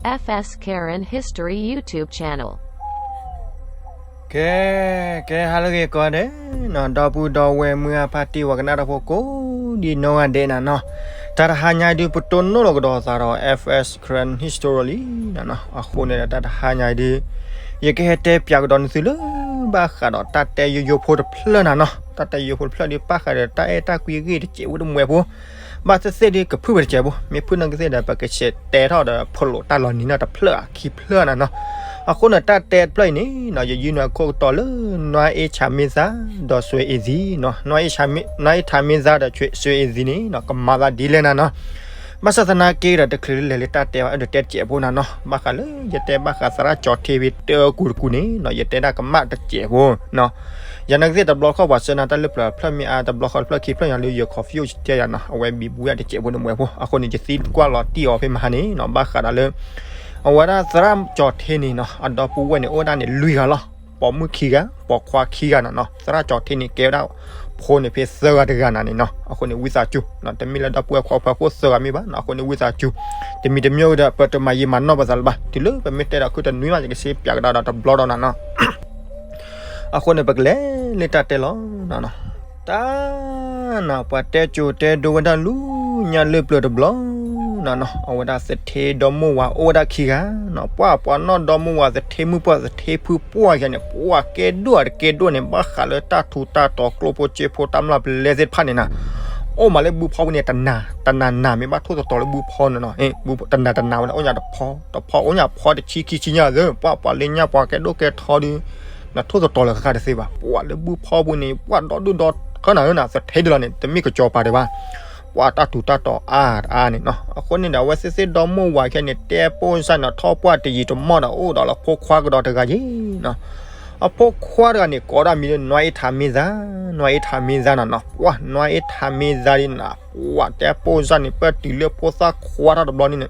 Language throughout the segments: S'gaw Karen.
F S Karen History YouTube channel. ကဲ, ကဲ ဟါလၢအဂ့ၤကိးဂၤဒဲးနီၤ, ဒီပုၢ်ဒီဝဲၢ်မုၢ်အဖါတံၢ် ပှၤကနၣ်တၢ်ဖိကိးဒံနီၢ်ဂၤဒဲးနၤနီၤ, တၢ်တဟါညါအံၤဒုး ပတိၢ်နီၣ်လီၤကဒီးသးဒီး F S Karen History လံနၤနီၤ. အဃိန့ၣ်ဒီး တၢ်တဟါညါအံၤဒုး ယကဟဲတဲပၠးကဒီးနသုလၢ ဘၣ်ဃးဒီးတၢ်တဲယိယိဖိတဖျၢၣ်နၤနီၤ. တၢ်တဲယိယိဖိတဖျၢၣ်ဒုး ဘၣ်ဃးဒီးတၢ်အဲၣ်တၢ်ကွံအဂ့ၢ်တစဲးဖိတမှဲးဖိ, ဘၣ်သ့ၣ်သ့ၣ်ဒုး ကဖုၣ်ဝဲတစဲးဖိ, မ့ၢ်ဖုၣ်နီၢ်ကသ့ၣ်ဒီး ပကဆဲးတဲထီၣ်ဒီးဖိလိာ်တၢ်လီၤနံၤနီၤ တဖျၢၣ်ခံဖျၢၣ်နၤနီၤ. အဃိန့ၣ် တၢ်တဲတဖျၢၣ်အံၤန့ၣ်နီၤ ယယုၢ်နုာ်အခိၣ်ကတီၤလၢ နွါအ့ၣ်ဆၣ်မ့ၢ်သါ ဒီးစွ့အ့ၣ်သံနီၤ, နွါအ့ၣ်ဆၣ်မ့ၢ်, နွါအ့ၣ်ဆၣ်မ့ၢ်သါဒီး စွ့အ့ၣ်သံန့ၣ်နီၤ ကမၤသးဒ်လဲၣ်နၤနီၤ. ဘၣ်ဆၣ်သနာ်က့ဒီး တချုးလၢလဲၤလၢတၢ်တဲဘၣ် အဲၣ်ဒိးတဲတစဲးဖိနၤနီၤ, ဘၣ်ဃးလၢယတဲဘၣ်ဃးသရၣ်ကၠီၤထ့ဖဲတၢကူတကူန့ၣ်နီၤ ယတဲဒၣ်ကမၣ်တစဲးဖိနီၤ. ယၤနကသ့ၣ်တဘျီဃီပှၤဆၢနၤတၢ်လၢပျၢၤတဖျၢၣ်မ့ၢ်အါ တဘျီဃီတဖျၢၣ်ခံဖျၢၣ်ညါလၢယ confuse တဲယၤနီၤ, အဝဲဘံဘူယၤတစဲးဖိတမှဲးဖိ, အဃိန့ၣ် ယသံကွၢ်လီၤတံၢ်အီၤဖဲမဟါန့ၣ်နီၤ, ဘၣ်ဃးဒီးလၢ အဝဲဒၣ်သရၣ်ကၠီၤထ့န့ၣ်နီၤ အဒီပုၢ်ဝဲၢ်န့ၣ် အိၣ်ဝဲဒၣ်န့ၣ်လွံၢ်ဂၤလီၤ. ပိာ်မုၣ်ခံဂၤ, ပိာ်ခွါခံဂၤနၤနီၤ, သရၣ်ကၠီၤထ့န့ၣ် ကဲဝဲဒၣ်ဖိန့ၣ်ဖဲသၢဂၤတဂၤနၤန့ၣ်နီၤ. အဃိန့ၣ် ဝံသးစူၤ, တမ့ၢ်လၢဒီပုၢ်ဝဲၢ်ခွါဖၢခိၣ်သၢဂၤမ့ၢ်ဘၣ်နီၤ, အဃိန့ၣ် ဝံသးစူၤ, တမံၤတမံၤဒီး ပတမၤယံာ်မၤနီၢ်ပသးလၢၤဘၣ်, တုၤလၢပမ့ၢ်တဲဒီးခုတနွံမး ယကစ့ပၠးကဒါဒီးတဘျီဒီးနၤနီၤ. အဃိန့ၣ် ပကလဲၤလၢတၢ်တဲလီၤနၤနီၤ. တၢ်နၤ ပှၤတဲကိၤတဲဒိဝဲဒၣ်လူညါလၢပျၢၤတဘျီနၤနီၤ, အဝဲဒၣ်သထ့ဒီမိၢ်ဝၤအိၣ်ဝဲဒၣ်ခံဂၤနီၤ, ပှၤပှၤနီၢ်ဒီမိၢ်ဝၤသထ့မုၣ်ပှၢ်သထ့ဖုပှၢ်ယဲန့ၣ် ပှၤကဲဒိၣ်တကဲဒိၣ်န့ၣ် ဘၣ်ဃးလၢတၢ်ထူးတၢ်တီၤကျိဖိစ့ဖိတၢ်မျၢ်ပလဲသ့ၣ်တဖၣ်န့ၣ်နၤ, အိၣ်မးလၢဘုဖီပူၤန့ၣ် တနၤတနၤနၤ မ့ၢ်ဘၣ်ထိၣ်သတြီၤလၢဘုဖီနၤနီၤ, တနၤတနၤဝဲဒၣ် အိၣ်ညါတဖီ တဖီ အိၣ်ညါဖီတဆံခံဆံညါသၢ, ပှၤပှၤလၢညါပှၤကဲဒိၣ်ကဲထီဒီး နထိၣ်သတြီၤလၢဃၣ်ဃၣ်တသ့ဘၣ်, ပှၤလၢဘုဖီပူၤန့ၣ် ပှၤဒီဒူၣ်ဒီထၢနၤဧၢနၤ, သထ့ဒ်လီၤန့ၣ် တမ့ၢ်ကစီၤပၤဒံးဘၣ်, ပှၤတၢ်ထူးတၢ်တီၤအါတအါန့ၣ်နီၤ. အဃိန့ၣ်ဒီး အဝဲသ့ၣ်သ့ၣ်ဒီမိၢ်ဝၤခဲန့ၣ် တဲပိၢ်စၢ်န့ၣ် ထီၣ်ပှၢ်တယံာ်တမီၢ်ဒီး အိၣ်ဒီးလၢဖိခွါကဒီးတဂၤယ့ၤနီၤ. အဖိခွါတဂၤန့ၣ် ကိးဒၣ်မံၤလၢ နွါအ့ၣ်ထၣ်မ့ၢ်သါ, နွါအ့ၣ်ထၣ်မ့ၢ်သါနၤနီၤ, ပှၤ နွါအ့ၣ်ထၣ်မ့ၢ်သါဒ်နၤ, ပှၤတဲပိၢ်စၢ်န့ၣ် ပၢၢ်တုၤလၢဖိသၣ်ခွါထီၣ်တဘျီန့ၣ်န့ၣ်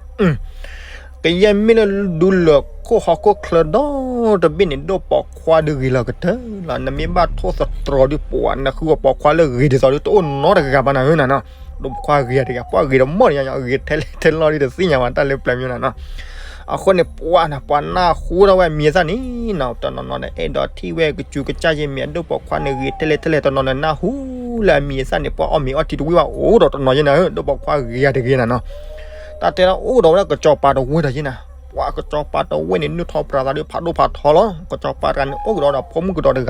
ကယဲၢ်မ့ၢ်လၢဒူလၢာ်ခိၣ်ဟီၣ်ခိၣ်ချၢဒီတဘ့ၣ်န့ၣ် ဒိၣ်ပိာ်ခွါဒုးဂ့ၤလီၤကတၢၢ်လီၤ. နမ့ၢ်ဘၣ်ထိၣ်သတြီၤဒုး ပှၤ နဃုအီၤပိာ်ခွါလၢဂ့ၤဒ်သိးဒုး တအိၣ်နီတဂၤဘၣ်နၤဧၢနၤနီၤ, ဒိၣ်ပိာ်ခွါဂ့ၤတဂၤ, ပှၤဂ့ၤတမီၢ်န့ၣ် ဂ့ၤထဲလဲၣ်ထဲလီၤဒုး တသ့ၣ်ညါဘၣ်တၢ်လၢပျၢၤမ့ၢ်နၤနီၤ. အဃိန့ၣ် ပှၤနၤ ပှၤနၢ်ဟူထီၣ်ဝဲအမံၤအသၣ်န့ၣ်နီၤ, တနီၤနီၤဒီး အဲၣ်ဒိးထံၣ်ဝဲကစူၤကစၢ်ယဲမ့ၢ် အဒိၣ်ပိာ်ခွါန့ၣ်ဂ့ၤထဲလဲၣ်ထဲလဲၣ်, တနီၤနီၤနၢ်ဟူလၢအမံၤအသၣ်န့ၣ် ပှၤအီၣ်မ့ၤအီထံတဝံၤဘၣ် အိၣ်ဒီးတနီၤယဲနၤဧၢ, ဒိၣ်ပိာ်ခွါဂ့ၤယၤတဂ့ၤနၤနီၤ. တၢ်တဲဒၣ်အိၣ်ကဒီးဝဲဒၣ်ကစီၤပၤတဝ့ၢ်ဒီးယဲနၤ, ပှၤကစီၤပၤတဝ့ၢ်န့ၣ် နုၢ်ထီၣ်ပြၤသးဒုးဖးဒိၣ်ဖးထီလီၤ. ကစီၤပၤတဂၤန့ၣ် အိၣ်ကဒီးဒီးဖိမုၣ်ကဒီးတဂၤ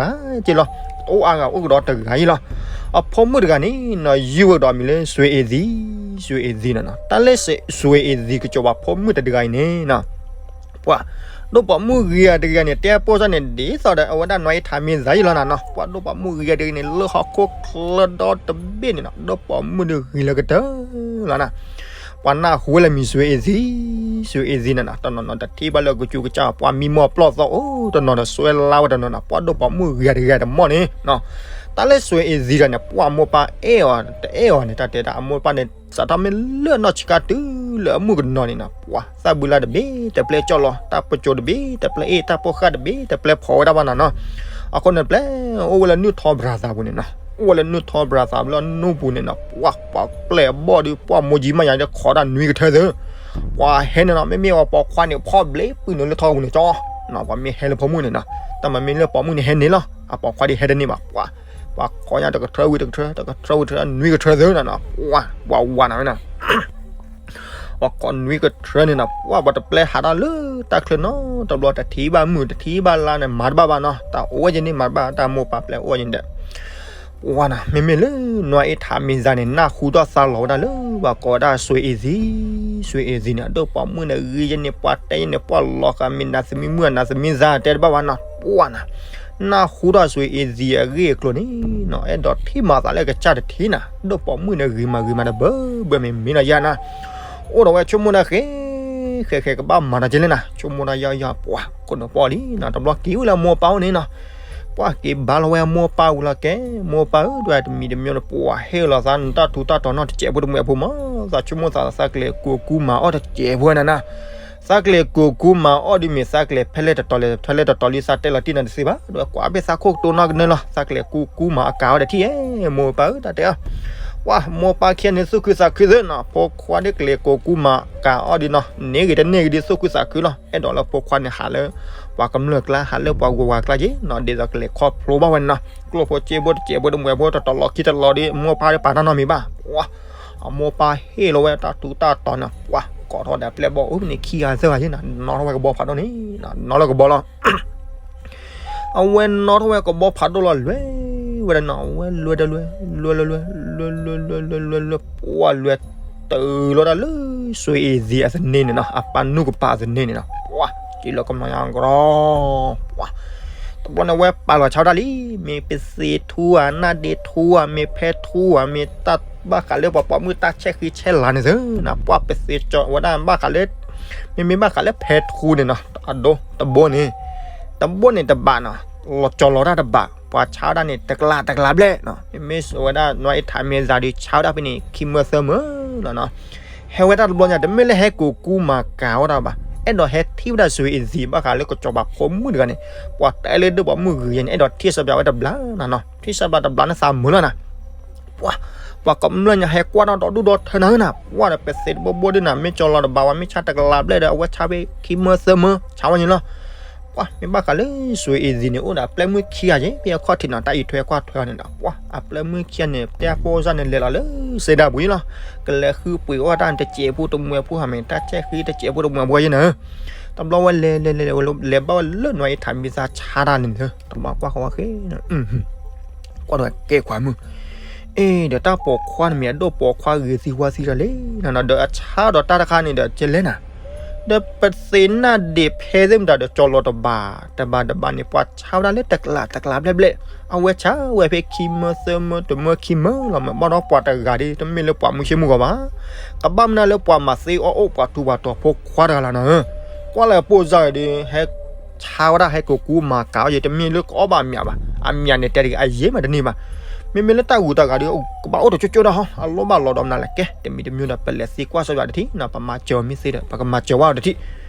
က့လီၤ, တအိၣ်အါဂၤ အိၣ်ကဒီးတဂၤအံၤလီၤ. အဖိမုၣ်တဂၤန့ၣ်နီၤ ယုၢ်ဝဲကဒီးအမံၤလၢ စွ့အ့ၣ်သံ, စွ့အ့ၣ်သံနၤနီၤ. တၢ်လၢ စွ့အ့ၣ်သံကစီၤပၤဖိမုၣ်တဂၤအံၤန့ၣ်နီၤ ပှၤဒိၣ်ပိာ်မုၣ်ဂ့ၤတဂၤန့ၣ် တဲပိၢ်စၢ်န့ၣ် ဒ်သိးဒီးအဝဲဒၣ်နွါအ့ၣ်ထၣ်မ့ၢ်သါယံၤလီၤနၤနီၤ, ပှၤဒိၣ်ပိာ်မုၣ်ဂ့ၤတဂၤန့ၣ် လၢဟီၣ်ခိၣ်ချၢဒီတဘ့ၣ်န့ၣ်နီၤ ဒိၣ်ပိာ်မုၣ်ဒုးဂ့ၤလၢကတၢၢ်လီၤနၤ. ပှၤနၢ်ဟူဝဲလၢမံၤစွ့အ့ၣ်သံ, စွ့အ့ၣ်သံနၤနီၤ, တနီၤနီၤတထံၣ်ဘၣ်လၢကစူၤကစၢ် ပှၤမံမီၢ်ပျီၢ်သီအိၣ်, တနီၤဒီးစွဲလါဝဲတနီၤနီၤ, ပှၤဒိၣ်ပိာ်မုၣ်ဂ့ၤတဂၤတမီၢ်န့ၣ်နီၤ. တၢ်လၢစွ့အ့ၣ်သံတဂၤန့ၣ် ပှၤမိၢ်ပၢ်အဲၣ်အီၤတအဲၣ်အီၤန့ၣ် တၢ်တဲဒၣ်အမိၢ်ပၢ်န့ၣ် စးထီၣ်မ့ၢ်လၢနီၢ်ဆံးခါတုၤလၢအမုၣ်ကနီၤန့ၣ်နီၤ ပှၤသၣ်ဘုလါတဘ့ၣ်တပျဲကၠီၣ်လီၤ, တၢ်ပစိာ်တဘ့ၣ်တပျဲအ့ၣ်, တၢ်ပိၢ်ဃာ်တဘ့ၣ်တပျဲဖီးဝဲဒၣ်ဘၣ်နၤနီၤ. အဃိန့ၣ် ပျဲအိၣ်ဝဲလၢနုၢ်ထီပြၤသးပူၤန့ၣ်နီၤ, အိၣ်ဝဲလၢနုၢ်ထီပြၤသးလၢအနူၢ်ပူၤန့ၣ်နီၤ ပှၤပှၤပျဲၢ်အဘီၣ်ဒုး ပှၤမိၢ်ကၠံမးယၤဒီး ခိးဒၣ်နွံကထၢသၢ ပှၤဟဲန့ၣ်နီၤ, မ့မ့ၢ်အပိာ်ခွါန့ၣ် ဖီၣ်ဘျ့ပုၢ်နုာ်လၢထီပူၤန့ၣ်ကၠီ, ပှၤမ့ၢ်ဟဲလၢဖိမုၣ်န့ၣ်နီၤ, တၢ်မၤမ့ၢ်လၢပိာ်မုၣ်န့ၣ်ဟဲန့ၢ်လီၤ, အပိာ်ခွါဒ်ဟဲတန့ၢ်ဘၣ်, ပှၤ ပှၤခိးညါတကထၢဝံၤတကထၢ, တကထၢဝံၤတကထၢ နွံကထၢသၢနၤနီၤ, ပှၤ ပှၤဝၤနၤဝဲနၤ ပှၤခိးနွံကထၢန့ၣ်နီၤ, ပှၤ ပှၤတပျဲဟးထီၣ်လၢတၢ်ချၢနီတဘျီ, တထံၣ်ဘၣ်မုၢ် တထံၣ်ဘၣ်လါန့ၣ် မၤတဘၣ်ဘၣ်နီၤ, တၢ်အိၣ်ဝဲယဲန့ၣ် မၤတဘၣ် တၢ်မိၢ်ပၢ်ပျဲအိၣ်ဝဲယဲန့ၣ်ဒီး ပှၤနၤ မ့မ့ၢ်လၢနွါအ့ၣ်ထၣ်မ့ၢ်သါန့ၣ် နၢ်ဟူထီၣ်သါလီၤဝဲဒၣ်လၢ ပှၤကိးဝဲဒၣ်စွ့အ့ၣ်သံ, စွ့အ့ၣ်သံန့ၣ် အဒိၣ်ပိာ်မုၣ်န့ၣ်ဂ့ၤယဲန့ၣ် ပှၤတဲယဲန့ၣ် ပှၤလီၤဃာ်မ့ၢ်နၤသမံမုၣ် နၤသမံသါတဲတဘၣ်ဘၣ်နီၤ, ပှၤနၤ နၢ်ဟူထီၣ်စွ့အ့ၣ်သံအဂ့ၢ်အကျိၤန့ၣ်နီၤ အဲၣ်ဒိးထံၣ်မၤသးလၢကစၢ်တထံၣ်နၤ, ဒိၣ်ပိာ်မုၣ်န့ၣ်ဂ့ၤမးဂ့ၤမးတဘၢဘၢမ့ၢ်မ့ၢ်နီၤယဲနၤ, အိၣ်ဒီးဝဲဆိကမိၣ်ဒၣ်ဃဲ ဃဲဃဲကဘၣ်မၤတၢ်ကလဲၣ်နၤ, ဆိကမိၣ်ဒၣ်ယီယီ ပှၤခိၣ်နူာ်ပီၣ်လံနီၤ, တဘျီက့ၤဝဲလၢအမိၢ်ပၢ်အိၣ်န့ၣ်နီၤ, ပှၤက့ၤဘါလီၤဝဲအမိၢ်ပၢ်ဝံၤလီၤကဲ, မိၢ်ပၢ်ဧၢ ဒွဲၣ်တမံၤတမံၤန့ၣ် ပှၤဟ့ၣ်လီၤသးနတၢ်ထူးတၢ်တီၤနီတစဲးဖိတမှဲးဖိမး, သးဆိကမိၣ်သးသးကလဲၤကူကူမၤအီၣ်တစဲးဖိနၤနၤ, သးကလဲၤကူကူမၤအီၣ်ဒ်မ့ၢ်သးကလဲၤဖဲလဲၣ်တတီၤလဲၣ် ဖဲလဲၣ်တတီၤလံ သးတဲလီၤတံၢ်နၤတသ့ဘၣ်, ဒွဲၣ်ကွၢ်ဖဲသးခိၣ်ကတိၤနီၢ်ကနၢလီၤ, သးကလဲၤကူကူမၤအကၤအီၣ်တထံၣ်ဧဲ, မိၢ်ပၢ်ဧၢ တၢ်တဲအီၤ ပှၤမိၢ်ပၢ်ခံဂၤန့ၣ်သူၣ်ခုသးခုသ့နီၤ, ဖိခွါဒ်ကလဲၤကိးကူမၤကၤအီၣ်ဒ်နီၤ, န့ၢ်ဂ့ၤတန့ၢ်ဂ့ၤဒ်သူၣ်ခုသးခုလီၤ. အဲၣ်ဒိးလၢဖိခွါန့ၣ်ဟးလၢ ပှၤကမျၢၢ်ကျါ ဟးလၢပှၤဂီၤဝၤကျါက့နီၤ, ဒ်သိးကလဲၤခီဖျိဘၣ်ဝဲန့ၣ်နီၤ, ကျိၣ်ဖိစ့ဖိတစဲးဖိတမှဲးဖိတတီၤလီၤခံတလီၤဒီး မိၢ်ပၢ်ဒ်ပာ်တၢ်နီတမံၤဘၣ်. ပှၤ အမိၢ်ပၢ်ဟ့ၣ်လီၤဝဲတၢ်ထူးတၢ်တီၤန့ၣ်, ပှၤကိးထီၣ်ဒီးအပျဲၢ်ဘီၣ်အိၣ်ဖဲန့ၣ်ခံဂၤသၢဂၤယ့နီၤ, နီၣ်ထီၣ်ဝဲကဘီဖးဒိၣ်န့ၣ်, နီၣ်လၢကဘီလီၤ. အဝဲနီၣ်ထီၣ်ဝဲကဘီဖးဒိၣ်လီၤ လွဲဝဲဒၣ်နီၤ, အဝဲလွဲဒီးလွဲ, လွဲလွဲလွဲလွဲလွဲလွဲလွဲလွဲ, ပှၤလွဲတုၤလီၤတၢ်လၢ စွ့အ့ၣ်သံးအသန့န့ၣ်နီၤ, အပၢ်နူၢ်ကပၤအသန့န့ၣ်နီၤ, ပှၤ က့ၤလီၤကမျၢၢ်ညါကရီ ပှၤ တဘျီန့ၣ်ဝဲပာ်လီၤဆါဝဲဒၣ်လံ, မ့ၢ်ပသ့ထူဧါ, နၢ်ဒ့ထူဧါ, မ့ၢ်ဖဲထူဧါ, မ့ၢ်တၢ်ဘၣ်ဃးလၢပှၤပိာ်မုၣ်တၢ်ဆဲးဃံဆဲးလၤန့ၣ်သ့နီၤ, ပှၤပသ့ကၠီဝဲဒၣ်ဘၣ်ဃးလၢ မ့မ့ၢ်ဘၣ်ဃးလၢဖဲထူန့ၣ်နီၤ, အဒိတဘိန့ၣ်, တဘိန့ၣ်တဘးနီၤ, လီၤကၠီၤလီၤတၢ်တဘး, ပှၤဆါဝဲဒၣ်န့ၣ် တကလးတကလးဘျဲၣ်နီၤ, မ့မ့ၢ်ဝဲဒၣ်နွံအ့ထးမ့ၢ်သးဒီး ဆါဝဲဒၣ်ဖဲန့ၣ် ခံမၢသၢမၢလီၤနီၤ. ဟဲဝဲတၢ်တဘျီညါ တမ့ၢ်လၢဟဲကိးကူမၤကၤဝဲဒၣ်ဘၣ်, အဲၣ်ဒိးဟဲထံၣ်ဝဲဒၣ်စွ့အ့ၣ်သံးဘၣ်ဃးလၢကစီၤပၤဖိမုၣ်တဂၤန့ၣ်, ပှၤတဲလၢဒိၣ်ပိာ်မုၣ်ဂ့ၤန့ၣ် အဲၣ်ဒိးထံၣ်စီၤပၤဝဲတဘျီနီၤနီၤ, ထံၣ်စီၤပၤတဘျီန့ၣ်သးမုာ်လီၤနီၤ. ပှၤ ပှၤကမျၢၢ်ညါဟဲကွၢ်ထီၣ်ဒီဒူၣ်ဒီထၢနၤဧၢနီၤ, ပှၤဒီးပသ့တဘိဘိဒ်နၤ မ့ၢ်ကၠီလီၤတဘးဝဲ မ့ၢ်ဆါတကလးဘျဲၣ်ဒီး အဝဲဆါဖဲခံမၢသၢမၢ ဆါဝဲန့ၣ်လီၤ. ပှၤ မ့ၢ်ဘၣ်ဃးလၢစွ့အ့ၣ်သံးန့ၣ် အိၣ်ဒီးအပျဲၢ်မုၣ်ခံဂၤယ့ ဖဲအခီၣ်ထံးနီၤ, တၢ်အံးထွဲကွၢ်ထွဲအီၤန့ၣ်ဒီး ပှၤ အပျဲၢ်မုၣ်ခံဂၤန့ၣ် တဲအဖိစၢ်န့ၣ် လဲၤလီၤလၢစ့ဒၢပူၤယ့လီၤ. ကလဲၤဃုပှ့ၤအီၣ်တၢ်တစဲးဖိတမှဲးဖိဟးမ့ၢ် တၢ်ဆဲးဃံတစဲးဖိတမှဲးဖိယ့နီၤ. တဘျီဝဲလဲၤလဲၤလဲၤ လဲၤဘၣ်ဝဲလၢနွံအ့ထးမ့ၢ်သးဆါတၢ်န့ၣ်လၢ တဘျီကွၢ်ဃီဝဲဃ့ ကွၢ်ဒီးကဲခွါမုၣ်, အ့ ဒီးတၢ်ပိာ်ခွါန့ၣ်မ့ၢ်အဒိၣ်ပိာ်ခွါဂ့ၤသံဝါသံတၢ်လဲၣ်နီၤ, ဒီးအဆါဒီးတၢ်တခါန့ၣ်ဒီးကလဲၣ်နၤ, ဒီးပသ့နၢ်ဒ့းဖဲသ့ၣ်မတၤဒီးကၠီလီၤတဘး, တဘးတဘးန့ၣ် ပှၤဆါဝဲဒၣ်လၢတကလးတကလးဘျဲၣ်ဘျဲၣ်, အဝဲဆါဝဲဖဲခံမၢသၢမၢတမၢခံမၢလီၤ, မ့ၢ်ဘၣ်ဒီးပှၤတဂၤဒီး တမ့ၢ်လၢပှၤမုၢ်ဆ့ၣ်မုၢ်ဂီၤဘၣ်, ကဘၣ်မနုၤလၢပှၤမၤသ့အီၣ်အိၣ်ပှၤထူပှၤတီၤဖိခွါတဂၤလီၤနီၤ, ကွၢ်လၢအပိၢ်စၢ်ဒီး ဟဲ ဆါဝဲဒၣ်ဟဲကိးကူမၤကၤအီၣ်ယဲ တမ့ၢ်လၢကအီၣ်ဘၣ်အမၠးဘၣ်, အမၠးန့ၣ်တဲတဂ့ၤ အယဲၢ်မးတန့ၢ်ဘၣ်, မ့မ့ၢ်လၢတၢ်ဂုၤတၢ်ဂၤဒီး ကဘၣ်အိၣ်တကၠိကၠိဒၣ်ဟီ, အလိၣ်ဘၣ်လီၤဒီးမနုၤလဲၣ်, ကဲ တမံၤတမံၤဒီး ပလဲၤသ့ကွၢ်စီၤပၤတထံၣ်နီၤ, ပမၤစၢၤမ့ၢ်သ့ဒီး ပကမၤစၢၤဝဲအီၤတထံၣ်,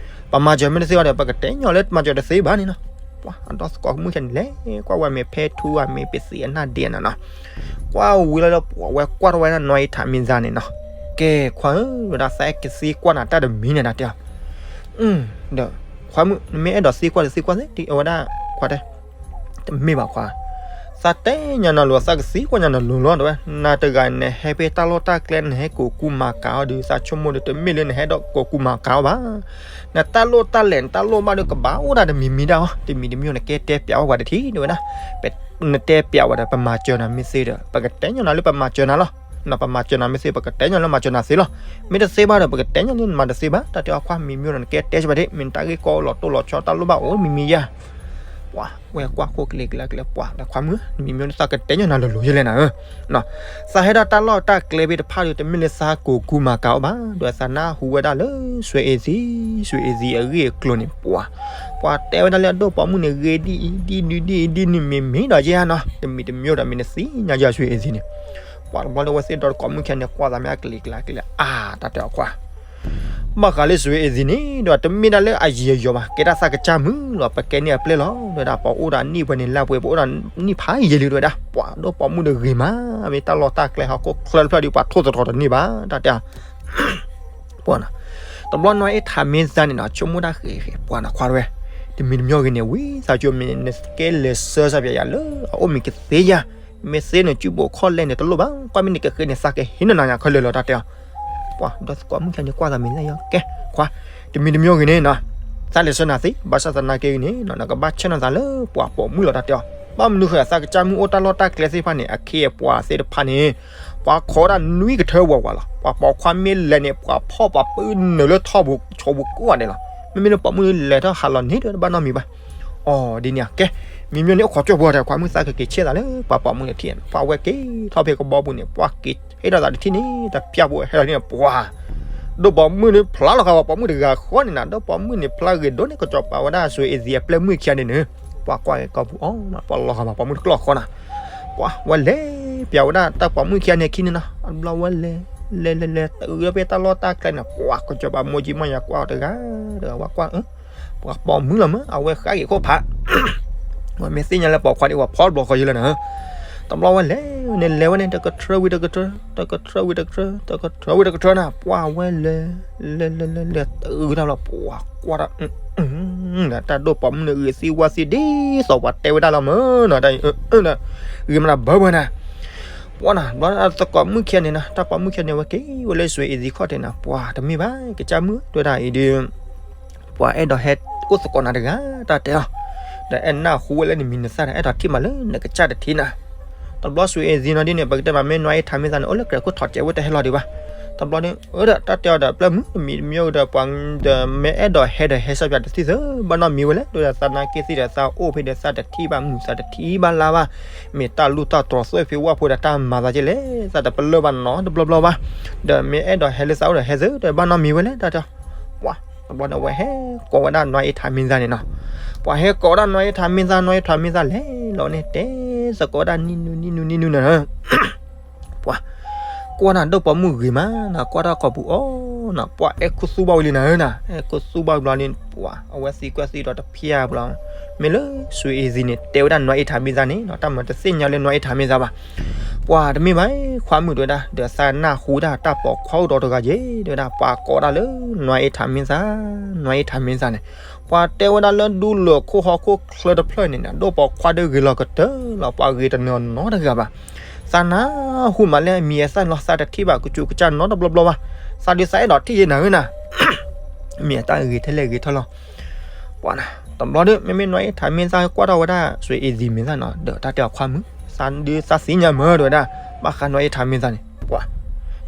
ပမၤစၢၤမ့ၢ်တသ့ဘၣ်ဒီး ပကတဲညီလၢမၤစၢၤတသ့ဘၣ်န့ၣ်နီၤ, ပှၤအဒီသကိးမုၣ်ခဲန့ၣ်လဲၤကွၢ်ဝဲမ့ၢ်ဖဲထူဧါ မ့ၢ်ပသ့အနၢ်ဒ့နီၤနီၤ, ကွၢ်ဝံၤလီၤဒီး ပှၤဝဲကွၢ်ထီၣ်ဝဲဒၣ်နွံအ့ထးမ့ၢ်သးန့ၣ်နီၤ, ကဲခွါဧၢ ဝဲဒၣ်သးကသ့ကွၢ်နၤတၢ်တမံၤန့ၣ်ဒီးတဲအီၤ ဒီး ခွါမုၣ် နမ့ၢ်အဲၣ်ဒိးသံကွၢ်ဒီးသံကွၢ်သ့, အဝဲဒၣ် ခွါတဲ တမ့ၢ်ဘၣ်ခွါ, သးတဲညါနၤလိၤ သးကသံကွၢ်ညါနၤလိၤလီၤ တဲဝဲ, နၤတဂၤနဟဲဖဲတၢ်လီၢ်တၢ်ကျဲ နဟဲကိးကူမၤကၤအီၣ်ဒီး သးဆိကမိၣ်ဒီး တမ့ၢ်လၢနဟဲဒီးကိးကူမၤကၤအီၣ်ဘၣ်, နတၢ်လိၣ်တၢ်လဲၤ နတၢ်လိၣ်ဘၣ်ဒီး ကဘၣ်အိၣ်ဒၣ်တမံၤမံၤဒၣ်အီၤ, တမံၤတမံၤနကဲတဲပျးဝဲပှၤတထံၣ် တဲဝဲဒၣ်, နတဲပျးဝဲဒီး ပမၤစၢၤနၤမ့ၢ်သ့ဒီး ပကတဲညါနၤလၢပမၤစၢၤနၤလီၤ, နပမၤစၢၤနၤမ့ၢ်သ့ ပကတဲညါလၢမၤစၢၤနၤသ့လီၤ, မ့ၢ်တသ့ဘၣ်ဒီး ပကတဲညါလၢနမၤတသ့ဘၣ်, တၢ်တဲအီၤခွါ မံၤမံၤဒီး နကဲတဲစ့ၢ်ဘၣ်ဒ့ၣ်, မ့ၢ်နတၢ်ဂ့ၢ်ကီလီၤတိၢ်လီၤဆီ တၢ်လိၣ်ဘၣ်အိၣ်မံၤမံၤယါ ပှၤဝဲကွၢ်ခိၣ်ကလ့ကလ့ကလ့ ပှၤဒီးခွါမုၣ် မံၤမံၤန့ၣ် သးကတဲညါနၤလိၤလိၤယဲလဲၣ်နၤဧၢ, သးဟဲဒၣ်တၢ်လီၢ်တၢ်ကျဲဖဲတဖၣ်ဒီး တမ့ၢ်လၢသးကိးကူမၤကၤအီၣ်ဘၣ်, ဒီးသးနၢ်ဟူဝဲဒၣ်လၢ စွ့အ့ၣ်သံး စွ့အ့ၣ်သံးအဂ့ၢ်အကျိၤန့ၣ် ပှၤ ပှၤတဲဝဲဒၣ်လၢအဒိၣ်ပိာ်မုၣ်န့ၣ် ဂ့ၤဒ်အံၤဒ်နုၤဒ်အံၤဒ်နုၤ မ့ၢ်မ့ၢ်ဒီးယဲဧါနီၤ, တမံၤတမံၤဒီး မ့ၢ်နသ့ၣ်ညါယဲစွ့အ့ၣ်သံးန့ၣ် ပှၤတဘျီလၢဝဲသ့ၣ်ဒီတကိးမုၣ်ခံဂၤန့ၣ် ကွၢ်သးမ့ၢ်အကလံၤကျါကလံၤအါ တၢ်တဲအီၤခွါ, ဘၣ်ဃးလၢစွ့အ့ၣ်သံးန့ၣ် ဒီးတမ့ၢ်ဒၣ်လၢအယံၤအယီၤဘၣ်, ကဲဒၣ်သးကစၢ်မုၣ်လီၤ, ပကဲန့ၢ်အပျဲၢ်လီၤ, ဒီးပအိၣ်ဒီးနံၣ်ပှဲၤန့ၣ် လၢပှဲၤ ပအိၣ်ဒီးနံၣ်ဖးယံာ်လံ တဲဝဲဒၣ်, ပှၤဒိၣ်ပိာ်မုၣ်ဒီးဂ့ၤမး, မ့ၢ်တၢ်လီၢ်တၢ်ကျဲဟီၣ်ခိၣ်ချၢတဖျၢၣ်ဒီး ပှၤထိၣ်သတြီၤတန့ၢ်ဘၣ်, တၢ်တဲအီၤ ပှၤနီၤ, တဘျီနွံအ့ထးမ့ၢ်သးန့ၣ်နီၤ ဆိကမိၣ်တၢ်ဃဲၤဃဲၤ ပှၤနီၤခွါတဝဲ, တမံၤတမံၤဂ့ၤန့ၣ် ဝံသးစူၤမ့ၢ်နကဲလဲၤဆှၢစီၤပၤယၤလၢ အအိၣ်မ့ၢ်ကသ့ယၤ, မ့ၢ်သ့န့ၣ် စုဘိးခီၣ်လဲၢ်န့ၣ် တလိၣ်ဘၣ်, ကွၢ်မ့ၢ်နကဃ့န့ၣ် သးကဟ့ၣ်နၤညါခဲလၢာ်လီၤ တၢ်တဲအီၤ, ပှၤဒီသကိးမုၣ်ခံဂၤန့ၣ် ကွၢ်သးမ့ၢ်လၢယီၤ ကဲ ခွါ, တမံၤတမံၤဂ့ၤန့ၣ်နီၤ, သးလဲၤဆှၢနၤသ့, ဘၣ်ဆၣ်သနာ်က့ဂ့ၤန့ၣ်နီၤ နကဘၣ်ဆဲးနသးလၢပှၤပိာ်မုၣ်လီၤ တၢ်တဲအီၤ, ဘၣ်မနုၤဃိ သးကစၢ်မုၣ်အိၣ်တၢ်လီၢ်တၢ်ကျဲသ့ၣ်တဖၣ်န့ၣ် အခ့အပှၤသ့ၣ်တဖၣ်န့ၣ် ပှၤခိးဒၣ်နွံကထၢဝးဝးလီၤ, ပှၤပိာ်ခွါမ့ၢ်လဲၤန့ၣ် ပှၤဖီၣ်ပှၤပၢနုာ်လၢထီၣ်ပူၤဆိးပူၤကိးဂၤဒဲးလီၤ, မ့မ့ၢ်လၢပိာ်မုၣ်လဲၤထီၣ်ဟးလီၤန့ၣ် တဘၣ်နီတမံၤဘၣ်, အီၤဒ်န့ၣ်ဧါ, ကဲ, မံၤမ့ၢ်န့ၣ် အိၣ်ခိးကၠိဖိတဲ ခွါမုၣ်သးကက့ၤဆဲးသးလၢ ပှၤပိာ်မုၣ်တထံၣ်, ပှၤဝဲက့ၤထီၣ်ဖဲကဘီပူၤန့ၣ် ပှၤက့ၤဟ့ၣ်ထီၣ်သးတထံၣ်န့ၣ် တပျၢ်ဖိဟဲလီၤန့ၣ် ပှၤ ဒိၣ်ပိာ်မုၣ်န့ၣ် ဖျါလီၤဃာ်ပှၤပိာ်မုၣ်တဂၤဃီန့ၣ်နီၤ, ဒိၣ်ပိာ်မုၣ်န့ၣ် ဖျါဂ့ၤဒိၣ်န့ၣ် ကစီၤပၤဝဲဒၣ်စွ့အ့ၣ်သံးအပျဲၢ်မုၣ်ခံဂၤန့ၣ်န့ၣ်, ပှၤကွၢ်က့ၤကီၢ်ပူၤအီၤ ပှၤလီၤဃာ်ပှၤပိာ်မုၣ်တကျီၢ်ဃီနီၤ, ပှၤဝဲလဲၤပျးဝဲဒၣ်တၢ်ပိာ်မုၣ်ခံဂၤန့ၣ်အခံန့ၣ်နီၤ, အဘျီဝဲလဲၤ လဲၤလဲၤလဲၤ တုၤလၢဖဲတၢ်လီၢ်တၢ်ကျဲန့ၣ် ပှၤကစီၤပၤမိၢ်ကံမိၢ်ယၤကွၢ်အီၤတဂၤတဂၤ ဝဲကွၢ် ပှၤပိာ်မုၣ်လီၤမး အဝဲဃၣ်က့ၤခိၣ်ဖး ဝဲမ့ၢ်သ့ၣ်ညါလၢပိာ်ခွါဒီး ပှၤဖီၣ်တဘျီဃီယဲလၢနၤ, တဘျီဝဲလဲၤန့ၣ် လဲၤဝဲန့ၣ် တကထြၢဝံၤတကထြၢ, တကထြၢဝံၤတကထြၢ, တကထြၢဝံၤတကထြၢနၤ, ပှၢ်ဝဲလဲၤ လဲၤလဲၤလဲၤလဲၤ တဂုာ်တၢ်ဘျီ ပှၢ်ကွၢ်တၢ် တၢ်ဒိၣ်ပိာ်မုၣ်န့ၣ် ဂ့ၤသံဝါသံဒ်သိးပှၤတဲဝဲဒၣ်လီၤမၢ်နီၤ, ဂ့ၤမးတၢ်ဘၢဘၢနၤ, ပှၢ်နၤ ဘျီသကိးမုၣ်ခံဂၤန့ၣ်နီၤ, တၢ်ပိာ်မုၣ်ခံဂၤန့ၣ် အဝဲက့ၤဝဲလၢစွ့ၤအ့ၣ်သံခီၣ်ထံးနၤ, ပှၢ်တမ့ၢ်ဘၣ် ကစၢ်မုၣ်တဲဝဲဒၣ်အံၤဒီး ပှၤအဲၣ်ဒိးဟဲအိၣ်သကိးနၤတဂၤ တၢ်တဲအီၤ, ဒီးအဲၣ်နၢ်ဟူဝဲလၢနမံၤနသၣ်ဒီး အဲၣ်ဒိးထံၣ်မးလၢနကစၢ်တထံၣ်နၤ, တဘျီစွ့ၤအ့ၣ်သံနီၤဒ်န့ၣ် ပကတဲမးမ့ၢ်နွါအ့ၣ်ထးမ့ၢ်သၣ်န့ၣ် အိၣ်လၢကြဲးခိၣ်ထီၣ်ကဲးဝဲတဟဲလီၤဒံးဘၣ်, တဘျီန့ၣ် အၢဒီးတၢ်တဲအီၤဒီး ပျဲၢ်မုၣ်တမံၤတမံၤဒီး ပှၤဒီးမ့ၢ်အဲၣ်ဒိးဟဲဒီးဟဲစၢ်ပၠးတသံၣ်သၢ ဘၣ်နီတမံၤဝဲလဲၣ်, ဒီးသးနာ်က့သ့ၣ်ဒီးသးအိၣ်ဖဲဒီးသးတထံၣ်ဘၣ်မုာ်သးတထံၣ်ဘၣ်လါဘၣ်, မ့ၢ်တၢ်လူၢ်တၢ်တြီၤသွဲၣ်ဖံးဝၣ်ဖိဒီးတၢ်မၤသးက့လဲၣ်, သးတပလၢၢ်ဘၣ်နီတဘျီဘျီဘၣ်, ဒီးမ့ၢ်အဲၣ်ဒိးဟဲလၢသးအိၣ်ဒီးဟဲသၢ ဒီးဘၣ်နီတမံၤဝဲလဲၣ် တၢ်တဲအီၤ, ပှၤ တဘျီန့ၣ် အဝဲဟဲကိးဝဲဒၣ်နွါအ့ၣ်ထးမ့ၢ်သၣ်န့ၣ်နီၤ, ပှၤဟဲကိးဝဲဒၣ်နွါအ့ၣ်ထးမ့ၢ်သၣ် နွါအ့ၣ်ထးမ့ၢ်သၣ်လဲၤလီၤန့ၣ် တဲသကိးဝဲဒၣ်နံၣ်နူနံၣ်နူနံၣ်နူနၤ ပှၤ ကွၢ်နၤဒိၣ်ပိာ်မုၣ်ဂ့ၤမးနၤ, ကွၢ်တၢ်ခီပူၤအီၤနၤ, ပှၤအဲၣ်ခူသူၣ်ဘၣ်ဝဲလံနၤဧၢနၤ, အဲၣ်ခူသူၣ်ဘၣ်ဝဲဘျီန့ၣ် ပှၤ အဝဲသံကွၢ်သံဒီးတဖျၢၣ်ဘျီ, မ့ၢ်လၢစွ့ၤအ့ၣ်သံန့ၣ် တဲဝဲဒၣ်နွါအ့ၣ်ထးမ့ၢ်သၣ်န့ၣ်နီၤ, တၢ်မၤတသ့ၣ်ညါလၢနွါအ့ၣ်ထးမ့ၢ်သၣ်ဘၣ်, ပှၤတမ့ၢ်ဘၣ် ခွါမုၣ်တဲဝဲဒၣ် ဒီးသးနၢ်ဟူဒၣ်တၢ်ပိာ်ခွါအိၣ်ဒီးတဂၤယ့ၣ် တဲဝဲဒၣ် ပှၤကိးဒၣ်လၢ နွါအ့ၣ်ထးမ့ၢ်သၣ်, နွါအ့ၣ်ထးမ့ၢ်သၣ်န့ၣ်, ပှၤတဲဝဲဒၣ်လၢဒူလၢၢ်ခိၣ်ဟီၣ်ခိၣ်ချၢတဖျၢၣ်န့ၣ် ဒိၣ်ပိာ်ခွါဒီးဂ့ၤလီၤကတၢၢ်လီၤ, ပှၤဂ့ၤတနီၤနီတဂၤဘၣ်, သးနၢ်ဟူမးလၢအမံၤအသၣ်လီၤ, သးတထံၣ်ဘၣ်ကစူးကစၢ်နီတဘျီဘျီဘၣ်, သးဒုးသးအဲၣ်ဒိးထံၣ်ယဲနၤဧၢနၤ, မ့ၢ်အတၢ်ဂ့ၤထဲလဲၣ်ဂ့ၤထီၣ်လီၤ, ပှၤနၤ တဘျီဒီး မ့မ့ၢ်နွါအ့ၣ်ထးမ့ၢ်သၣ်ကွၢ်ထီၣ်ဝဲဒၣ် စွ့ၤအ့ၣ်သံမ့ၢ်သၣ်နီၤ, ဒီးတၢ်တဲအီၤ ခွါမုၣ် သးဒုးသးသ့ၣ်ညါမၢ်တဲဝဲဒၣ်, ဘၣ်ဃးနွါအ့ၣ်ထးမ့ၢ်သၣ်န့ၣ် ပှၤ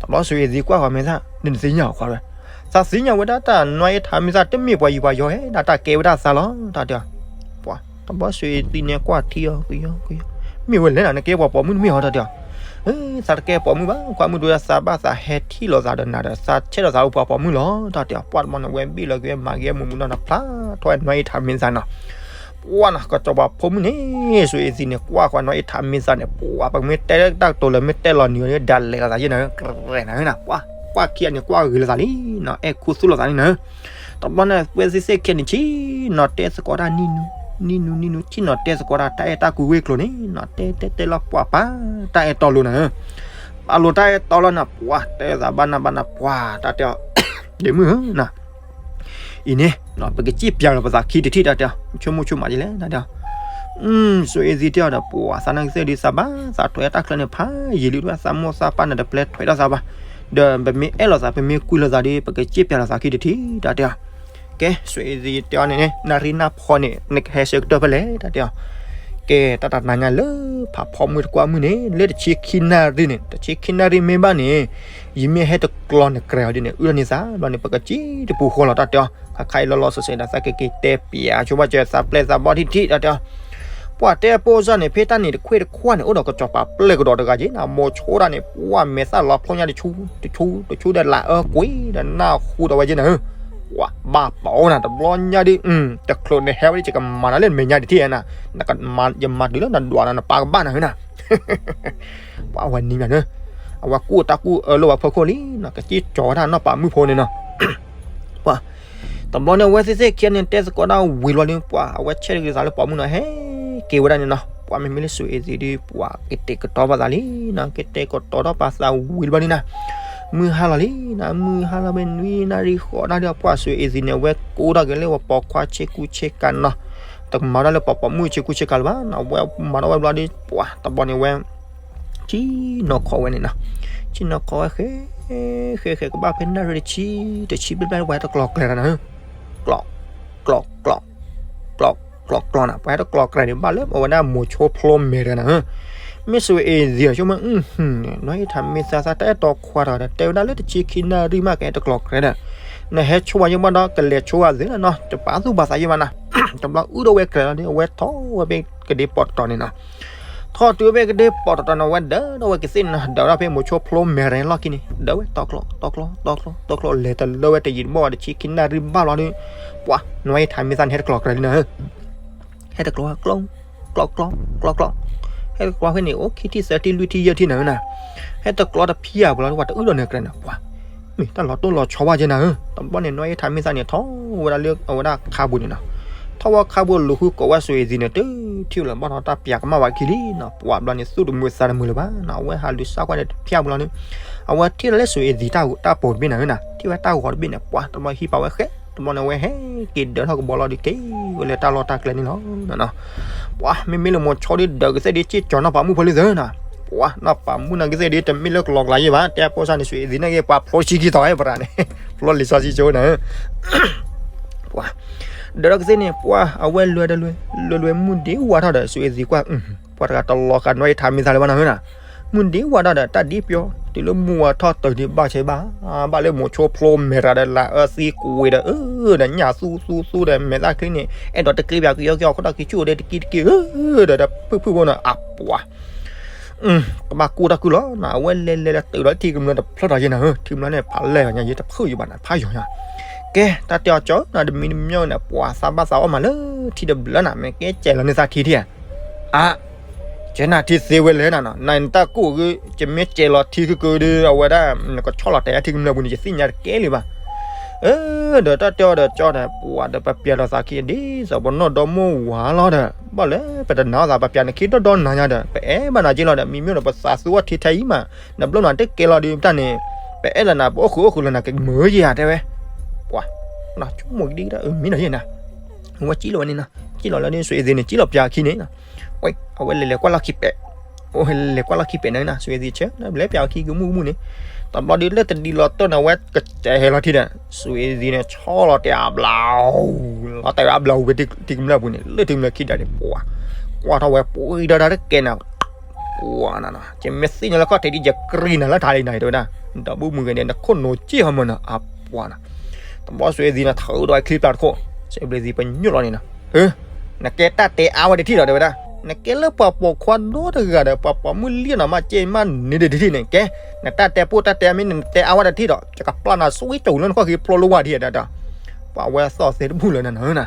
တဘျီစွ့ၤအ့ၣ်သံကွၢ်ဃီမ့ၢ်သၣ် နသ့ၣ်ညါအီၤခွါဝဲ, သးသ့ၣ်ညါဝဲဒၣ်တၢ်နွါအ့ၣ်ထးမ့ၢ်သၣ် တမ့ၢ်ပှၤယံၤပှၤယီၤဧါ, တၢ်ကဲဝဲဒၣ်သးလီၤ တၢ်တဲအီၤ, ပှၤ တဘျီစွ့ၤအ့ၣ်သံန့ၣ်ကွၢ်ထံအီၤ ကယီကယီ, မ့ၢ်ဝဲလဲၣ်နၤ နကဲပှၤပိာ်မုၣ်တမ့ၢ်ဧါ တၢ်တဲအီၤ, သးတကဲပိာ်မုၣ်ဘၣ် ခွါမုၣ်တဲဝဲဒၣ် သးဘၣ်သးဟဲထံၣ်လိာ်သးဒီးနၤဒီး သးဆဲးထီၣ်သးလၢပှၤပိာ်မုၣ်လီၤ တၢ်တဲအီၤ, ပှၤတဘျီန့ၣ် ဝဲဘံၣ်လီၤက့ၤဝဲမၤက့ၤမူးမူးနီၢ်နီၢ် ဖျါထီၣ်ဝဲနွါအ့ၣ်ထးမ့ၢ်သၣ်နီၤ, ပှၤနၤ ကစီၤပၤဖိမုၣ်န့ၣ် စွ့ၤအ့ၣ်သံန့ၣ် ကွၢ်ဃီနွါအ့ၣ်ထးမ့ၢ်သၣ်န့ၣ် ပှၤ ပမ့ၢ်တဲတၢ်ကတိၤလၢမ့ၢ်တဲလီၤနံၤအီၤန့ၣ် ဒၣ်လဲာ်လီၤသးယဲနၤ ကြဲးနၤနၤ, ပှၤ ကွၢ်ခံဂၤန့ၣ် ကွၢ်ဂ့ၤလိာ်သးလံနီၤ, အဲၣ်ခူသူၣ်လိာ်သးလံနၤ, တဘျီန့ၣ် ဝဲသ့ၣ်သ့ၣ်ခံဂၤန့ၣ် ဆ့ၣ်နီၤတဲသကိးတၢ်နံၣ်နူနံၣ်နူနံၣ်နူ ဆ့ၣ်နီၤတဲသကိးတၢ် တၢ်အဲၣ်တၢ်ကွံဝ့ၢ်ကျိၤန့ၣ်နီၤ, တဲတဲတဲလီၤပှၤပာ် တၢ်အဲၣ်တီလိၤနၤ, ပာ်လိၤတၢ်အဲၣ်တီလီၤနၤ, ပှၤ တဲသးဘၣ်နၤဘၣ်နၤ ပှၤ တၢ်တဲအီၤ ဒ့မုၣ်ဧၢနၤ အံၤန့ၣ် ပကစံၣ်ပၠးလီၤပသးခံတထံၣ် တၢ်တဲအီၤ ဆိကမိၣ်ဆိကမးဒ်လဲၣ် တၢ်တဲအီၤ, စွ့ၤအ့ၣ်သံတဲအီၤဒီး ပှၤ သးနာ်က့သ့ၣ်ဒုး သးဘၣ်သးထွဲတၢ်ချၢန့ၣ် ဖးယံာ်လံ ဒ်သးမိၢ်သးပၢ်န့ၣ် တပျဲထွဲထီၣ်သးဘၣ်, ဒီးပမ့ၢ်အဲၣ်လိာ်သး ပမ့ၢ်ကွံလိာ်သးဒီး ပကစံၣ်ပၠးလိာ်သးခံတထံၣ် တၢ်တဲအီၤ, ကဲ စွ့ၤအ့ၣ်သံတဲအီၤန့ၣ်န့ၣ် နၣ်ရံၣ်နၢ်ဖီန့ၣ် နကဟဲဆၢကတၢၢ်ဖဲလဲၣ် တၢ်တဲအီၤ, ကဲ တၢ်တနၤညါလၢ ဖးဖီမုၢ်တကွၢ်မုၢ်န့ၣ် လၢတဆံခံနၣ်ရံၣ်န့ၣ် တဆံခံနၣ်ရံၣ်မ့ၢ်ဘၣ်န့ၣ် ယမ့ၢ်ဟဲတကျီန့ၣ် ကြဲးအီၤဒ်န့ၣ် အုၣ်ထီၣ်န့ၢ်သး ဘျီန့ၣ် ပကစံၣ်တပူၤဃီလီၤ တၢ်တဲအီၤ, ခါခါအံၤလီၤလီၤဆဲးဆဲးဒီး သးကက့ၤတဲပၠးဆိဘၣ်စၢၤ သးပျဲၢ်သးဘီၣ်ထံၣ်ထံၣ် တၢ်တဲအီၤ, ပှၤတဲအပိၢ်စၢ်န့ၣ် ဖဲတၢ်နံၤတခွ့ၣ်တခွါန့ၣ် အိၣ်ဒီးကစီၤပၤပျဲၢ်ကဒီးတဂၤက့ၤနၤ မိၤဆိတၢ်န့ၣ် ပှၤမဲာ်သၣ်လီၤဖျိညါတဆူ တဆူ တဆူဒီးလၢအၢကွံာ်ဒီးနၢ်ဟူဒီးဝဲက့ၤနၤဧၢ, ပှၤဘၣ်ပာ်အိၣ်နၤ တဘျီညါဒ် တချုးနဟဲဝဲဒ် ယကမၤနၤလၢနမဲာ်ညါတထံၣ်နၤ, ယမၤတုၤလၢနဒွးနၤ နပၢ်ကဘၣ်နၤဧၢနၤ ပှၤဝဲနံၤမးန့ၣ်, အဝဲကူၣ်တၢ်ကူၣ်အၢလၢပှၤဖီခိၣ်လံနီၤ, ကစံၣ်ကၠီၤဝဲဒၣ်နီၢ်ပၤမုၣ်ဖိန့ၣ်နီၤ, ပှၤ, တဘျီန့ၣ် အဝဲသ့ၣ်သ့ၣ်ခံဂၤန့ၣ် တဲသကိးဒၣ်ဝံၤလီၤန့ၣ် ပှၤ အဝဲဆဲးတဂ့ၤသးလၢပှၤမုၣ်နီၤ ဟဲက့ၤဝဲဒၣ်န့ၣ်နီၤ, ပှၤမ့မ့ၢ်လၢစွ့ၤအ့ၣ်သံးဒီး ပှၤကတဲာ်ကတီၤဘၣ်သးလံနီၤ, ကတဲာ်ကတီၤထီၣ်ပာ်သးဝံၤတဘျီန့ၣ်နီၤ, မုၢ်ဟါလီၤလံ, မုၢ်ဟါလီၤဖဲနွံနၣ်ရံၣ်ဃိးနၣ်ရံၣ်ဒီး ပှၤစွ့ၤအ့ၣ်သံးန့ၣ် အဝဲကိးထီၣ်က့ၤလၢပှၤပိာ်ခွါဆ့ကူဆ့ကၤနီၤ, တကမၤဒၣ်လၢပှၤပိာ်မုၣ်ဆ့ကူဆ့ကၤလၢၤဘၣ်နီၤ, အဝဲမၤထီၣ်ဝဲဘျီဒီး ပှၤ တဘျီန့ၣ်ဝဲ ဆ့ၣ်နီၤခိးဝဲန့ၣ်နီၤ, ဆ့ၣ်နီၤခိးဝဲဃဲ ဃဲဃဲကဘၣ်ဖဲနၣ်ရံၣ်တဆံ တဆံဘျဲၣ်ဘျဲၣ် ပှၤဟဲတကျီၤကြဲးဒီးနၤဧၢ, ကျီး ကျီး ကျီး ကျီး ကျီး ကျီးနၤ, ပှၤဟဲတကျီၤကြဲးန့ၣ် ဘၣ်လၢအဝဲဒၣ်မိၤဆိဖျိမဲာ်တဂၤနၤဧၢ, မ့ၢ်စွ့ၤအ့ၣ်သံးဒီး ဆိကမိၣ် အၢ နွံအ့ၣ်ထးမ့ၢ်သါသး တၢ်အဲၣ်တီခွါတဂၤဒီး တဲဝဲဒၣ်လၢတဆံခံနၣ်ရံၣ်မး ကဟဲတကျီၤကြဲးဒီး နဟဲဆိဝဲယဘၣ်ဒီး ကလဲၤဆိဝဲသ့လီၤနီၤ, တပာ်သူၣ်ပာ်သးယဘၣ်နၤ, တဘျီအုၣ်ထီၣ်ဝဲကြဲးလီၤဒီး အဝဲထီၣ်ဝဲဖဲကဒ့ပီၤတတီၤန့ၣ်နီၤ ထီၣ်တုၤဝဲဖဲကဒ့ပီၤတတီၤန့ၣ် အဝဲဒၢးထီၣ်ဝဲကသ့ၣ်န့ၣ်နီၤ, ဒၢးထီၣ်ဖဲမိၤဆိဖျိမဲာ်တဂၤန့ၣ်လီၢ်ခံန့ၣ် ဒၢးဝဲတီကျီး တီကျီး တီကျီး တီကျီး လဲၤတလၢဝဲတယံာ်တမီၢ်ဘၣ် တဆံခံနၣ်ရံၣ်ဘၣ်လီၤဒီး ပှၤ နွံအ့ၣ်ထးမ့ၢ်သါန့ၣ် ဟဲတကျီၤကြဲးလံနၤဧၢ, ဟဲတကျီၤ ကျီး ကျီး ကျီး ကျီး ဟဲတကျီၤဖဲန့ၣ် အိၣ်ခံထံၣ်သၢထံၣ်လွံၢ်ထံၣ်ယဲၢ်ထံၣ်နၤဧၢနၤ, ဟဲတကျီၤတဖံးဧါပူၤလီၤ ပှၤတအုၣ်ဒီးနၤကြဲးနၤ ပှၤ မ့ၢ်တၢ်လီၤတိၢ်လီၤဆီဘၣ်ကဲနၤဧၢ, တဘျီန့ၣ် နွံအ့ၣ်ထးမ့ၢ်သါန့ၣ် ထီၣ်ဝဲဒၣ်လၢအဝဲဒၣ်ခါပူၤန့ၣ်နီၤ, ထီၣ်ဝဲခါပူၤလူၤဃုကိးဝဲစွ့ၤအ့ၣ်သံးန့ၣ် တုၤ ထံၣ်လၢၤဘၣ်ထီၣ်တၢ်ပၠးကမၣ်ဝဲခံလံနီၤ, ပှၤဘျီန့ၣ် သူၣ်တမုာ်သးတမုာ်လၢၤဘၣ်နီၤ, အဝဲဟးလူၤစၢ်ကွၢ်န့ၣ်တဖျၢၣ်ပူၤလီၤန့ၣ်, အဝဲထံၣ်လီၤလၢ စွ့အ့သံတၢ်ဂီၤတၢ်ပိာ်တဘ့ၣ်နၤဧၢနီၤ, ထံၣ်ဝဲတၢ်ဂီၤတဘ့ၣ်န့ၣ် ပှၤတဘျီဟံးပာ်ဝဲဃဲ, တဘျီန့ၣ် အဝဲဟဲက့ၤဒၢးထီၣ်ကဘီလီၤဒီးက့ၤဝဲလၢတၢ်လီၢ်တၢ်ကျဲန့ၣ်လီၤနီၤ. ပှၤမ့မ့ၢ်လၢမိၤဆိဒ်ဒၢးကသ့ၣ်ဒ် စ့ၢ်ကီးနီၢ်ပၤမုၣ်ဖိလံသၢနီၤ, ပှၤနီၢ်ပၤမုၣ်နာ်ကသ့ၣ်ဒ် တမ့ၢ်လၢကလီကလီယဲၢ်ဘၣ်, တဲပိာ်စၢ်န့ၣ် စွ့အ့သံနာ်က့ ပှၤဖျိဆံခံသီဝဲပရၤန့ၣ်, ဖျိလံာ်စီဆှံကၠိနၤ ပှၤ ဒၢးထီၣ်ကသ့ၣ်န့ၣ် ပှၤအဝဲလွဲၢ်တလွဲၢ်, လွဲၢ်လွဲၢ်မုၢ်ဒ့ဝါထီၣ်ဒီး စွ့အ့သံကွၢ်, ပှၤတဂၤတလီၤဃာ်နီၢ်အံၤထးမံသးလၢၤဘၣ်နီၤဧၢနီၤ, မုၢ်ဒ့ဝါထီၣ်ဒီး တၢ်ဒ်ပျီ တုၤလၢမုၢ်ဝါထီၣ်တုၤဒံးဘၣ်ဆဲးဘၣ်, ဘၣ်လၢမိၤဆိဖျိမဲာ်တၢ်ဒီးလၢအၢသံကွံာ်ဒီး အၢ ဒီးညၣ်သူသူသူဒီး မဲာ်သၣ်ချံန့ၣ် အဲၣ်ဒိးတကျ့ပၠးကယီကယီ ခိၣ်ထီၣ်ခံဆူၣ်အိၣ်ဒဲးတကံတကံ အၢ ဒီးတဖုၣ်ဖုၣ်ဖိနီၤ အပှၤ ကဘၣ်ကူၣ်တၢ်ကူၣ်လီၤနီၤ, အဝဲလဲၤလဲၤလဲၤတုၤလီၤထံကမျၢၢ်တဖျၢၣ်ထီၣ်ယဲၢ်နီၤဧၢ, ထံကမျၢၢ်န့ၣ် ဖးလဲၢ်ယၤညါ ယတဖုၣ်ယဘၣ်နီၤ ဖးယီၤညါ, ကဲ တၢ်တဲအီၤကၠီနီၤ တမံၤတမံၤန့ၣ် ပှၤသးဘၣ်သးအီၣ်မးလၢထံတဘျၢနီၤ, မ့ၢ်ကဲစဲးလီၤန့ၢ်သးထံထံဧါ, အါ ကဲနၤထံသ့ဝဲလဲၣ်နၤနီၤ, နတၢ်ကူၣ်ဂ့ၤ ကမ့ၢ်စဲးလီၤထံကကဒီး အဝဲဒၣ် နကဆီၣ်လီၤတဲာ်ထံကမျၢၢ်ပူၤန့ၣ် ယသ့ၣ်ညါတကဲလံဘၣ် ဒီးတၢ်တဲအီၤဒီးကၠီဒီး ပှၤဒီးပပျးဒီးသးခံ ဒ်သိးပနီၢ်ဒီမိၢ်ဝၤလီၤဒီး ဘၣ်လၢပတနာ်အီၤသး ပပျးနခံဒီဒီနၤညါဒီး ပအဲၣ်ဘၣ်နၤက့လီၤဒီး မံမ့ၢ်ဒီးပသးသူအီၣ်ထံထဲအံၤမး, နဘျီနၤတကဲလီၤဒီးတၢ်န့ၣ် ပအဲၣ်လီၤနၤ ပအိၣ်ဃုာ်အိၣ်ဃုာ်လီၤနၤ ကမုာ်ယဲၢ်ဧါတဲဝဲ, ပှၤ ဆိကမိၣ်ကဒံကဒါ မံနီၤယဲၢ်နၤ, ဝဲကံၣ်လီၤဝဲန့ၣ်နီၤ, ကံၣ်လီၤလၢန့ၣ် စွ့အ့သံန့ၣ် ကံၣ်လီၤပၠးအခံန့ၣ်နီၤ, ဝဲ အဝဲလဲၤလဲၤကွၢ်လီၢ်ခံပဲာ် အိၣ်ဟဲလဲၤကွၢ်လီၢ်ခံပဲာ်န့ၣ်နီၤ, စွ့အ့သံဆၢ လဲၤပၠးအခံကမူၣ်ကမူၣ်န့ၣ်, တဘျီဒီးလၢတဒံးလီၤတီၢ်န့ၣ် အဝဲကစဲးဟဲလီၤထံဒီး စွ့အ့သံန့ၣ် ဆီၣ်လီၤတဲာ်အဘျး လီၤတဲာ်ဝဲအဘျးဝဲထံကမျၢၢ်ပူၤန့ၣ် လၢထံကမျၢၢ်ခံဒၢးန့ၣ် ပှၤ ကွၢ်ထီၣ်ဝဲပှံၤဒီးတၢ်တကဲနၤ ပှၤနၤနီၤ ကမ့ၢ်သ့ၣ်ညါလၢခီၣ်ထံးဒ် ယကြံနၤလၢထးလံနၤ တဲဝဲဒၣ်, ဒီးဘူၣ်မုၢ်ဂဲၤန့ၣ် နခိၣ်နူာ်က့ၢ်ဟီမၢ်နီၤ အပှၤနီၤ, တဘျီစွ့အ့သံန့ၣ် ထုးဒီးချံပျၢ်တခိၣ်, စွ့အ့သံပညိၣ်လီၤန့ၣ်နီၤ, နကဲတၢ်တဲအါဝဲတထံၣ်ဒီး တဲဝဲဒၣ်, နကဲလၢပှၤပိာ်ခွါဒီတဂၤဒီး ပှၤပိာ်မုၣ်လံနီၤ မ့ၢ်ကဲမ့ၢ်န့ၣ်တထံၣ်န့ၣ် ကဲ နတၢ်တဲပိၢ်တၢ်တဲအါမ့ၢ်နတဲအါဝဲတထံၣ်ဒီး ယကပျၢ်နၤ စွ့ကၠိလၢနခီၣ်ဃံဖျိလၢဝါဒံးဒၣ်ဒီး, ပှၤဝဲသီၣ်သ့တဘူၣ်လၢနနီၤနီၤ,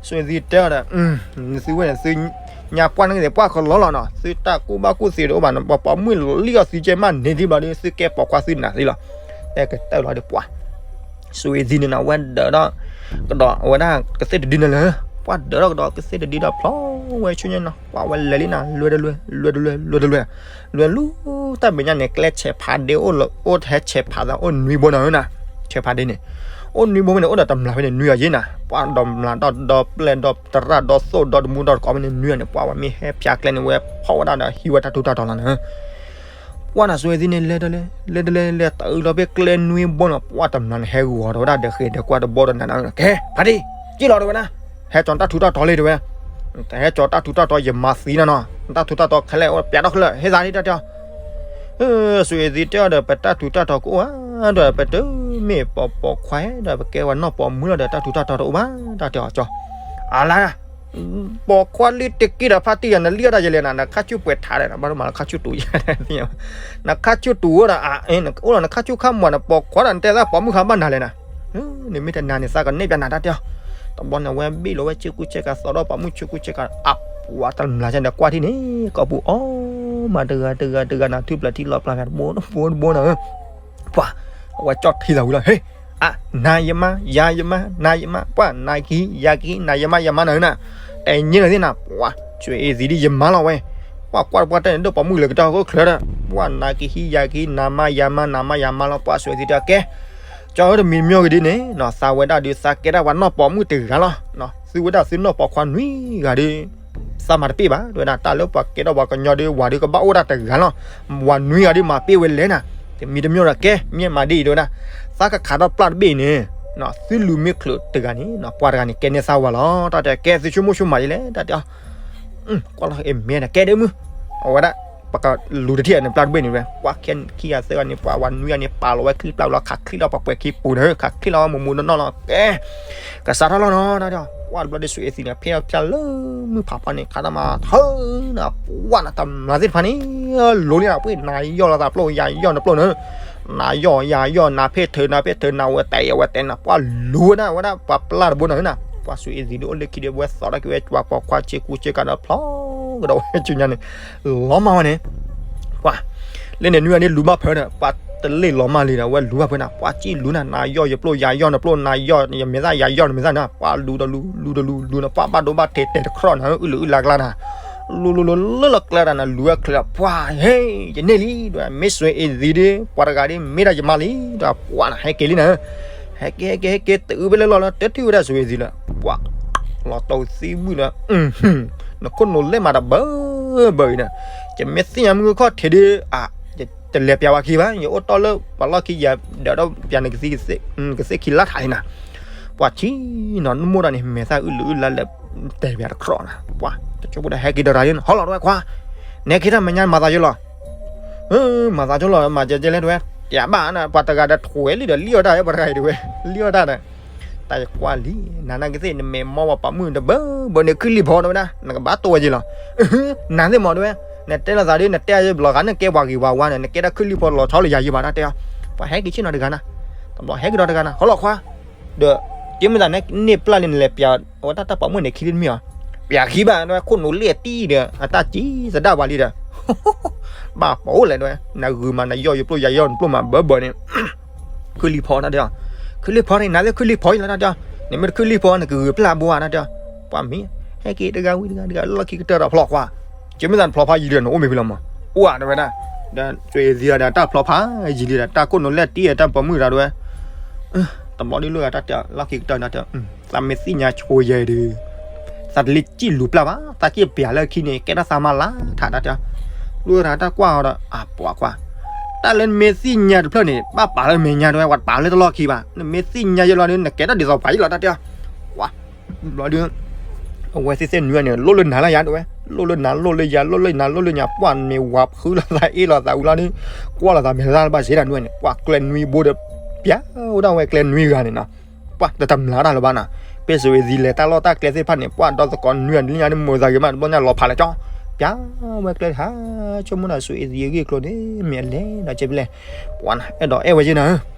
စွ့အ့သံတဲအီၤဒီး သုဝဲန့ၣ် သုညါပှၢ်န့ၣ်သ့ၣ်ပှၢ်ကလီလီၤနီၤ, သုတၢ်ကူၣ်ဘၣ်ကူၣ်သ့တအိၣ်ဘၣ်နီၤ, ပှၤပိာ်မုၣ်လံအီၤသံကဲမ့ၢ်န့ၣ်သ့ၣ်ဘျီဒီး သုကဲပိာ်ခွါသုနာ်သ့လီၤ, တဲကတၢၢ်လီၤဒီးပှၤ စွ့အ့သံန့ၣ်နီၤ အဝဲဒၢးဒီး ကဒီးအဝဲဒၣ်ကသ့ၣ်တဒုန့ၣ်လၢ, ပှၤဒၢးထီၣ်ကဒီးကသ့ၣ်တဒုဒီးဖျီဝဲဆူညါနီၤ, ပှၤဝဲလဲၤလံနီၤ လွဲၢ်တလွဲၢ် လွဲၢ်တလွဲၢ် လွဲၢ်တလွဲၢ်, လွဲၢ်လူၤတၢ်မဲာ်ညါန့ၣ် ကျဲဆဲးဖးဒ့အိၣ်လၢ အိၣ်ထဲဆဲးဖးသးအိၣ်နွံဘိနီၤနီၤ, ဆဲးဖးဒ့န့ၣ် အိၣ်နွံဘိဖဲန့ၣ် အိၣ်ဒီးတမျာ်ဖဲန့ၣ်နွံအယ့ၢ်နီၤ, ပှၤဒီးမျာ်ဒီးဒီပျဲၢ်ဒီးတရၣ်ဒီသိၣ်ဒီတမူဒီတကိးဖဲန့ၣ်နွံအန့ၣ် ပှၤဝဲမ့ၢ်ဟဲဖၠးကျဲန့ၣ် ဝဲဖီၣ်ဝဲဒၣ်ဒီးဟံးဝဲတၢ်ထူးတၢ်တီၤလီၤနီၤ ပှၤနၤစွ့အ့သံန့ၣ် လဲၤတလဲၤ လဲၤတလဲၤ လဲၤတအုးလီၤဖဲကျဲနွံဘိနီၤ, ပှၤတမျာ်န့ၣ် ဟဲဂီၤဒီးဝဲဒၣ်ဒီးဃဲၤဒီးကွၢ်တဘီဒီးနၤနီၤ, ကဲ ဖါတံၢ် က့ၤလီၤတဲဝဲဒၣ်, ဟဲကၠီၤတၢ်ထူးတၢ်တီၤလံတဲဝဲ, တဟဲကၠီၤတၢ်ထူးတၢ်တီၤ ယမၤသံနၤနီၤ, တၢ်ထူးတၢ်တီၤခဲလၢာ်အိၣ်ပၠးထီၣ်ခဲလၢာ် ဟ့ၣ်သးဒ်တၢ်တဲအီၤ စွ့အ့သံတဲအီၤဒီး ပတၢ်ထူးတၢ်တီၤကအိၣ်ဧါ, ဒီးပတမ့ၢ်ပိာ်ပိာ်ခွါဒီး ပကဲဝဲနီၢ်ပိာ်မုၣ်လီၤဒီး တၢ်ထူးတၢ်တီၤတအိၣ်ဘၣ် တၢ်တဲအီၤကၠီၤ, အလါ ပိာ်ခွါလံတက့ၢ်ဒီးဖါတံၢ်ယၤ နလံၣ်အီၣ်တၢ်ယလဲၣ်နၤ, နခါဆူၣ်ပှဲၤထးဒီး ဘၣ်ဒိမးလၢခါဆူၣ်တူာ်ယၤ, နခါဆူၣ်တူာ်ဝဲဒီး အအိၣ်လီၤ နခါဆူၣ်ခါမီၤ နပိာ်ခွါဒီး နတဲသးပိာ်မုၣ်ဃါဘၣ်နၤလဲၣ်နၤ, နမ့ၢ်တနာ်န့ၣ် သးကနဲၣ်ပၠးနၤတၢ်တဲအီၤ, တဘျီန့ၣ် အဝဲဘ့ၣ်လီၤဝဲဆ့ကူဆ့ကၤ သီဒီးပိာ်မုၣ်ဆ့ကူဆ့ကၤ အပှၤတမျာ်ကန့ၣ် ကွၢ်ထံၣ်န့ၣ် ကိာ်ပူၤအီၣ်မးတဂၤတဂၤတဂၤနၤ ထူၣ်ပျၢၤထံလီၤပျၢၤတဘိတဘိတဘိနီၤ ပှၤ အဝဲကၠီၣ်ထံသးဝံၤလီၤ ဟ့ၣ် အါ နၤယမါ ယၤယမါ နၤယမါ ပှၤ နၤကဟံး ယၤကဟံး နၤယမါ ယမါနၤနၤ တဲညါလီၤသ့ၣ်နၤ ပှၤ စွ့အ့သံဒ်ယမါလီၤဝဲ ပှၤကွၢ်တပှၢ်တၢ်န့ၣ် ဒိၣ်ပိာ်မုၣ်လၢကတီၢ်အိၣ်ချၢဒီး ပှၤ နၤကဟံး ယၤကဟံး နၤမါ ယၤမါ နၤမါ ယၤမါလီၤ ပှၤ စွ့အ့သံတဲ ကဲ ကၠီဧၢ တမံၤတမံၤဂ့ၤဒ်န့ၣ် သးဝဲဒၣ်ဒုး သးကဲဒၣ်ပှၤနီၢ်ပိာ်မုၣ်တဂၤလီၤ သုဝဲဒၣ်သုနီၢ်ပိာ်ခွါနွံဂၤဒီး သးမၤတပ့ၢ်ဘၣ် တဲဝဲဒၣ် တၢ်လၢပှၤကဲထီၣ်ပှၤကညီဒီး ဝၤဒီးကဘၣ်အိၣ်ဒၣ်တဂၤလီၤ ဝၤနွံဂၤဒီးမၤပ့ၢ်ဝဲလဲၣ်နၤ တမံၤတမံၤဒီး ကဲ မ့ၢ်မၤဒ်အံၤ တဲဝဲဒၣ် သးကခးထီၣ်ပျၢ်တဘ့ၣ်န့ၣ် သုလူၤမ့ၢ်ချုးတဂၤန့ၣ် ပှၤတဂၤန့ၣ် ကဲန့ၢ်သးဝၤလီၤ တၢ်တဲ ကဲသုဆိကမိၣ်ဆိကမးဒ်လဲၣ် တၢ်တဲ ကွၢ်လီၤ အမ့ၢ်န့ၣ် ကဲဒ့မုၢ် အဝဲဒၣ် ပကလူၤတထံၣ်န့ၣ် ပျၢ်တဘ့ၣ်န့ၣ်ဝဲ ပှၤခဲခံဂၤသၢဂၤန့ၣ် ပှၤဝၤနွံဂၤန့ၣ် ပာ်လီၤဝဲချံပျၢ်လီၤ ခးချံလီၤ ပှၤပှဲၤခံပူၤန့ၣ် ခးချံလီၤ မူးမူးနီၢ်နီၢ်လီၤ ကဲ ကစးထီၣ်လီၤနီၤ တၢ်တဲ ကွၢ်တဘျီဒီး စွ့အ့သံန့ၣ် ဖဲအီၣ်ဖျါလၢမုၢ်ဖးဖီန့ၣ် ခါတၢ်မၤထၢနၤ ပှၤနၤတမျာ်သ့ၣ်တဖၣ်န့ၣ် လိၤလံနၤ ပှ့ၤနၤယီၣ်လီၤသးပျိၣ် ယၤယီၣ်နပျိၣ်န့ၣ် နၤယီၣ်ယၤယီၣ် နၤဖ့ၣ်ထၢ နၤဖ့ၣ်ထၢ နၤဝဲတဲ ယဝဲတဲ နပှၤလူၤဝဲဒၣ် ဝဲဒၣ်ပှၤပျၢ်တဘိနၤနၤ ပှၤစွ့အ့သံဒုးအိၣ်လၢခံဒီး ဝဲသီထီၣ်က့ၤဝဲ ပှၤပိာ်ခွါဆ့ကူဆ့ကၤဒီးဖျီကဒီးဝဲဆူညါန့ၣ် လီၤမၢ်ဝဲန့ၣ် ပှၤ လၢန့ၣ်နွံဂၤန့ၣ်လူၤဘၣ်ဖၢဒီး ပှၤ တလ့ၣ်လီၤမၢ်လံဒီး အဝဲလူၤဘၣ်ဖဲနၤ ပှၤစံၣ်လူၤနၤ နၤယီၢ်ယပျိၢ်ယၤယီၢ် နပျိၢ်နၤယီၢ် ယမဲာ်သၣ်ယၤယီၢ် နမဲာ်သၣ်နၤ ပှၤလူၤဒီးလူၤ လူၤဒီးလူၤ လူၤနၤ ပှၤဘၣ်ဒိဘၣ်ထံးတဲာ်တခြီၣ်နၤ အုၣ်လူၤအုၣ်လါကျါနၤ လူၤလူၤလူၤလၢလီၤကျါတၢ်နၤ လူၤဝဲချဲးဒီး ပှၤဟ့ၣ် ယန့ၢ်လံ ဒီး မ့ၢ်စွ့အ့ၣ်သံးဒီး ပှၤတဂၤဒီး မ့ၢ်ဒၣ်ယမါလံ ဒီးပှၤနၤ ဟဲက့ၤလံနၤ ဟဲက့ၤ ဟဲက့ၤ ဟဲက့ၤ တအုၣ်ဖဲလဲၣ်လီၤလၢ တထံၣ်ဝဲဒၣ်စွ့အ့ၣ်သံးလၢ ပှၤ လီၤတိၢ်သံမုၣ်ဒီး နခိၣ်နူာ်လဲၢ်မးတဘၢဘၢအံၤန့ၣ် ယမ့ၢ်သ့ၣ်ညါမုၢ်ခီၣ်ထံးဒီး အ ယတလဲၤပျးဝဲခံဘၣ် ယအိၣ်တီၢ်လၢပှၤလီၢ်ခံယၤ ဒီးဒီးပျးန့ၣ် ကသ့ၣ်ခံလါထးလံနၤ ပှၤဆံနီၤ နမိၢ်ဒီးန့ၣ် မဲာ်သၣ်အုၣ်လူၤအုၣ်လါလၢ တဲပျးတခြီၣ်နၤ ပှၤ တကၠိဖိဒီးဟဲက့ၤဒီးတဂၤယဲ ဟီလီၤတဝဲခွါ နဲခ့တၢ်မဲာ်ညါမၤသးယိလီၤ မၤသးကၠိလီၤ မၤကဲကဲလဲၣ်တဝဲ တဘၣ်နၤ ပှၤတဂၤဒီးထွဲလံဒီး လံၣ်အီၣ်တၢ် ပှၤတဂၤအံၤတဝဲ လံၣ်အီၣ်တၢ်ဒီး တၢ်ယကွၢ်လံ နၤနာ်ကသ့ၣ် နမဲာ်မီၢ်ပှၤပိာ်မုၣ်တဘၢဘၢန့ၣ် ခုၣ်လံၢ်ဖီတဝဲဒၣ် နကဘၣ်တိၢ်ဝဲယဲလီၤ နၤသ့ၣ်မီၢ်တဝဲ နတဲလိာ်သးဒီး နတဲဘျီဃီ နကဲပှၤဂ့ၤပှၤဝါန့ၣ် နကဲတၢ်ခုၣ်လံၢ်ဖီလီၤဆီလၢယၤယံၤဘၣ် တၢ်တဲအီၤ ပှၤဟဲက့ၤဆ့ၣ်နီၤတဂၤနၤ တဘျီဟဲက့ၤဒီးတဂၤနၤ ဟီလီၤခွါ ဒီး တမ့ၢ်သးန့ၣ် န့ၢ်ပျၢ်လံနလဲၤပျး အဝဲတၢ်တၢ်ပိာ်မုၣ်န့ၣ် ခံလံတမ့ၢ်အီၤ ပျးခံဘၣ်တဝဲခိၣ်နူာ်လ့ၣ်အတံၢ်ဒီး အတၢ်စံသဒၣ်ပှၤလံဒီး ဘၣ်ပိာ်လဲၣ်တဝဲ နဂုာ်မး နယီၢ်ယပျိၢ်ယၤယီၢ်နပျိၢ်မးဘၢဘၢန့ၣ် ခုၣ်လံၢ်ဖီတၢ်တဲအီၤ ခုၣ်လံၢ်ဖီန့ၣ် နၤလၢခုၣ်လံၢ်ဖီယလီၤတၢ်တဲအီၤ နမ့ၢ်တခုၣ်လံၢ်ဖီ နကဂုာ်ပျၢ်ဘိဧါတၢ်တဲအီၤ ပှၤမ့ၢ် ဟဲက့ၤတဂၤဝံၤတဂၤတဂၤလီၢ်ခံကတၢၢ်ဒီးဖျီခွါ ကမ့ၢ်သးနဖျီဖးယံာ်လံဒီး နအိၣ်မ့ၢ်ဖဲလီၤမး အိၣ်ဧါတဝဲဒၣ် ဒီးစွ့အ့ၣ်သံးဒီး တၢ်ဖျီဖးယံာ်လံဒီး တၢ်ခိၣ်နူာ်လ့ၣ်တံၢ်တၢ်ပိာ်မုၣ်တၢ်တဝဲ တဘျီဒ်လိၣ်ဂၤတၢ်တဲအီၤ လီၢ်ခံကတၢၢ်တၢ်တဲအီၤ သးမ့ၢ်သ့ၣ်ညါဆိယဲဒီး သးတလ့ၣ်စံၣ်လူၤပျၢ်ဘၣ် သးစံၣ်ပျးလၢခံန့ၣ် ကဲတၢ်သးမါလါထးတၢ်တဲအီၤ လိၣ်ဂၤတၢ်ကွၢ်အီၤဒီး အပှၤကွၢ် တၢ်လၢနမ့ၢ်သ့ၣ်ညါတဖျၢၣ်န့ၣ် ဘၣ်ပာ်လၢမဲာ်ညါတဝဲ ပှၤတပာ်လၢတလီၢ်ခံဘၣ် နမ့ၢ်သ့ၣ်ညါယဲလီၤဒီး နကဲတၢ်ဒ်သိးပှၤယံၤလီၤတၢ်တဲအီၤ ပှၤ ဘျီဒီး အဝဲသ့ၣ်သ့ၣ်နွံန့ၣ် လိၣ်လၢနၤလၢယၤတဝဲ လိၣ်လၢနၤလိၣ်လၢယၤ လိၣ်လၢနၤလိၣ်လၢညါ ပှၤမ့ၢ်ဝၤဖုလီၤသးအ့ၣ်လီၤသးဝံၤလီၤဒီး ကွၢ်လီၤသးမဲာ်သၣ်လၢဘၣ်စ့တၢ်နွံန့ၣ် ပှၤကျဲနွံဘိဒီး ပျးဝဲဒၣ်ဝဲကျဲနွံဂၤန့ၣ်နီၤ ပှၤတတမျးတၢ်လၢၤဘၣ်နီၤ ပ့ၢ်စွ့အ့ၣ်သံးလဲၤတၢ်လီၢ်တၢ်ကျဲသ့ၣ်တဖၣ်န့ၣ် ပှၤဒီသကိးနွံဂၤလၢညါန့ၣ် မိၢ်သးဂ့ၤမး တဘျီညါလီၤဖးလၢကၠီ ပျးဝဲကျဲတဟါ ဆိကမိၣ်ဒီးစွ့အ့ၣ်သံးအဂ့ၢ်အကျိၤန့ၣ် မ့ၢ်အလဲၤဒီးကဲဖဲလဲၣ် ပှၤနၤ အဲၣ်ဒိးအဲၣ်ဝဲယဲနၤ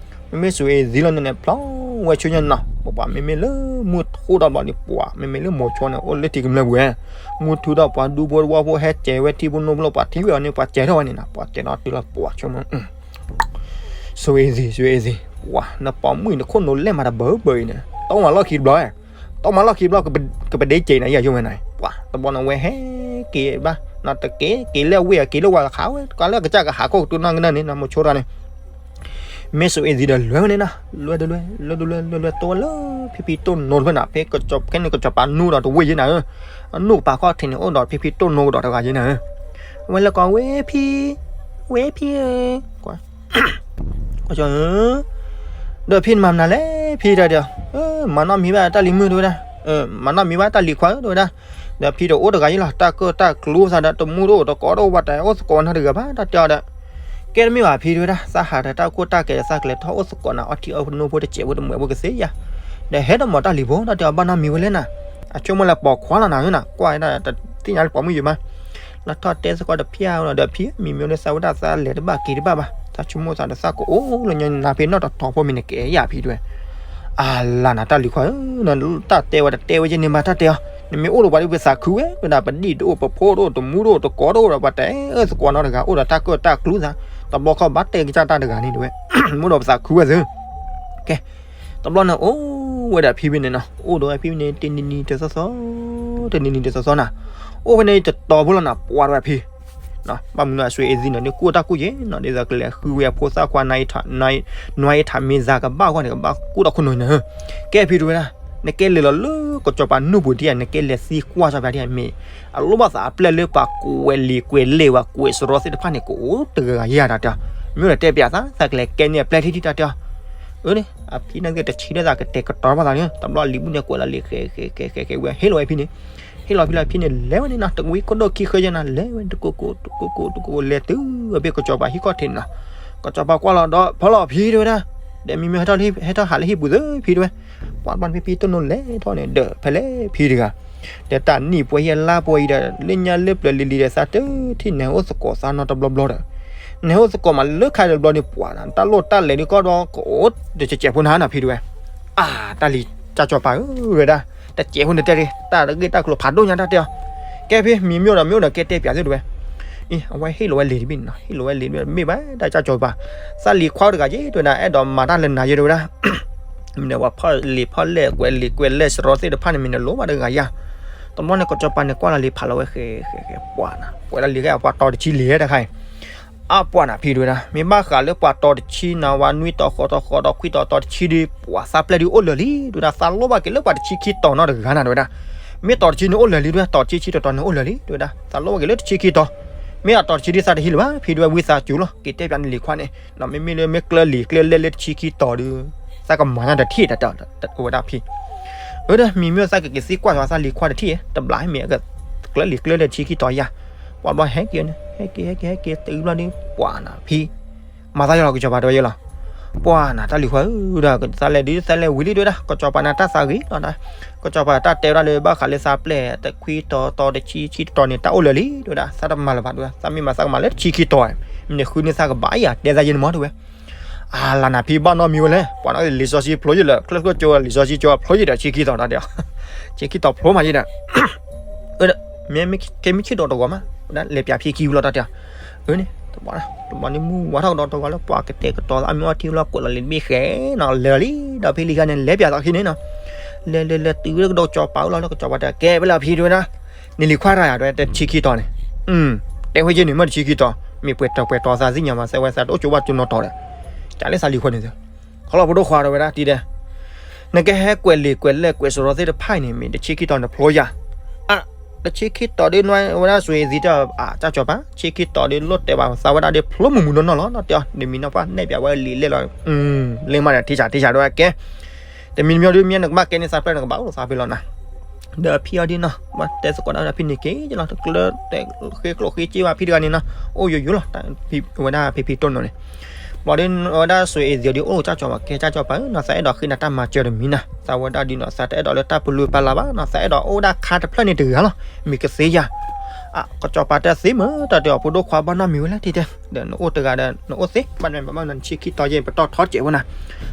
မ့မ့ၢ်စွ့အ့ၣ်သံးလီၤန့ၣ် ဖျီဝဲဆူညါနီၤ ပပှၤမ့မ့ၢ်လၢမုၢ်ထူဒီးဘျီန့ၣ် ပှၤမ့မ့ၢ်လၢမိၤဆိန့ၣ် အိၣ်လၢထံကမျၢၢ်ပူၤ မုၢ်ထူဒီးပှၤဒူဖိတဝီဖိဟဲစဲးဝဲထံဖိနိဖိလၢပှၤထံၣ်ဝဲအီၤန့ၣ် ပှၤစဲးထီၣ်ဝဲန့ၣ်နီၤ ပှၤစဲးထီၣ်တုၤလီၤပှၤဆိကမိၣ် စွ့အ့ၣ်သံး စွ့အ့ၣ်သံး ပှၤ နပိာ်မုၣ်အံၤ နခိၣ်နူာ်လဲၢ်မးတဘၢဘၢအံၤန့ၣ် တီမၤလီၢ်ခံတဘျီ တီမၤလီၢ်ခံတဘျီ ကပဒ့စဲးနၤ ယၤယိဝဲနၤ ပှၤ တဘျီန့ၣ်ဝဲဟဲက့ၤဘၣ် နတက့ၤ က့ၤလၢအဝ့ၢ် က့ၤလၢဝၤခးဝဲ ကးလၢကစၢ်ကဟးခိၣ်ကတူၢ်နီၢ်ကနၢ်န့ၣ် နမိၤဆိတၢ်န့ၣ် မ့ၢ်စွ့အ့ၣ်သံးဒီးလဲၤဝဲန့ၣ်နီၤ လဲၤတလဲၤ လဲၤတလဲၤ လဲၤတလဲၤ တိဝဲလၢဖံဖံတိၢ်နိတဖျၢၣ်နၤ ဖဲကဲန့ၣ် ကစီၤပၤနူဒီးတဝ့ၢ်ယဲနၤဧၢ အနူၢ်ကပာ်ခီၣ်ထံးန့ၣ် အိၣ်ဒီးဖံဖံတိၢ်နိကဒီးတဂၤယဲနၤဧၢ အဝဲလဲၤကိးဝဲဖံ ဝဲဖံဧၢ ကွၢ် ဒီးဖံနမၤမနုၤလဲၣ် ဖံတၢ်ဒီး မၤနီၣ်မံၤဘၣ်တၢ်လံၤမုၣ်တဝဲဒၣ် မၤနီၣ်မံၤဘၣ်တၢ်လံၤခွါဧၢတဝဲဒၣ် ဒီးဖံဒီးအိၣ်တဂၤယဲလီၤ တၢ်ကၢၣ်တၢ်ကျူသးဒီး တမူတအိၣ်တကိးတအိၣ်ဘၣ်တၢ်အိၣ်သကိးနီတဂၤဘၣ်တၢ်တဲအီၤဒီး ကဲတမ့ၢ်ဘၣ်ဖံတဝဲဒၣ် သးဟးဒီးတၢ်ကိၢ်တၢ်ကဲၤဒီးသးကလဲၤထီၣ်အိၣ်သကိးနၤအီထံအီနိဖိတစဲးဖိတမှဲးဖိကသ့ယၤ ဒီးဟဲဒီးမၤတၢ်လံၤဖိတၢ်တဲအီၤဘၣ်နီတမံၤဝဲလဲၣ်နၤ အဆိကမိၣ်လၢပိာ်ခွါလီၤနၤဧၢနၤ ကွၢ်ဒၣ်တသ့ၣ်ညါလၢပိာ်မုၣ်ယံၤမး လၢထီၣ်တဲသကိးတဖျၢၣ်ဒီးဖံ မံၤမံၤဒီးသးဝဲဒၣ်သးလဲၤတဘၣ်က့ၤတဘၣ်ဘၣ် သးဆိကမိၣ်သးဒီးသးကအိၣ်လၢညါနၤဖဲနီၢ်တတီၤဖိမံၤနကဲယၤဖံတဝဲ အလၤနၤတၢ်လံၤခွါဧၢ နတၢ်တဲဝဲတတဲဝဲယဲန့ၣ်ဘၣ်တၢ်တဲအီၤ နမ့ၢ်အိၣ်ဒီးပှၤဒ်ပသးခုဝဲ ဝဲဒၣ်ပဒံၣ်တအိၣ်ပဖိတအိၣ်တမူတအိၣ်တကိးတအိၣ်ဒီးပှၤတဲအၢသကိးနီတဂၤ အိၣ်ဒီးတၢ်ကၢၣ်တၢ်ကျူသး တဘျီခီဘၣ်တဲကစၢ်တၢ်တဂၤန့ၣ်တဝဲ မ့ၢ်ဒီးပသးခုဝဲသ့ ကဲ တဘျီန့ၣ်အိၣ်ဝဲဒၣ်ဖံဖံန့ၣ် အိၣ်ဒီးဖံဖံန့ၣ် တနံၤနံၤတသီသီ တနံၤနံၤတသီသီနၤ အိၣ်ဖဲန့ၣ်တတီၤဖိလီၤနၤ ပှၤတဝဲဖံ ဘၣ်မနုၤအစွ့အ့ၣ်သံးန့ၣ် ဒ်ကူၣ်တၢ်ကူၣ်ယဲနီၤ ဒ်သိးကလဲၤဃုဝဲအဖိသၣ်ခွါ နွါအ့ထးမ့ၢ်သးကဘၣ်ဂီၢ်န့ၣ် ကဘၣ်ကူၣ်တၢ်ကူၣ်နီၤန့ၣ် ကဲဖံတဝဲဒၣ် နကဲလဲၤလီၤလၢကစီၤပၤနူၢ်ပူၤဒ်ဧါ နကဲလဲၤသံကွၢ်စီၤပၤဒ်ဧါမ့ၢ် အလိၣ်ဘၣ်သးအပျဲၢ်လၢပှၤကွဲးလံာ်ကွဲးလဲၢ်ဝဲကွဲးစရီသ့ၣ်တဖၣ်န့ၣ် ကအိၣ်တဂၤဂၤယဲဒၣ်တၢ် မ့ၢ်ဒီးတဲပျးသး သးကလဲၤကဲန့ၢ်အပျဲၢ်ထံထံတၢ်တဲအီၤ အၢ အဖံန့ၣ်က့ၤတဆံးဒီးသးကတဲာ်ကတီၤဘၣ်သးန့ၣ် တဘျီလံၤမုၣ်န့ၣ်ကွဲးလီၤလံာ်ဃဲးဃဲးဃဲးဃဲးဃဲးဝဲ ဟ့ၣ်လီၤဝဲဖံန့ၣ် ဟ့ၣ်လီၤဖံလၢဖံန့ၣ် လဲၤဝဲန့ၣ်နီၤ တဝံခိၣ်ဒိၣ်ခံဃၢယဲနီၤ လဲၤဝဲတကိးကိးတကိးကိးတကိးလဲၤတုၤအဘ့ၣ်ကစီၤပၤဟံၣ်ခီၣ်ထံးန့ၣ်နီၤ ကစီၤပၤကွၢ်လီၤဒီးဖီလီၤဖံတဝဲဒၣ် ဒီးမံမ့ၢ်ဟဲထီၣ်ဟးလၢဟံၣ်ပူၤသ့ဖံတဝဲ ပှၤတဘျီဖံဖံတိၢ်နိလဲၤထီၣ်န့ၣ် ဒီးဖဲလဲၣ်ဖံတဂၤ ဒီးတၢ်နံၣ်ပှဲၤယဲလါပှဲၤအံၤဒီး လၢညါလၢပျၢၤလံၤလံၤဒီးသးတထံၣ်နဲအိၣ်သကိးသးနီတဘျီဘျီဒီး နဲအိၣ်သကိးမးလၢခါတဘျီန့ၣ် ပှၤတၢ်လိၣ်တၢ်လဲၤဒ်ကီၢ်ဒီးကအိၣ်တစဲးဖိနၤနီၤဖံတဝဲ အါ တၢ်လံၤတၢ်ကစီၤပၤဧၢဝဲဒၣ် တစဲးဖိန့ၣ်တဲဒၣ် တၢ်တဂ့ၢ်တၢ်ကျိၤဖးဒိၣ်ညါတၢ်တဲအီၤ ကဲဖံမံၤမ့ၢ်အိၣ်ဒီးမ့ၢ်အိၣ်ဒီးကဲတဲပျးသုတဝဲ အဝဲဟ့ၣ်လီၤဝဲလံာ်တဘ့ၣ်န့ၣ်နီၤ, ဟ့ၣ်လီၤဝဲလံာ်တဘ့ၣ် မ့ၢ်ဘၣ်တၢ်ကၠီကၠီၤပၤ, သးလံၤခွါတဂၤက့ၤ တဲဝဲဒၣ် အဲၣ်ဒိးမၤတၢ်လၢနၤယဲ တဲဝဲဒၣ်, မ့ၢ်န့ၣ် ပှၤဖီၣ်လံာ်ဖီၣ်လဲၢ် ကွဲးလံာ်ကွဲးလဲၢ်စရီသ့ၣ်တဖၣ်န့ၣ် မ့ၢ်န့ၣ်လိၣ်ဘၣ်တဂၤယၤ. တဘျီန့ၣ် ကၠီကၠီၤပၤန့ၣ် ကွၢ်လီၤလံာ်ဖးလီၤဝဲဃဲဃဲဃဲ ပှၤနၤ ကွဲးလီၤလံာ်ဃဲ ပှၤတီၤတဆံလံာ်တခါအံၤ အါပှၤနၤဖံတဲဝဲဒၣ်, မ့ၢ်ဘၣ်ဃးလၢပှၤတီၤတဆံနၤ ဝဲနွံတီၤဃိးတီၤဃိးတီၤခွံတီၤတီၤတဆံဒီး ပှၤသးပျဲၢ်ဒုးအိၣ်လၢာ်လံ တဲဝဲဒၣ်, သးလိၣ်ဘၣ်က့ၤလၢပှၤတဆံခံတီၤနီတဂၤနၤ တဲဝဲဒၣ်, မ့ၢ်တီၤတဆံန့ၣ်အိၣ်လၢာ်လံ တဲဝဲဒၣ်, တီၤတဆံခံတီၤတီၤန့ၣ်အိၣ်လၢာ်လံ တဲဝဲဒၣ်, သးလိၣ်ဘၣ်က့ၤလၢတဆံခံတီၤ, မ့ၢ်အတီၤတဆံဒုးသးတဟံးလၢၤဘၣ် ဖံတဲဝဲ ဝံသးစူၤလီၤ က့ၤတဲပၠးနလံာ်ခွါန့ၣ်နီၤ, မ့မ့ၢ်လၢမ့ၢ်ကျၢလံာ်ကျၢလဲၢ်လၢတဆံခံတီၤဒီး သးကမၤတၢ်တထံၣ်တၢ် တဲဝဲဒၣ်ဖံ အဝဲဒၣ်မံၤမ့ၢ်သးကက့ၤသံကွၢ်သးလံၤခွါတထံၣ် တဘျီမ့ၢ်ကကျၢလံာ်ကျၢလဲၢ်တဆံခံတီၤယၤ, ပှၤဘျီဟဲက့ၤန့ၣ် ဟဲက့ၤ ဟဲက့ၤ ဟဲက့ၤ တုၤဘျီဒီး ပှၤနၤဖံ မၤသးယလီၤ ကစီၤပၤတဲဝဲယလီၤ, ပှၤနၤတၢ်လံၤခွါဧၢ ဒီးသးလဲၤဒုးသးလဲၤဝံၤလံ တဲဝဲဒၣ်, ကစီၤပၤန့ၣ်တၢ်သးဂ့ၤလီၤ, ကစီၤပၤတၢ်တဲဝဲဒၣ်လၢဘၣ်ဃးလၢသးပျဲၢ် တခွံတီၤတီၤတဆံဆံတီၤတီၤန့ၣ် တၢ်အိၣ်လၢာ်လံ တဲဝဲဒၣ်, သးတမၤလၢၤဘၣ် တဲဝဲ, သးမ့ၢ်မၤသးကမၤလၢတဆံခံတီၤ, မ့ၢ်န့ၣ်ဃုန့ၢ်သးကဘၣ်ယၤ တဲသးယဲန့ၣ်မ့ၢ် တဲဝဲ အလၤနၤဖံဘၣ်နီတမံၤဝဲလဲၣ်, ပှၤနီၣ်လံာ်စီဆှံဖျိယဲၢ်လၢ ချၢၣ်ကျိၣ်ကၠိ လံာ်စီဆှံကၠိဖျိယဲၢ်ဒီး ဆံခံတီၤဒီး ဆံခံတီၤဖျိမးယဲဒီး မ့ၢ်မ့ၢ်ဆ့ၣ်ဒီးတဂီၤမး လဲၤပၠးဖံခံဝံၤလီၤတၢ်တဲ, အန့ၣ် တဘျီန့ၣ် မုၢ်ဝါထီၣ်ကဒီးတဂီၤလၢပှၤကတဲာ်ကတီၤသးမ့ၢ်အီထံလီၤ ကွဲးလီၤလံာ်တဘ့ၣ်ဃဲနီၤ လဲၤလံဒီးဖံလံၤခါန့ၣ် လဲၤပၠးသးခံန့ၣ်နီၤ, လဲၤလဲၤလဲၤတုၤလၢကဒီးကစီၤပၤအိၣ်လီၤလၢ ကစီၤပၤတဲ ကဲဝဲလၢဖံတဲဝဲဒၣ်, နလံၤခွါတဂၤယၤ တဲဝဲ တဆံခံတီၤန့ၣ် တဲဝဲယဲန့ၣ်မ့ၢ်တဆံခံတီၤ, မ့ၢ်ပှဲၤတီၤပှဲၤတီၤသးသ့ၣ်ညါမး သးဝဲသးတအိၣ်ကၠိဘၣ်ကၠိနီတီၤဒီး, ကလဲၤသးလံၤခွါန့ၣ် ခီလီၤဖိဒိၣ်ခွါတဲဝဲဒၣ် တံၤဒဲး, နကဟဲကွဲးလံာ်ကွဲးလဲၢ်ကွဲးစရီသ့ၣ်တဖၣ်အံၤန့ၣ် မ့ၢ်တဆံခံတီၤန့ၣ်ဖျိယၤ, အ တဆံခံတီၤဒ်နွဲဝဲဒၣ်စွ့ၤအ့ၣ်သံတၢ် အ ကၠၢ်ကၠီၤပၤ ဆံခံတီၤဒ်လိၣ်တဲဘၣ်သးဝဲဒၣ်ဒ်ဖျိမုၢ်မုၢ်နီၢ်နီၢ်လီၤ နီၢ်တဲအီၤ နမံၤနီၢ်ပှၢ်နဲၣ်ပၠးဝဲလံာ်လဲၢ်လီၤ, လၢမးဒီး ထံဆးထံဆးဒိၣ်ဝဲကဲ တမံၤတမံၤဒ်မ့ၢ်နကဘၣ်ကဲန့ၢ်သးပျဲၢ် နကဘၣ်အိၣ်လီၤသးဖဲလီၤနၤ, ဒီးဖံအီၤဒ်နီၤ တဲသကိးဒၣ်ဝဲဒၣ်ဖံန့ၣ်က့ၤလီၤ တကျၢၤဃ့ကျိၣ်ဃ့စ့ဘၣ်ဖံတဂၤန့ၣ်နီၤ အိၣ်ယိယိလီၤ ဝဲဒၣ်ဖံဖံတိၢ်နီၤန့ၣ် ဘၣ်ဒီးဝဲဒၣ်စွ့ၤအ့ၣ်သံအီၤဒ်အိၣ်ကၠၢ်ကၠီၤပၤ ကဲကၠၢ်ကၠီၤပၤဧၢနီၤ သးအဲၣ်ဒိးဃ့နၤတၢ်မၤစၢၤတမံၤနၤ သးဝဲဒၣ်ဒ်နီၤ သးတအဲၣ်ဒိးလၢတၢ်ပလုၢ်ပလၢ်ဘၣ်နီၤ သးအဲၣ်ဒိးအိၣ်ဒၣ်ခါတဖျၢၣ်န့ၣ်တဂၤလီၤ မ့ၢ်ကသ့ယၤ ကစီၤပၤတဲသ့မ့ၢ်တၢ်တဲအီၤ ဖိဒိၣ်ခွါဘၣ်နီတမံၤဝဲလဲၣ် တံၤတဲ ဒီးနအိၣ်တဂၤဒီး နအိၣ်သ့ ဘၣ်မ့ၢ်ဘၣ်မ့ၢ်နဆံခံတီၤယဲၢ် ပတီၢ်ထီစဲးဝဲနၤ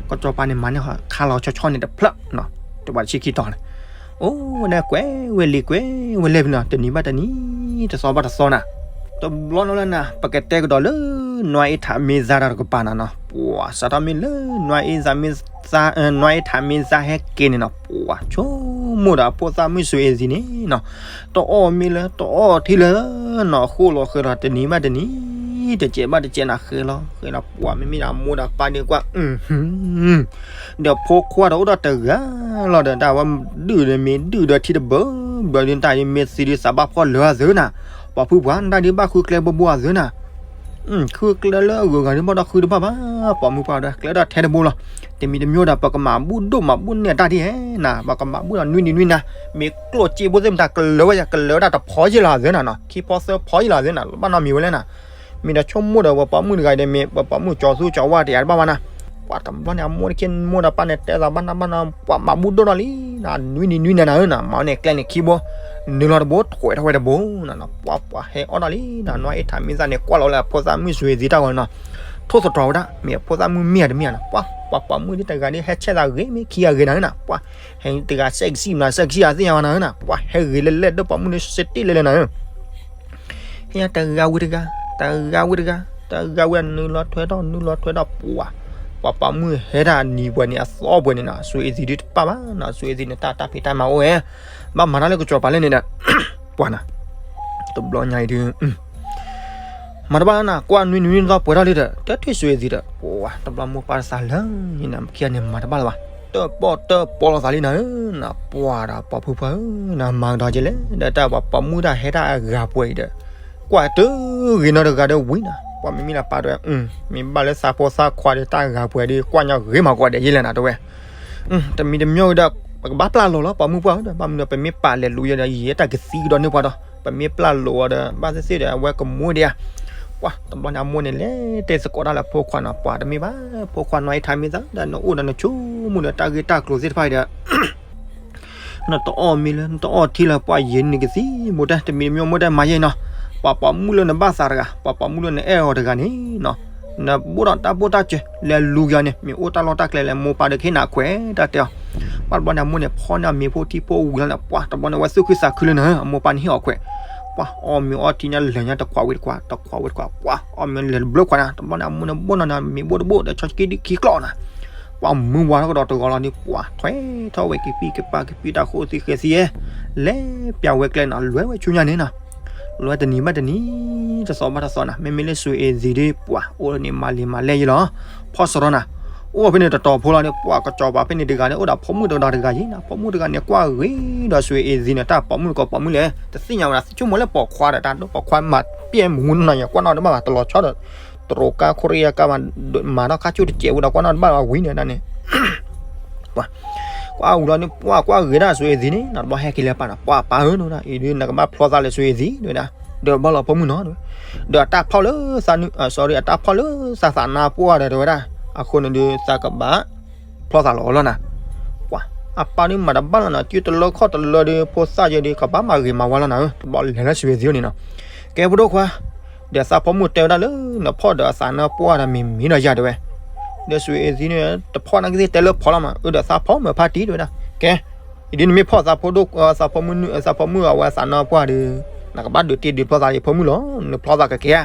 ကစီၤပၤန့ၣ်မၤန့ၢ်ခါလီၤဆီဆီန့ၣ်တဖျၢၣ်နီၤ တဝဲတဆံခံတီၤန့ၣ် အိၣ်ဝဲဒၣ်ကွဲးဝဲလံာ်ကွဲးဝဲလဲၢ်ဖဲနီၤ တနံၤဘၣ်တနံၤ တသီဘၣ်တသီနၤ တဘျီနီၤလၢနၤ ပကတဲကဒီးလၢ နွါအ့ထးမ့ၢ်သါတၢ်တကပၤနၤနီၤ ပှၤစးထီၣ်မ့ၢ်လၢ နွါအ့ထးမ့ၢ်သါ နွါအ့ထးမ့ၢ်သါဟဲက့ၤန့ၣ်နီၤ ပှၤဆိကမိၣ်ဒီးအဖိသၣ်မုၣ်စွ့ၤအ့ၣ်သံန့ၣ်နီၤ တအီၣ်မ့ၢ်လၢ တအီၣ်ထံလၢနီၤ ဃိၣ်လီၤဃဲၤလီၤ တနံၤဘၣ်တနံၤ တစဲးဘၣ်တစဲးနၤဃဲၤလီၤဃဲၤလီၤ ပှၤမ့မ့ၢ်ဒၣ်မိၢ်ဒီးပၢ်န့ၣ်ကွၢ် ဒီးဖိခွါဒီးအိၣ်ဒီးတဂၤလီၤဒီး တၢ်ဝဲဒုၣ်ဒီးမ့ၢ်ဒုၣ်ဒီးထံတဘၢဘၢဒုး တၢ်ဒ်မ့ၢ်သံဒုးသးဘၣ်ဖှီၣ်လၢအသၢနၤ ပှၤဖုပှၤ တၢ်ဒ်ဘၣ်ဃုကျဲဘိဘိအသၢနၤ ဃုကျဲလၢအဂုၤအဂၤဒ်ဘၣ်ဒီးဃုတဘၣ်ဘၣ် ပှၤမုၢ်ပှၢ်ဒီးကျဲဒီးထဲတဘိလီၤ တမံၤတမံၤဒီး ပကမၤဘူၣ်ဒိၣ်မၤဘူၣ်နဲၣ်တၢ်ဒ်ဟဲနၤ ပကမၤဘူၣ်ဒီးနွံနံၤနွံနၤ မ့ၢ်ကျိၣ်စ့ဘိသ့ၣ်မတၤကလၢၤဝဲယၤ ကလၢၤဝဲဒၣ်တဖီယဲၢ်လီၤအသၢနၤနီၤ ခံဖီသၢဖီယဲၢ်လီၤအသၢနၤ ဘၣ်နီတမံၤဝဲလဲၣ်နၤ မ့ၢ်ဒီးဆိကမိၣ်ဒီး ပှၤပိာ်မုၣ်တဂၤအံၤဒီး မ့ၢ်ပှၤပိာ်မုၣ်ကၠီၤသူကၠီၤဝါတယၤတဘၣ်ဘၣ်နၤ ပှၤတဘျီန့ၣ် အမိၢ်တခ့မိၢ်ဒီးပၢ်န့ၣ် တဲသးဘၣ်နၤဘၣ်နၤ ပှၤမၤဘူၣ်ဒိၣ်ထီၣ်လံနၤ နွံနံၤနွံနၤနၤဧၢနၤ မၤန့ၢ်ကျဲန့ၣ်ခံဘိ နုာ်လီၤတဘိ ထွဲထီၣ်ဝဲတဘိနၤနီၤ ပှၤပှၤဟဲအီၣ်ထီၣ်လံနၤ နွါအ့ထးမ့ၢ်သါန့ၣ် ကွၢ်လီၤလၢအဖိသၣ်မုၣ်စွ့ၤသံတၢ်ဂီၤနီၤ ထိၣ်သတြီၤဝဲဒၣ် မ့ၢ်အဖိသၣ်မုၣ်မ့ၢ်ဧါတမ့ၢ်ဧါနၤ ပှၤ ပှၤပိာ်မုၣ်ဒ်တဂၤဒ်ဟဲဆဲးသးဂ့ၤမ့ၢ်ခံဂၤဂ့ၤနၤဧၢနၤ ပှၤ ဟဲတဂၤစဲးကစံၣ်မနၤ စဲးကစံၣ်အသ့ၣ်ညါဘၣ်နၤဧၢနၤ ပှၤဟဲဂ့ၤလဲၣ်လဲၣ် ဒိၣ်ပိာ်မုၣ်န့ၣ် စတ့လဲၣ်လဲၣ်နၤဧၢ ဟဲတဂၤဝံၤတဂၤ တဂၤဝံၤတဂၤ တဂၤဝံၤ နုာ်လီၤထွဲထီၣ် နုာ်လီၤထွဲထီၣ် ပှၤ ပှၤပိာ်မုၣ်ဟဲတၢ်အနံၤပှဲၤန့ၣ် အသီပှဲၤန့ၣ်နီၤ စွ့ၤအ့ၣ်သံဒုးတပၣ်ဘၣ်နီၤ စွ့ၤအ့ၣ်သံန့ၣ် တၢ်တၢ်ဖံးတၢ်မၤအိၣ်ဝဲ ဘၣ်မၤတၢ်လၢကစီၤပၤလဲၣ်န့ၣ်ဒီး ပှၤနၤ တဘျီညါအံၤဒုး မၤတဘၣ်လၢနၤ ကွၢ်နွံနွံနွံသီပှဲၤထီၣ်လံဒီး တထွံၣ်စွ့ၤအ့ၣ်သံဒီး ပှၤ တဘျီမိၢ်ပၢ်တသးလၢ နခံဂၤန့ၣ် မၤတဘၣ်လၢၤဘၣ် တၢၣ်ပီၣ်တၢၣ်ပီလိာ်သးလံနၤဧၢ နၤ ပှၤဒီးပိာ်ဖုပှၢ်ဧၢ နၤမၤကဒီးက့ၤလဲၣ် ဒီးတၢ်ပှၤပိာ်မုၣ်တၢ်ဟဲတၢ်အဂၤပှဲၤအံၤဒီး ကွၢ်တဂ့ၤနီတဂၤဒီးဝံၤနၤ ပှၤမ့မ့ၢ်လၢပာ်တဲဝဲ မ့ၢ်ဘၣ်လၢသးဖိသၣ်ခွါဒီးတၢ်အဂၤပှဲၤဒီး ကွၢ်ညီဂ့ၤမးကွၢ်ဒဲးယဲလဲၣ်နၤတဲဝဲ တမံၤတမံၤဒီး ပကဘၣ်ပျၢ်လိာ်လီၤ ပိာ်မုၣ်ပှၢ်ဧၢဒီး ဘၣ်မနုၤဒီး ပမ့ၢ်ပာ်လဲၤလူၤယဲဒီး ယဲတၢ်ကသံကဒီးန့ၢ်ပှၤဒီး ပမ့ၢ်ပျၢ်လိာ်အီၤဒီး ဘၣ်သ့ၣ်သ့ၣ်ဒီး အဝဲကမူဒံးဧါ ပှၤ တဘျီန့ၣ် အမိၢ်န့ၣ် လဲၤတဲသကိးတၢ်လၢဖိခွါနီၤ ပှၤတမ့ၢ်ဘၣ် ဖိခွါနွါအ့ထးမ့ၢ်သါဒီး နအိၣ်ဒီးနဆိကမိၣ်ဒီးတၢ်ဂ့ၢ်တၢ်ကျိၤသ့ၣ်တဖၣ်အံၤဒီး နတအီၣ်မ့ၤလၢ နတအီၣ်ထံလၢ ပှၤယဲန့ၣ်ကသံၣ်မိၢ်တဲ တမံၤတမံၤမိၢ်တဲမၤယဲနီၤ ပှၤပိာ်မုၣ်လၢနဘၣ်သးတဂၤ ပှၤပိာ်မုၣ်လၢနအဲၣ်အီၤတဂၤန့ၣ်နီၤ နဘိၣ်ဒီးတၢ်ဘိၣ်တၢ်စၢၤ လဲၤလူၤယၤန့ၣ် မ့ၢ်အိၣ်တၢ်လီၢ်တၢ်ကျဲလဲၣ် မိၢ်ပၢ်ဒီးကဟ့ၣ်နၤခွဲး တၢ်တဲအီၤ ပှၤတဘျီန့ၣ် အမိၢ်န့ၣ် ဖီန့ၢ်အမ့ၤဖိထံဖိဝံၤလီၤန့ၣ် ပှၤတဘျီန့ၣ် အဝဲသူၣ်ခုသးခုလၢနၤ အမိၢ်ပၢ်န့ၣ်ဟ့ၣ်အီၤခွဲး ပှၤအီၣ်မ့ၤအီထံညါ လဲၤညါတခွးဝံၤတခွး တခွးဝံၤတခွး ပှၤအီၣ်မ့ၤလဲၤတဘျုးခွးနၤ, တဘျီန့ၣ် အမုၢ်န့ၣ်ဘိၣ်နီၤန့ၣ် မ့ၤဘိၣ်တဘိၣ်ဒီး ဆီက့ဒုခံကျီၢ်နၤ, ပှၤမုၢ်ဝါထီၣ်ကဒီးတဂီၤလီၤန့ၣ် ပှၤထွဲထီၣ်ဝဲက့ၤပံၢ်ကပၤကပံၢ်တၢ်ဃိသံဃဲသံဧဲ, လဲၤပျးဝဲကျဲနၤ လဲၤဝဲဆူညါန့ၣ်နၤ, လဲၤဝဲတနံၤဘၣ်တနံၤ တသီဘၣ်တသီနၤ, မ့မ့ၢ်လၢစွ့အ့ၤသံးဒီး ပှၤအိၣ်န့ၣ်မၤလံၤမၤလဲၢ်ယံလီၤ, ဖီၣ်စရီနၤ, အိၣ်ဖဲန့ၣ်တတီၤဖိလီၤန့ၣ် ပှၤကစီၤပၤဖဲန့ၣ်တဂၤန့ၣ် အိၣ်ဒီးဖိမုၣ်တဂၤတဂၤယံနၤ, ဖိမုၣ်တဂၤန့ၣ် ကွၢ်ဂ့ၤဒီးစွ့အ့ၤသံးန့ၣ် တၢ်ပိာ်မုၣ်တကိးပိာ်မုၣ်လဲၣ် တသ့ၣ်ညါဝဲဒၣ် ဆိကမိၣ်လၢပိာ်ခွါဒီးတၢ်ဒိၣ်ပိာ်ခွါမၤပျဲၢ်မူနီၤယါ ကွၢ်နီၣ်တဘၣ်ဘၣ် တလီၤဆီဒီး တရူးကါခိရံယါကါမၤ မၤထီၣ်ခါဆူၣ်တစဲးဝံၤဒီး ကွၢ်နီၣ်တဘၣ်ဘၣ်ဝံၤန့ၣ်ဒၣ်န့ၣ် ကွၢ်ဝံၤလီၤန့ၣ် ပှၤကွၢ်ဂ့ၤဒၣ်စွ့အ့ၤသံးန့ၣ် နတဘျီဟဲက့ၤလၢပၢ်နီၤ ပှၤပၢ်ဧၢနီၤ အံၤဒုးနကဘၣ်ဖျီသးလၢစွ့အ့ၤသံး တဲဝဲဒၣ်, ဒီးဘၣ်လီၤဖိမုၣ်နီၤ တဲဝဲ, ဒီးအတၢ်ဖီၣ်လၢသးနု sorry အတၢ်ဖီၣ်လၢသးသးနါပှၢ်ဒီး တဲဝဲဒၣ်, အဃိန့ၣ်ဒုးသးကဘၣ် ဖျီသးလီၤအီၤလီၤနၤ, ပှၤ အပၢ်ဒုးမၤတဘၣ်လီၤနၤ စုတလၢခီၣ်တလၢဒီး ဖိသၣ်ယဲဒီး ကဘၣ်မၤဂ့ၤမၤဝါလီၤနၤဧၢ တဘျီလဲၤလၢစွ့အ့ၤသံးန့ၣ်နီၤ, ကဲဖိဒိၣ်ခွါ ဒီးသးဖိမုၣ်တဲဝဲဒၣ်လၢ နဖီၣ်ဒီးအသးနါပှၢ်ဒီးမ့ၢ်မ့ၢ်ဒီးယၤတဲဝဲ, ဒီးစွ့အ့ၤသံးန့ၣ် တဖီၣ်နာ်က့သ့ၣ်တဲလၢဖီလီၤမး အၢ ဒီးသးဖီမုၣ်ဖါတံၢ်တဲဝဲဒၣ်, ကဲ အံၤဒ်နမ့ၢ်ဖီၣ်သးဖိဒိၣ် သးဖိမုၣ် သးဖိမုၣ်အဝဲအသးနါပှၢ်ဒီး နကဘၣ်ဒုးတ့ၢ်ဒုးဖျီသးယဖိမုၣ်လီၤ နဖျီသးကကဲဧါ,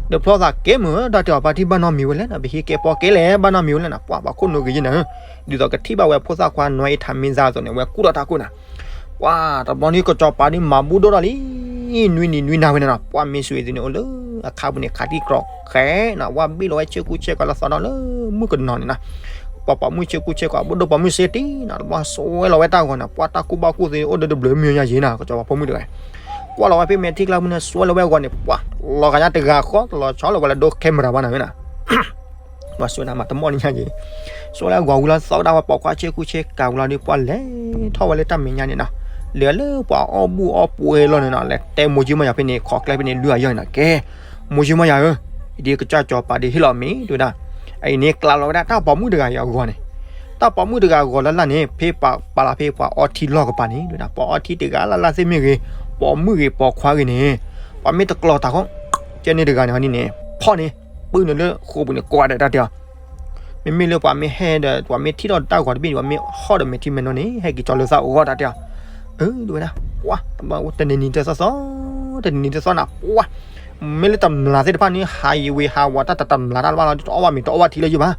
ဒီးဖျီသးကဲမုၢ် တၢ်တဲအီၤပၢ်တံၢ်ဘၣ်နီတမံၤဝဲလဲၣ်နၤ ပဟံးကဲပီကဲလဲၣ် ဘၣ်နီတမံၤဝဲလဲၣ်နၤ ပှၤပှၤခိၣ်နူာ်ဂ့ၤယဲနၤ, ဒ်သိးကထံၣ်ဘၣ်ဝဲဖိသၣ်ခွါနွံအံၤထးမံသးအသိးန့ၣ် ဝဲကူၣ်ထီၣ်တၢ်ခိၣ်နၤ ပှၤတဘျီန့ၣ် ကစီၤပၤဒုးမၤဘူၣ်ဒိၣ်ထီၣ်လံ, နွံနံၤနွံနၤဝဲန့ၣ်နီၤ ပှၤမ့ၢ်စွ့အ့ၤသံးန့ၣ်အိၣ်လၢအခါပူၤန့ၣ် ခးတံၢ်ကြီၤဃဲနီၤ ဝဲဘ့ၣ်လီၤဝဲဆ့ကူဆ့ကီးလၢသီဒီးလၢမုၢ်ကနီၤန့ၣ်နီၤ, ပှၤပိာ်မုၣ်ဆ့ကူဆ့ကီး ဘၣ်ဒိၣ်ပိာ်မုၣ်စ့တံၢ်နီၤ တဘျီစွဲလီၤဝဲတၢ်ဂီၤန့ၣ် ပှၤတၢ်ကူၣ်ဘၣ်ကူၣ်သ့အိၣ်ဒီးတဘျုးမံၤညါယံၤနီၤ ကစီၤပၤဖိမုၣ်တဂၤ ကွၢ်လီၤဝဲဖဲမဲာ်ထံကျါပူၤန့ၣ် စွဲလီၤဝဲအဂီၤန့ၣ် ပှၤလီၤဂာ်ညါတဂၤဃီ တလီၤဆီလီၤဝဲလၢဒိခဲမရၤဘၣ်နၤဝဲနီၤ ပှၤစွဲဒၣ်မးတမီၣ်န့ၣ်ညါက့ၤ, စွဲလၢအဂီၤဝံၤလီၤ သီဝဲဒၣ်ပှၤပိာ်ခွါဆ့ကူဆ့ကၤဝံၤလီၤဒီး ပှၤလဲၤထီၣ်ဝဲလၢတၢ်မဲာ်ညါန့ၣ်နီၤ, လဲၤလၢပှၤအီၣ်ဘူၣ်အီၣ်ပှဲၤလီၤန့ၣ်နီၤ လဲၤတဲမိၢ်ကၠံမီၢ်ယၤဖဲန့ၣ် ခိးကျဲဖဲန့ၣ် လွံၢ်အယီၢ်န့ၣ်နီၤ ကဲ, မိၢ်ကၠံမီၢ်ယၤဧၢ, အံၤဒ်ကစၢ်စီၤပၤဒ်ဟ့ၣ်လီၤမ့ၢ် တဲဝဲဒၣ်, အအံၤန့ၣ် ကျးလီၤဝဲဒၣ်တၢ်ပိာ်မုၣ်တဂၤအံၤအဂီၤန့ၣ်, တၢ်ပိာ်မုၣ်တဂၤအဂီၤလၢ်လၢ်န့ၣ် ဖဲပာ်လၢဖဲပှၤအီထံလီၢ်ကပၤန့ၣ် တဲဝဲဒၣ် ပှၤအီထံတဂၤလၢ်လၢ်သ့ၣ်မ့ၢ်ဂ့ၤ, ပိာ်မုၣ်ဂ့ၤပိာ်ခွါဂ့ၤန့ၣ်, ပှၤမ့ၢ်တကျီၤတၢ်ခိၣ် ကဲန့ၣ်တဂၤန့ၣ်ဟီန့ၣ်န့ၣ် ဖီၣ်န့ၣ် ပုၢ်န့ၣ်လၢဃိာ်ပူၤန့ၣ် ကွၢ်ဒီးတၢ်တဲအီၤ, မ့မ့ၢ်လၢပှၤမ့ၢ်ဟဲဒီး ပှၤမ့ၢ်ထံၣ်ထီၣ်တၢ်ဂီၤတဘ့ၣ်န့ၣ် ပှၤမ့ၢ်ဟီၣ်ဒီးမဲာ်ထံမဲာ်နိန့ၣ် ဟဲက့ၤကၠီလၢသးအိၣ်ဂီၢ်တၢ်တဲအီၤ, အၢ တဲဝဲဒၣ်, ပှၤ တနံၤနံၤတသီသီ, တနံၤနံၤတသီနၤ ပှၤ မ့ၢ်လၢတမျာ်သ့ၣ်တဖၣ်န့ၣ် ဟးယံၤဝံၤဟးဝီၤတၢ်တတမျာ်တၢ်တဘၣ်လီၤ တအီၣ်ဘၣ်မ့ၤတအီၣ်ဘၣ်ထံလၢယုၢ်ဘၣ်,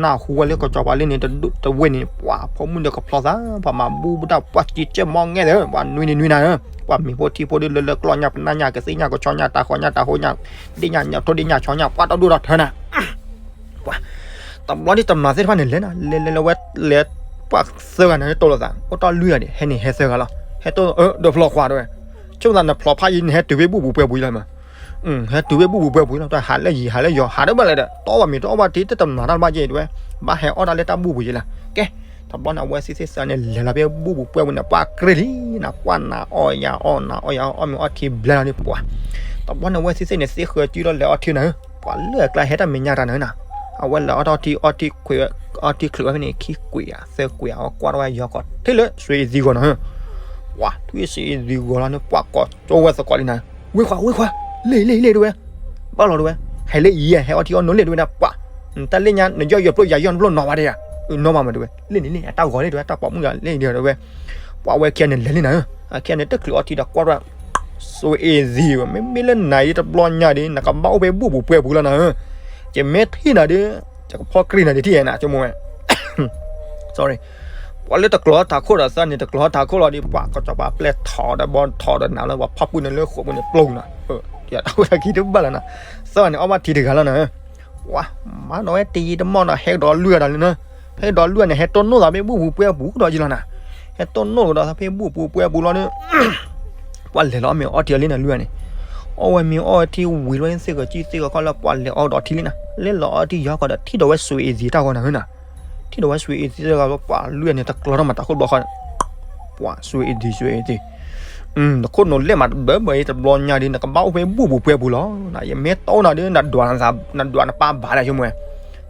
နၢ်ဟူဝဲလၢကစီၤပၤလၢန့ၣ် တဝ့ၢ်န့ၣ် ပှၤဖိမုၣ်ဒီးကဖျီသး ပှၤမၤဘူၣ်ဘူၣ်တၢ် ပှၤစံးကဲမီၢ်ငဲၢ်သၢ ပှၤနွံနံၤနွံနၤဧၢ, ပှၤမ့ၤဖိထံဖိဒုလၢလၢကျီၢ်ညၣ်ပနၢ်ညၣ်ကသ့ၣ်ညၣ်ကဆီညၣ်တၢ်ဃီညၣ်တၢ်ဟိညၣ်, ဒ့ၣ်ညၣ်ညၣ်ထိဒ့ၣ်ညၣ်ဆီညၣ် ပှၤတၢ်ဒိၣ်ထီၣ်ထၢနၤ ပှၤ တဘျီဒ်တမျာ်သ့ၣ်တဖၣ်န့ၣ်လဲၤနၤ လဲၤလဲၤလဲၤဝဲလဲၤ ပှၤသၢဂၤန့ၣ်တိၢ်လိာ်သး အိၣ်တ့ၢ်လွံၢ်ဂၤန့ၣ် ဟဲန့ၣ်ဟဲသၢဂၤလီၤ ဟဲတိၢ် အၢ ဒီးဖျီခွါတဲဝဲ, ဆိမိၣ်သးနဖျီဖးယံၤ နဟဲတုၤဖဲဘူၣ်ပူၤပှဲၤပူၤလီၤမး, ဟဲတုၤဖဲဘူၣ်ပူၤပှဲၤပူၤလီၤ တၢ်ဟးလၢယံၤဟးလၢယီၤ ဟးတဘၣ်လဲၣ်ဒီး တအီၣ်ဘၣ်မ့ၤတအီၣ်ဘၣ်ထံ တတမျာ်တၢ်တဘၣ်ကဲတဲဝဲ, ဘၣ်ဟဲအီၣ်တၢ်လၢတၢ်ဘူၣ်ပူၤယဲလီၤ ကဲ, တဘျီန့ၣ် အဝဲသ့ၣ်သ့ၣ်သၢန့ၣ် လဲၤလီၤဖဲဘူၣ်ပူၤပှဲၤပူၤန့ၣ် ပှၤကြ့ၢ်လံနၤ ပှၤနၤအီၣ်ယၤအီၣ်နၤအီၣ်ယၤအီၣ်မ့ၤအီထံဘျဲလီၤန့ၣ် ပှၤ တဘျီန့ၣ် အဝဲသ့ၣ်သ့ၣ်န့ၣ် သ့ဃၢၤစုဒီးလဲၤအီထံနၤဧၢ, ပှၤလၢအကျါဟဲတၢ်မဲာ်ညါတၢ်နၤဧၢနၤ, အဝဲလဲၤအီထံအီထံခွံး အီထံချုးဝဲဖဲန့ၣ် ခံကွံာ်ဧါ သၢကွံာ်ဧါ အဝဲကွၢ်ထီၣ်ဝဲယီၤကီး ထံၣ်လၢစွ့အ့ၤသံးဂီၤနၤဧၢ, ပှၤ ထံၣ်စွ့အ့ၤသံးဂီၤလီၤန့ၣ် ပှၤကိးကၠိဝဲသကိးလံနၤဧၢ, ဝ့ၢ်ခွါ ဝ့ၢ်ခွါ လ့ၣ်လ့ၣ်လ့ၣ်တဲဝဲ, ဘၣ်လီၤတဲဝဲ, ဟဲလၢအံၤ ဟဲအီထံအီနိလ့ၣ်တဲဝဲဒၣ် ပှၤ တၢ်လ့ၣ်ညါ နယီၢ်ယီၢ်ဖျိယၤယီၢ်ဖျိနီၤဘၣ်တဲယၤ, နီၤဘၣ်မးတဲဝဲ, လ့ၣ်န့ၣ်လ့ၣ် အတၢ်ဂီၤလ့ၣ်တဲဝဲ တၢ်ပိာ်မုၣ်ဂၤလ့ၣ်တဲဝဲ, ပှၤဝဲခံဂၤန့ၣ်လဲၤလံနၤဧၢ, အခံဂၤန့ၣ် တချုးအီထံဒီးကွၢ်ထီၣ် စွ့အ့ၤသံးဝဲ မ့မ့ၢ်လၢနၤအံၤတဘျီညါဒီး နကဘၣ်အိၣ်ဖဲဘူၣ်ပူၤပှဲၤပူၤလီၤနၤဧၢ, ယမ့ၢ်ထံၣ်နၤဒီး ယကဖီၣ်ကြံၢ်နၤဒံးထံၣ်နၤ ဆိကမိၣ်ဝဲ sorry, ပှၤလၢတကျီၤထီၣ်ထးခိၣ်ဒီးသၢန့ၣ် တကျီၤထီၣ်ထးခိၣ်လီၤဒီး ပှၤကစီၤပၤပျဲၢ်ထီၣ်ဒီးဘီထီၣ်ဒီးနၤလၢ ပှၤဖီၣ်ပုၢ်န့ၣ်လၢဃိာ်ပူၤန့ၣ်ပျိနၤ, တၢ်အိၣ်တၢ်ခံတဘၣ်လီၤနၤ, သၢန့ၣ် အီၣ်ဘၣ်ထံတဂၤလီၤနၤ, ပှၤ မၤဒီးဝဲတယံာ်တမီၢ်ဒီး ဟဲကဒီးလွံၢ်ဂၤဒီးလံနၤ, ဟဲကဒီးလွံၢ်ဂၤန့ၣ် ဟဲတိၢ်နီၣ်သးဖဲဘူၣ်ပူၤပှဲၤအပူၤ ကဒီးယံၤလီၤနၤ, ဟဲတိၢ်နီၣ်ကဒီးသးဖဲဘူၣ်ပူၤပှဲၤအပူၤလီၤဒီး ပှၤလဲၤလီၤအီၣ်မ့ၤအီထံအီလံနၤလွံၢ်ဂၤန့ၣ်, အီၣ်ဝဲမ့ၤအီထံဝံၤလီၤန့ၣ် သ့ၣ်ဂီၤကံၣ်သ့ၣ်ဂီၤခီလၢပှၤလဲၤအီၣ်ဒီးထံလံနၤ, လဲၤလီၤအီထံယီၤကီးဒီးထံၣ်ဒီးဝဲစွ့အ့ၤသံးတၢ်ဂီၤနၤဧၢနၤ, ထံၣ်ဒီးဝဲစွ့အ့ၤသံးတၢ်ဂီၤလၢပှၤလွံၢ်ဂၤန့ၣ် တကျီၤထီၣ်မးတၢ်ခိၣ်ဘျီဃီ ပှၤစွ့အ့ၤသံး စွ့အ့ၤသံး, နခိၣ်နူာ်လဲၣ်မးတဘၢဘၢအံၤ တဘျီညါဒီး နကဘၣ်အိၣ်ဖဲဘူၣ်ပူၤပှဲၤပူၤလီၤ, ယမ့ၢ်တအိၣ်နၤဒီး နဒွးနပၢ်ဘၣ်လၢဆိကမိၣ်ဝဲ,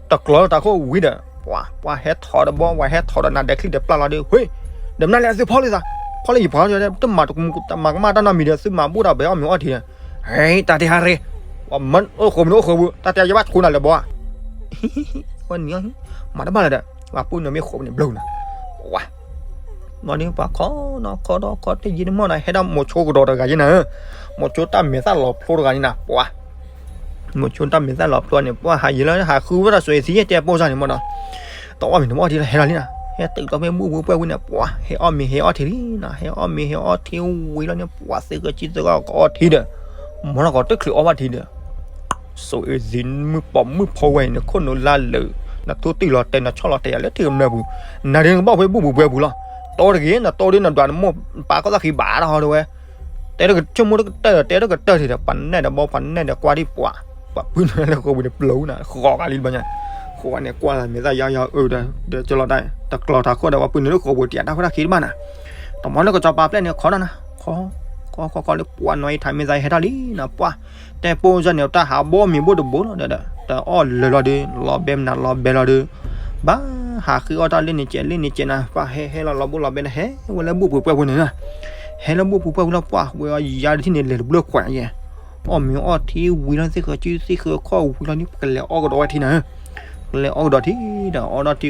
တကျီၤလၢတၢ်ခိၣ်ဝံၤဒီး ပှၤ ပှၤဟဲထီၣ်ဒီးဘီ ပှၤဟဲထီၣ်ဒီးနၤဒဲးချံဒဲးပျၢ်လီၤဒီး ဟ့ၣ်, ဒီးမနုၤလဲၣ်သုဖီၣ်လံသး, ဖီၣ်လံယဖီၣ်လံ တမၤကမၣ်တၢ်နီတမံၤဒီး သုမၤဘူၣ်တၢ်ဘၢအီၣ်မ့ၤအီထံဒီး ဟဲ တၢ်တဟါရ့, ပှၤမၢအိၣ်ဃိာ်မ့ၢ်အိၣ်ဃိာ်ပူၤ တၢ်တဲယဘၣ်ဆိနၤလၢၤဘီဧါ, ဝဲနံၤ မၤတဘၣ်လၢၤဒီး ပှၤပုၢ်နၤမ့ၢ်ဃိာ်ပူၤန့ၣ်ဘျီနၤ, ပှၤ ဘျီန့ၣ်ပှၤခီနီၢ်ခီဒီးခီတယံာ်တမီၢ်နၤ ဟဲဒၣ်မိၤဆိကဒီးတဂၤယဲနၤဧၢ, မိၤဆိတၢ်မဲာ်သၣ်လီၤဖျိတဂၤန့ၣ်နၤ ပှၤ မိၤဆိတၢ်မဲာ်သၣ်လီၤဖျိန့ၣ် ပှၤဟးယံာ်လီၤ ဟးဃုဝဲဒၣ်စွ့အ့ၣ်သံယဲၢ်တဲပိၢ်စၢ်န့ၣ်မၢ်နီၤ, တအီၣ်မ့ၤန့ၣ် မ့ၢ်အီထံလီၤ ဟဲလီၤလံနၤ, ဟဲတုၤဒီးဖဲဘူၣ်ဝံၤပှဲၢ်ဝံၤန့ၣ် ပှၤဟဲအီၣ်မ့ၤဟဲအီထံလံနၤ, ဟဲအီၣ်မ့ၤဟဲအီထံဝံၤလီၤန့ၣ် ပှၤသ့ၣ်ဂ့ၤကံသ့ၣ်ဂ့ၤကအီထံဒီး မ့ၢ်နီၢ်ကီးတချုးအီၣ်ဘၣ်ထံဒီး စိၤအ့ၣ်စံမုၢ်ပိာ်မုၣ်ဖိဝဲအံၤန့ၣ် ခိၣ်နူာ်လါလၢာ်, နထူတံၢ်လီၤတဲာ် နဆီၣ်လီၤတဲာ်ယၤလၢထံကမျၢၢ်ပူၤ, နၤဒ်နကဘၣ်ဖဲဘူၣ်ပူၤပှဲၤပူၤလီၤ, တိတဂ့ၤ နတိဒ်နဒွးနမိၢ်ပၢ်ကီၢ်သၣ်ခံဘၣ်တဟီဒဝဲ, တဲတကတၢၢ်မိၢ်တကတၢၢ်ဒီး တဲတကတၢၢ်ထံဒီး ပှၤနဲၣ်ဒီးဘီ ပှၤနဲၣ်ဒီးကွၢ်ဒံးပှၤ, ပှၤပုၢ်နုာ်လၢဃိာ်ပူၤန့ၣ် ပျိးနၤ ဃိးဂၤလံတဘျီညါ, ဃိးဂၤန့ၣ် ကွၢ်လၢမဲာ်သၣ်ယါယါအုးဒီး ဒီးကလီၤတၢ် တကျီၤထးခိၣ်ဒီး ပှၤပုၢ်နုာ်လၢဃိာ်ပူၤတယာ်တၢ်ဃိတၢ်ခံတဘၣ်နၤ, တမီၤလၢကစီၤပၤပျဲၣ်န့ၣ် ခီနီၤနၤ, ခီ ခီခီခီလၢပှၤနီၢ်အံၤထးမ့ၢ်သးဟဲထီၣ်လံနၤ ပှၤ တဲပိၢ်စၢ်န့ၣ် တၢ်ဟးဘီမ့ၤဘိၣ်တဘိလီၤဒီး တအီၣ်လၢာ်လီၤဒီး လီၤဘဲမနုၤလီၤဘဲလီၤဒီး ဘၣ်ဟးဃ့အီၣ်တၢ်လၢန့ၣ်ကဲးလၢန့ၣ်ကဲးနၤ ပှၤဟဲဟဲလီၤလီၤဘိၣ်လီၤဘဲဒီး ဟဲဝဲလၢဘူၣ်ပူၤပှဲၤပူၤန့ၣ်လီၤ, ဟဲလၢဘူၣ်ပူၤပှဲၤပူၤလီၤ ပှၤဝဲအီၣ်ယါဒ်ထံၣ်န့ၣ် လဲၤတဘျုးခွဲးယဲၢ်, အီၣ်မ့ၤအီၣ်ထံဝံၤလီၤ သ့ၣ်ဃီၤစုသ့ၣ်ဃီၤခီၣ်ဝံၤလီၤန့ၣ် ပကလဲၤအီၣ်ကဒီးဝဲထံနၤ ကလဲၤအီၣ်ကဒီးထံဒီး အီၣ်ဒီးထံကြီ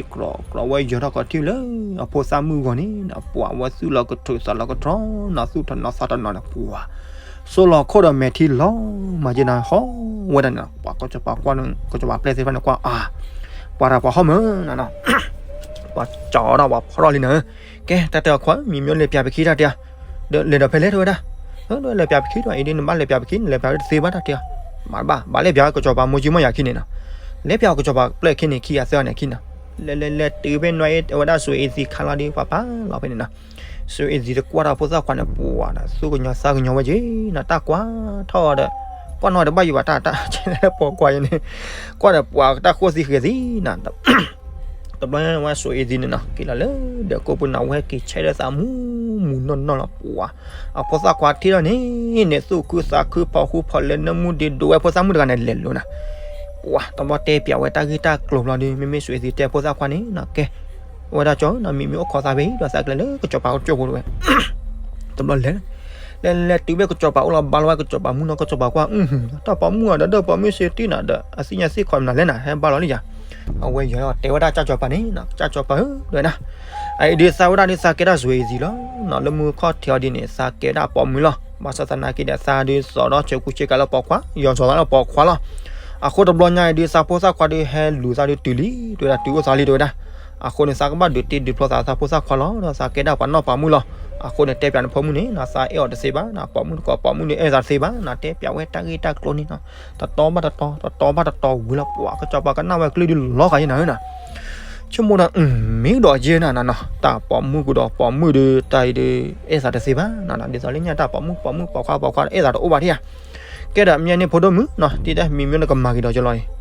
ကြီဝဲ ယီၤထီၣ်ကီးထံလၢအဖိသၣ်မုၣ်ဂီၤန့ၣ် ပှၤဝဲသူၣ်လီၤကထူးသးလီၤကထီ နီၢ်သူၣ်ထီၣ်နီၢ်သးတနီၤန့ၣ် ပှၤ စိလီၤခိၣ်ဒီးမဲာ်ထံလီၤမၤက့နၤ ဟီဝဲဒၣ်န့ၣ် ပှၤကစီၤပၤကွၢ်န့ၣ် ကစီၤပၤပျဲၢ်သ့ၣ်တဖၣ်န့ၣ် ကွၢ်အါ ပှၤတၢ်ပှၤဟီၣ်မၢ်နၤနီၤ ပှၤကၠီဒီးပှၤဖီထီၣ်လံနၤ ကဲ တၢ်တဲအီၤခွါ မံၤမၠိလဲၤပၠးပခံတၢ်တဲ ဒီးလဲၤဒီးဖဲလဲၣ်တဲဝဲဒၣ်, ဒီးလဲၤပၠးပခံဒီး အံၤဒ်နဘၣ်လဲၤပၠးပခံန့ၣ် လဲၤပၠးဝဲတသ့ဘၣ်တၢ်တဲအီၤ, မၤတဘၣ် ဘၣ်လဲၤပၠးဝဲကစီၤပၤမိၢ်ကၠံမီၢ်ယၤခံန့ၣ်နီၤ, လဲၤပၠးဝဲကစီၤပၤပျဲၢ်ခံန့ၣ် ခံဂၤသၢဂၤန့ၣ်ခံနီၤ, လဲၤလဲၤလဲၤတုၤဖဲနွံအံၤ အဝဲဒၣ်စိၤအ့ၣ်သံခါလီၤဒီး ပှၤပာ်လီၤဖဲန့ၣ်နီၤ, စိၤအ့ၣ်သံတကွၢ်တၢ်ဖိသၣ်ခွါန့ၣ် ပှၤဒီးသူၣ်ကညီၤသးကညီၤဝဲက့ၤနီၤ တၢ်ကွၢ်ထီၣ်ဒီး ကွၢ်နီၣ်တဘၣ်ယံၤဘၣ်တၢ်တၢ် ဆဲးလဲၤပိာ်ခွါအံၤန့ၣ် ကွၢ်ဒီးပှၤတၢ်ဃိသံဃဲၤသံနီၤ တဘျီဝဲစိၤအ့ၣ်သံန့ၣ်နီၤ က့ၤလီၤလၢဒီးကိးပူၤနီၤ ဝဲက့ၤဆဲးလၢသးမူမူနီၢ်နီၢ်လီၤပှၤ, အဖိသၣ်ခွါထံၣ်ထီၣ်န့ၣ်န့ၣ် သူၣ်ခုသးခုဖီၣ်ဃူဖီၣ်လဲၤနၢမူဒံးဒိးဝဲဖိသၣ်မုၣ်တဂၤန့ၣ်လဲၤလိၤနၤ, ပှၤတဘျီတဲပၠးဝဲတၢ်ဂ့ၢ်တၢ်ကျိၤဘျီဒီး မ့မ့ၢ်စိၤအ့ၣ်သံတဲဖိသၣ်ခွါန့ၣ်နီၤ ကဲ ဝဲဒၣ်ကၠီနီၤ မံၤမ့ၢ်အိၣ်ခိးသးဖဲအံၤဒီးသးကလဲၤလၢကစီၤပၤကၠိဖိတဝဲ တဘျီလဲၤ လဲၤလဲၤတုၤဖဲကစီၤပၤအိၣ်လီၤဘါလီၤဝဲကစီၤပၤမုၣ်နီၤ ကစီၤပၤကွၢ် တၢ်ပိာ်မုၣ်အီၤဒီး ဒီးပိာ်မုၣ်စ့တံၢ်နၤဒီး အသ့ၣ်ညါသ့ၣ်ခီမနုၤလဲၣ်နၤ ဟဲဘါလီၤလံယၤ, အဝဲယီၤတဲဝဲဒၣ်ကၠီကစီၤပၤန့ၣ်နီၤ ကၠီကစီၤပၤဧၢ တဲဝဲဒၣ်, အအံၤဒုးသးဝဲဒၣ်ဒုးသးကဲဒၣ်စိၤအ့ၣ်သံလီၤနီၤ လၢမူခီၣ်ထံးအီၤဒ်န့ၣ် သးကဲဒၣ်ပိာ်မုၣ်လီၤ ဘၣ်ဆၣ်သနာ်က့ဒီး သးဒုးသိးဒီးဆဲးကူဆ့ကၤလၢပိာ်ခွါ ယီၤစီၤသးလၢပိာ်ခွါလီၤ, အဃိတဘျီညါအံၤဒုးသးဖိသၣ်ခွါဒုးဟဲလူၤသးဒုးတုၤလံ တဲဝဲဒၣ်တုၤအိၣ်သးလံ တဲဝဲဒၣ် အဃိန့ၣ် သးကဘၣ်ဒုးတ့ဒုးဖျီသးသးဖိသၣ်ခွါလီၤ ဒီးသးကဲဒၣ်ပှၤနီၢ်ပှၤမုၣ်လီၤ, အဃိန့ၣ် တဲပၠးနဖိမုၣ်န့ၣ်နီၤ သးအဲၣ်အီၤတသ့ဘၣ်နီၤ ပိာ်မုၣ်တကိးပိာ်မုၣ်န့ၣ်အဲၣ်သးတသ့ဘၣ်နီၤ တဲပၠးဝဲတၢ်ဂ့ၢ်တၢ်ကျိၤန့ၣ်နီၤ, တတီဘၣ်တတီ တတီဘၣ်တတီဝံၤလီၤ ပှၤကစီၤပၤကနၣ်ဝဲကလုၢ်ဒုးလီၤဃာ်ယဲနၤဧၢနီၤ ဆိကမိၣ်ဒီး မ့ၢ်ဒီးယဲနၤနီၤနီၤ တၢ်ပိာ်မုၣ်ကဒီးပိာ်မုၣ်ဒီး တၢ်အံၤဒီး အဲၣ်သးတသ့ဘၣ်နီၤနီၤ ဒ်သိးလၢညါတၢ်ပိာ်မုၣ်ပိာ်မုၣ်ပိာ်ခွါပိာ်ခွါ အဲၣ်သးတအိၣ်ဘၣ်ထံၣ်ဧါ, ကဲဒီးမ့ၢ်န့ၣ်ဖိဒိၣ်မုၣ်နီၤ တံၤတဲ မံၤမၠိန့ၣ်ကမၤက့ၤဒီးကလီၤအံၤ,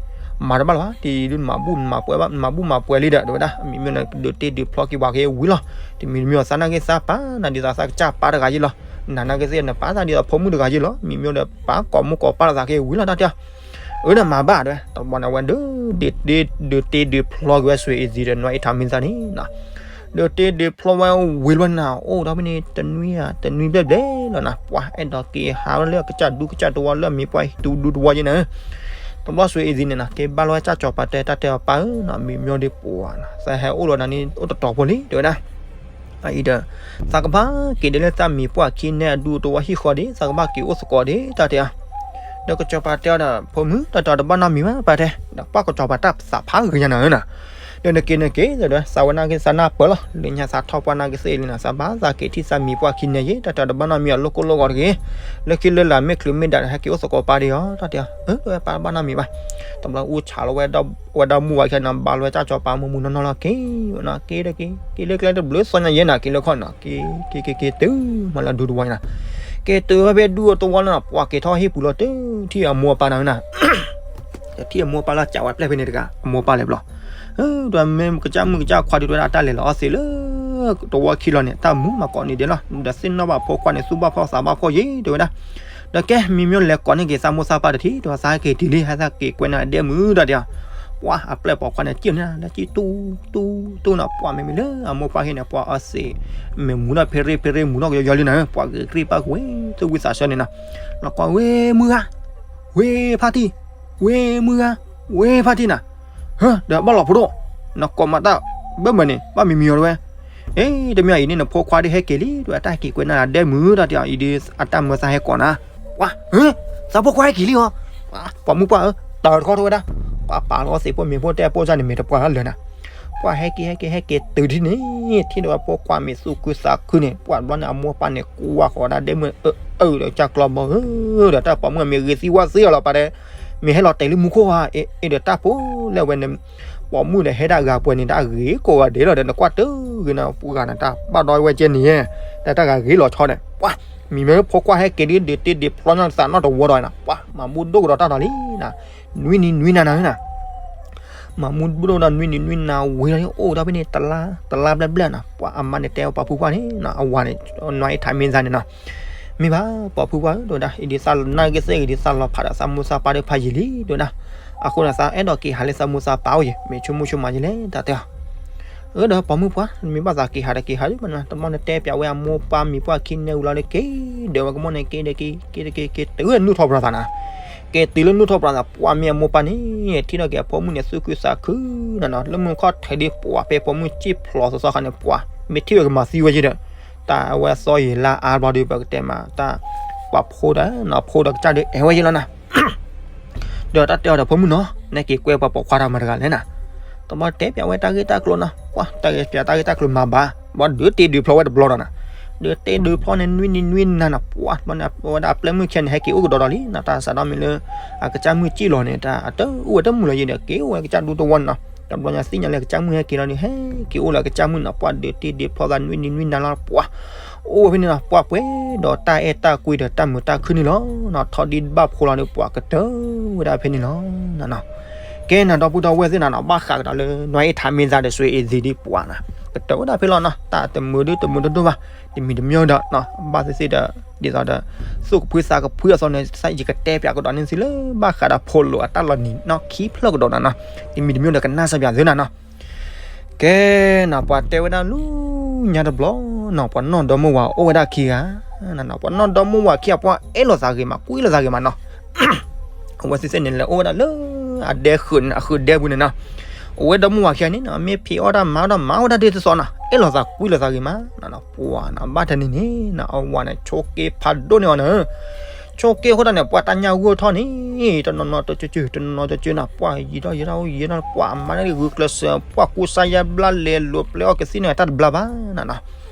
မၤတဘၣ်လၢၤဘၣ် တံၤဒုးမၤဘူၣ်မၤပှဲၤဘၣ် မၤဘူၣ်မၤပှဲၤလံဒီး တဲဝဲဒၣ် မံၤမၠိန့ၣ် ဒုးတ့ဒုးဖျီက့ၤပှၤက့ၤဝံၤလီၤ, တမံၤတမံၤအီၤသးနာ်က့သးပာ်နၤဒ်သိးသးကစၢ်ပာ်တဂၤယ့လီၤ, နၤနာ်က့သ့ၣ်နပာ်သးဒ်သိးဖိမုၣ်တဂၤယ့လီၤ မံၤမၠိဒီးပာ်ကိးမူကိးပာ်လီၤသးက့ၤဝံၤလီၤ တၢ်တဲအီၤ အၢ နမၤဘၣ်တဲဝဲ တဘျီန့ၣ် အဝဲဒုး ဒုးတ့ဒုးဖျီက့ၤဝဲ စွ့ၤအ့ၣ်သံဒီး နွံအ့ၣ်ထးမံသးန့ၣ်နီၤ, ဒုးတ့ဒုးဖျီဝဲဝံၤလီၤနၤ အိၣ်ဒီးဖဲန့ၣ် တနွံဧါ တနွံဘျဲၣ်ဘျဲၣ်လီၤနၤ ပှၤအဲၣ်ဒိးက့ၤဟးလၢအကစၢ်ဒူကစၢ်တဝီလၢအမံၤပှၢ်ဟံၣ်တူဒူတဝီယဲနၤ, တဘျီစွ့ၤအ့ၣ်သံန့ၣ်နီၤ က့ၤဘါလီၤဝဲကၠၢ်ကၠီၤပၤတဲ တၢ်တဲအီၤပၢ်ဧၢနီၤ မံၤမၠိဒုးပှၤနီၤ သးဟဲအိၣ်လီၤနၤန့ၣ် အိၣ်တတီၤဖိလံ တဲဝဲဒၣ် အအံၤဒီး သးကဘၣ်က့ၤဒ်လၢသးမံၤပှၢ်ခံနဲအဒူတဝီဟံၣ်ဃီဒံး သးကဘၣ်က့ၤအိၣ်သကိးဒံး တၢ်တဲအီၤ, ဒီးကစီၤပၤတဲအီၤဒီး ဖိမုၣ် တၢ်တဲအီၤတဘၣ်နီတမံၤဘၣ် ပၢ်တဲ, ဒီးပှၤကစီၤပၤတၢ်သးဖးဂ့ၤညါနၤဧၢနီၤ, ဒီးနက့ၤနက့ၤ ဒီးသးဝဲနာ်က့သးနၢ်ပၢၢ်လီၤ လၢညါသးထီၣ်ပှၢ်နာ်က့သ့ၣ်လံနီၤ သးဘၣ်သးက့ၤထံၣ်သးမံၤပှၢ်ခံနဲယဲ တၢ်တဲအီၤတဘၣ်နီတမံၤအီၤလိၣ်ကိၢ်လိၣ်ဂီၤတဂ့ၤ, လၢခံလၢလာ်မ့ၢ်ချုးမ့ၢ်ဒၣ်ဒီး ဟဲက့ၤအိၣ်သကိးပၢ်ဒံးအီၤ တၢ်တဲအီၤ, အၢ တဝဲပၢ်တဘၣ်နီတမံၤဘၣ်, တဘျီအူဆးလီၤဝဲ ဝဲဒၣ်မူဝဲခဲနီၤ ဘါလီၤဝဲကၠၢ်ကၠီၤပၤမူမူနီၢ်နီၢ်လီၤ က့ၤနီၤ က့ၤဒီးက့ၤ က့ၤလၢကျဲတဘျုးသီညါယဲနီၤ က့ၤလၢခီၣ်နီၤ က့ၤ က့ၤ က့ၤ က့ၤတုၤမးလၢဒူတဝီနီၤ, က့ၤတုၤဝဲဖဲဒူတဝီလီၤနီၤ ပှၤက့ၤထီၣ်ဟံၣ်ပူၤလီၤ တုၤထံၣ်အမိၢ်အပၢ်နီၤနီၤ, ထံၣ်အမိၢ်အပၢ်လၢကးဝဲပျဲၢ်ဖဲန့ၣ်တဂၤ အမိၢ်အပၢ်လဲၤဘျီ ဒ်မ့ၢ်ကစၢ်မုၣ်ကစၢ်ခွါဒုးတဲဝဲဒၣ် တၢ်လဲၤလီၤအီၣ်သ့လၢတဝီခံလီၤန့ၣ် တၢ်မူမၤကိးန့ၢ်ဒဲးလီၤ ဒီးသ့ၣ်နီၣ်ဘၣ်ဖိခွါန့ၣ် သူၣ်ဘၣ်ဖှီၣ်သးဘၣ်ဖှီၣ်ယဲ တဲဝဲဒၣ်, ဒီးကဲ မံၤမၠိလဲၤကိးန့ၢ်က့ၤသးမိၢ်သးပၢ်တထံၣ် တဲဝဲသးဟဲက့ၤတုၤလံ ဟဲသးက့ၤကွဲးန့ၢ်ဒဲမုၢ် တၢ်တဲအီၤ, ပှၤအပျဲၢ်ပိာ်ခွါန့ၣ် စံၣ်န့ၣ် လၢကံၣ်တူၢ်တူၢ်တူၢ်နီၤ ပှၤမ့မ့ၢ်လၢအမိၢ်ပၢ်ဟ့ၣ်န့ၣ် ပှၤအီၣ်သ့, မ့ၢ်မူၤထီၣ်ဖဲရ့ဖဲရ့မူၤထီၣ်ကယီယီလံနၤ ပှၤဂ့ၤကြံၢ်ပၢ်ကွံာ် သူၣ်ဝံသးဆၢန့ၣ်နီၤ, လီၤကိးဝ့ၢ်မုၢ်ဂၤ, ဝ့ၢ်ဖါတံၢ်, ဝ့ၢ်မုၢ်ဂၤ, ဝ့ၢ်ဖါတံၢ်နၤ, ဟၢ ဒီးဘၣ်လီၤဖိဒိၣ်, နကိးမၤတၢ်ဘၣ်မနုၤန့ၣ် ဘၣ်မံၤမံၤအီၤတဝဲ, အ့ တမ့ၢ်အံၤန့ၣ် နဖိခွါဒ်ဟဲက့ၤလံ တဝဲတၢ်ဟဲက့ၤကွဲးန့ၢ်ဒဲမုၢ် တၢ်တဲအီၤ အံၤဒ်အတၢ်မၢသးဟဲကိးနၤ ပှၤ, သးဖိခွါဟဲက့ၤလံအီၤ, ပိာ်မုၣ်ပှၢ်ဧၢ, တၢ်တခီထီၣ်ဝဲဒၣ်, ပှၤပာ်လီၤသ့ၣ်ဖိမ့ၤဖိတဲအဖိစၢ်န့ၣ်မ့ၢ်တပှၢ်လၢာ်နၤ, ပှၤဟဲက့ၤဟဲက့ၤဟဲက့ၤတုၤဒ်န့ၣ် ထံၣ်ဒီးအဖိခွါမ့ၢ်သူၣ်ခုသးခုန့ၣ် ပှၤဘျီန့ၣ်အမိၢ်ပၢ်န့ၣ် ကွၢ်ဃီၤဒၣ်ဒဲမုၣ်အၢအၢဒီးကၢ်ကျီဘီဧၢ, ဒီးတၢ်ပိာ်မုၣ်မ့ၢ်ဂ့ၤသံဝါသံအီၤလီၤပာ်ဒီး, မ့ၢ်ဟဲလီၤတဲာ်လၢမူခိၣ်ဧါ, အ့ၣ် အ့ၣ်ဒီးတၢ်ဖိလၢအဝဲန့ၣ် ပိာ်မုၣ်ဒီးဟဲဒၣ်ဂၤပှဲၤန့ၣ် တၢ်ဂ့ၤကိးဂၤဒဲးလီၤဒီး နကွၢ်တဂ့ၤနၤ ပှၤဂၤနၤ တၢ်ဘၣ်ဒီဝဲကဲန့ၣ်, တၢ်တၢ်ဂၤဂ့ၤလီၤဆီဒီး ပှၤ, မံၤမ့ၢ်ဖိခွါဟဲက့ၤဒ် ဒုးတ့ဒုးဖျီနီၢ်သးနီၢ်တဝီဒီးနၤ ပှၤ မၤဘူၣ်ဒိၣ်ကဒီးတၢ်ဒီးလံနၤ, နွံနံၤနွံနၤနၤနၤ မၤမူဒိၣ်ဒီးနွံနံၤနွံနၤဝံၤလီၤန့ၣ် အိၣ်ဝဲဒၣ်ဖဲန့ၣ် တလါ တလါဘျဲၣ်ဘျဲၣ်နၤ ပှၤအမါန့ၣ်တဲအီၤ ပိာ်ဖုပှၢ်န့ၣ် အဝၤန့ၣ် နွါအ့ၣ်ထးမ့ၢ်စါန့ၣ်နီၤ, မ့ၢ်ဘၣ် ပိာ်ဖုပှၢ်ဧၢ ဒိၣ်ဒၣ် အံၤဒ်သးနၢ်ဂ့ၤသ့ၣ်ဂ့ၤဒ်သးလီၤဖးဒီးသးမိၢ်သးပၢ်ဒီးဖးယံာ်လံ ဒိၣ်ဒၣ်, အဃိန့ၣ် သးအဲၣ်ဒိးက့ၤဟးလၢသးမိၢ်သးပၢ်အိၣ်ယံၤ မ့ၢ်ဆိကမိၣ်ဆိကမးယံာ်လဲၣ် တၢ်တဲအီၤ အၢ ဒီးပိာ်မုၣ်ပှၢ် နမ့ၢ်ဘၣ်သးက့ၤဟးဒီးက့ၤဟးဒ်မနီၤ တဘျီန့ၣ်တဲပၠးဝဲအမိၢ်ပၢ်မံၤပှၢ်ခံန့ၣ်ဝံၤလီၤဒီး က့ၤဒၢးဝဲကမိၣ်န့ၣ် က့ၤဒီးက့ၤ က့ၤဒီးက့ၤ က့ၤတုၤလၢနူၢ်ထီၣ်ပှၢ်သးနၤ, က့ၤတုၤလၢနူၢ်ထီၣ်ပှၢ်သး ပှၤမ့ၢ်အမိၢ်ပၢ်န့ၣ် ထံၣ်ထီၣ်က့ၤအဖိမုၣ်န့ၣ် သူၣ်ခုသးခုနၤနီၤ လၢမုၢ်ခီၣ်ထံးဒ်ပှၤဖဲပိာ်မုၣ်စံၣ်ဖျိးသီသီခါန့ၣ် ပှၤ မ့ၢ်ထံၣ်ဝဲကမၤသံဝဲယံၤဒီး တၢ်အဝဲအသီယံာ်လါအါဘျီဒီး ပကတဲမး တၢ်ပှၤဖိဒီး ဖိဒီးကစၢ်ဒီးအဲၣ်ဝဲယံၤလီၤနၤ ဒီးတၢ်တဲအီၤဒီး ဖိမုၣ်နီၤ နက့ၤကွဲပှၤပိာ်ခွါတၢ်မၤတဂၤလဲၣ်နၤ, တဘျီတဲပၠးဝဲတၢ်ဂ့ၢ်တၢ်ကျိၤနီၤ ပှၤ တၢ်ဂ့ၢ်ပၠးတၢ်ဂ့ၢ်တၢ်ကျိၤမၤဘၣ် ဘၣ်ဒုးတ့ဒုးဖျီဝဲတဘျီဒီးနၤ, ဒုးတ့ဒုးဖျီန့ၣ် နွံနံၤနွံနၤနီၤ ပှၤ ဘၣ်ဝဲဒၣ်အပျဲၢ်မုၣ်ခဲန့ၣ် ဟဲက့ၤအိၣ်ကဒီးဒီးလံနီၤ တၢ်စးထီၣ်မ့ၢ်လၢ အကစၢ်မုၣ်စံၣ်လီၤန့ၣ် တၢ်အတအိၣ်ဝဲတမုာ်လီၤယံၤဒီး က့ၤအိၣ်ဝဲကစၢ်ဒူတဝီန့ၣ်နီၤ, တဘျီညါသ့ၣ်ညါလၢကစၢ်မုၣ်ဟဲက့ၤလီၤဒီး ဟဲက့ၤအိၣ်လၢကစၢ်မုၣ်နီၤ ပှၤဒုးတ့ဒုးဖျီသးနွံနံၤနွံနၤလီၤ ပှၤ အိၣ်ဝဲဖဲန့ၣ်နီၤ ပှၤပှဲၤဒီးတၢ်အဲၣ်တၢ်ကွံဒီးတၢ်မုာ်တၢ်ခုၣ်န့ၣ်လီၤနီၤ, ထီၣ်ဒံးဘၣ်ဖိလီၤဒီး ပှၤကတၢၢ်ဝဲဒၣ်ဖဲန့ၣ်လီၤနီၤ, ကဲနၤဒီပုၢ်ဒီဝဲၢ်သ့ၣ်နၤနီၤ ဘၣ်ဃးကဒီးလၢ နွါအ့ၣ်ထးမ့ၢ်စါဒီး စွ့အ့ၣ်သံးဒ်ပှၤနီၤ ကတၢၢ်ဝဲဒၣ်ဖဲလီၤနီၤ, တၢ်တမုာ်ဒုတမုာ်တဒိၣ်ဘၣ်, တမံၤတမံၤဒီး ဘၣ်သ့ၣ်သ့ၣ်ဒီး ဒ်သိးဒီး သူၣ်ကဖုသးကဖုအသိးန့ၣ် ယကတဲပၠးကဒီးန့ၢ်သုလၢ ဘၣ်ဃးဒီးဖိလိာ်အတၢ်လီၤနံၤနီၢ်ခံဖျၢၣ်ကဒီးနၤနီၤ, တမံၤတမံၤဒီးကနၣ်စၢ်ပၠးသုနၤနီၤ ကဲနၤ ပှၤတဲဝဲဒၣ်လူညါတဘျီနီၤ ပှၤနီၢ်ဒီမါဝၤအိၣ်ဝဲဒၣ်ခံဂၤ, ပှၤနီၢ်ဒီမါဝၤခံဂၤ ပှၤအဲၣ်လိာ်သးဂ့ၤမး ကွံလိာ်သးဂ့ၤမးနီၤ, အဝဲသ့ၣ်သ့ၣ်န့ၣ် လဲၤအိၣ်ဝဲဒၣ်လၢအဒဲဃုာ်န့ၣ် အဃုာ်ဒဲပူၤန့ၣ်နီၤ, အဝဲဒီမါဝၤခံဂၤန့ၣ်နီၤ မ့ၢ်ဖံးအီၣ်တၢ်မၤအီၣ်တၢ်မၤဝဲဒၣ်ဒ်သိးသိးနီၤ အဲၣ်လိာ်သးကွံလိာ်သးဂ့ၤမးနီၤ, ပှၤနီၤ ဘၣ်တနံၤန့ၣ်နီၤ အဝၤန့ၣ် ဆိးက့ဖးဒိၣ်န့ၢ်အီၤန့ၣ် ဆိးက့အဃိတၢ်န့ၣ် ပှၤတၢ်ညၣ်ဂိၢ်ထီၣ်န့ၣ် တနီၤနီၤတကၢကၢ တနီၤနီၤတကၢနီၤ ပှၤယံာ်ထီၣ်ယံာ်ထီၣ်ယံာ်ထီၣ် ပှၤအမါန့ၣ်ဂုာ်ကျဲးစၢး ပှၤကူစါယါဘျါလဲၤလိာ်ပျဲအီၣ်ကသံၣ်န့ၣ် တၢ်တဘျါဘၣ်နၤနီၤ,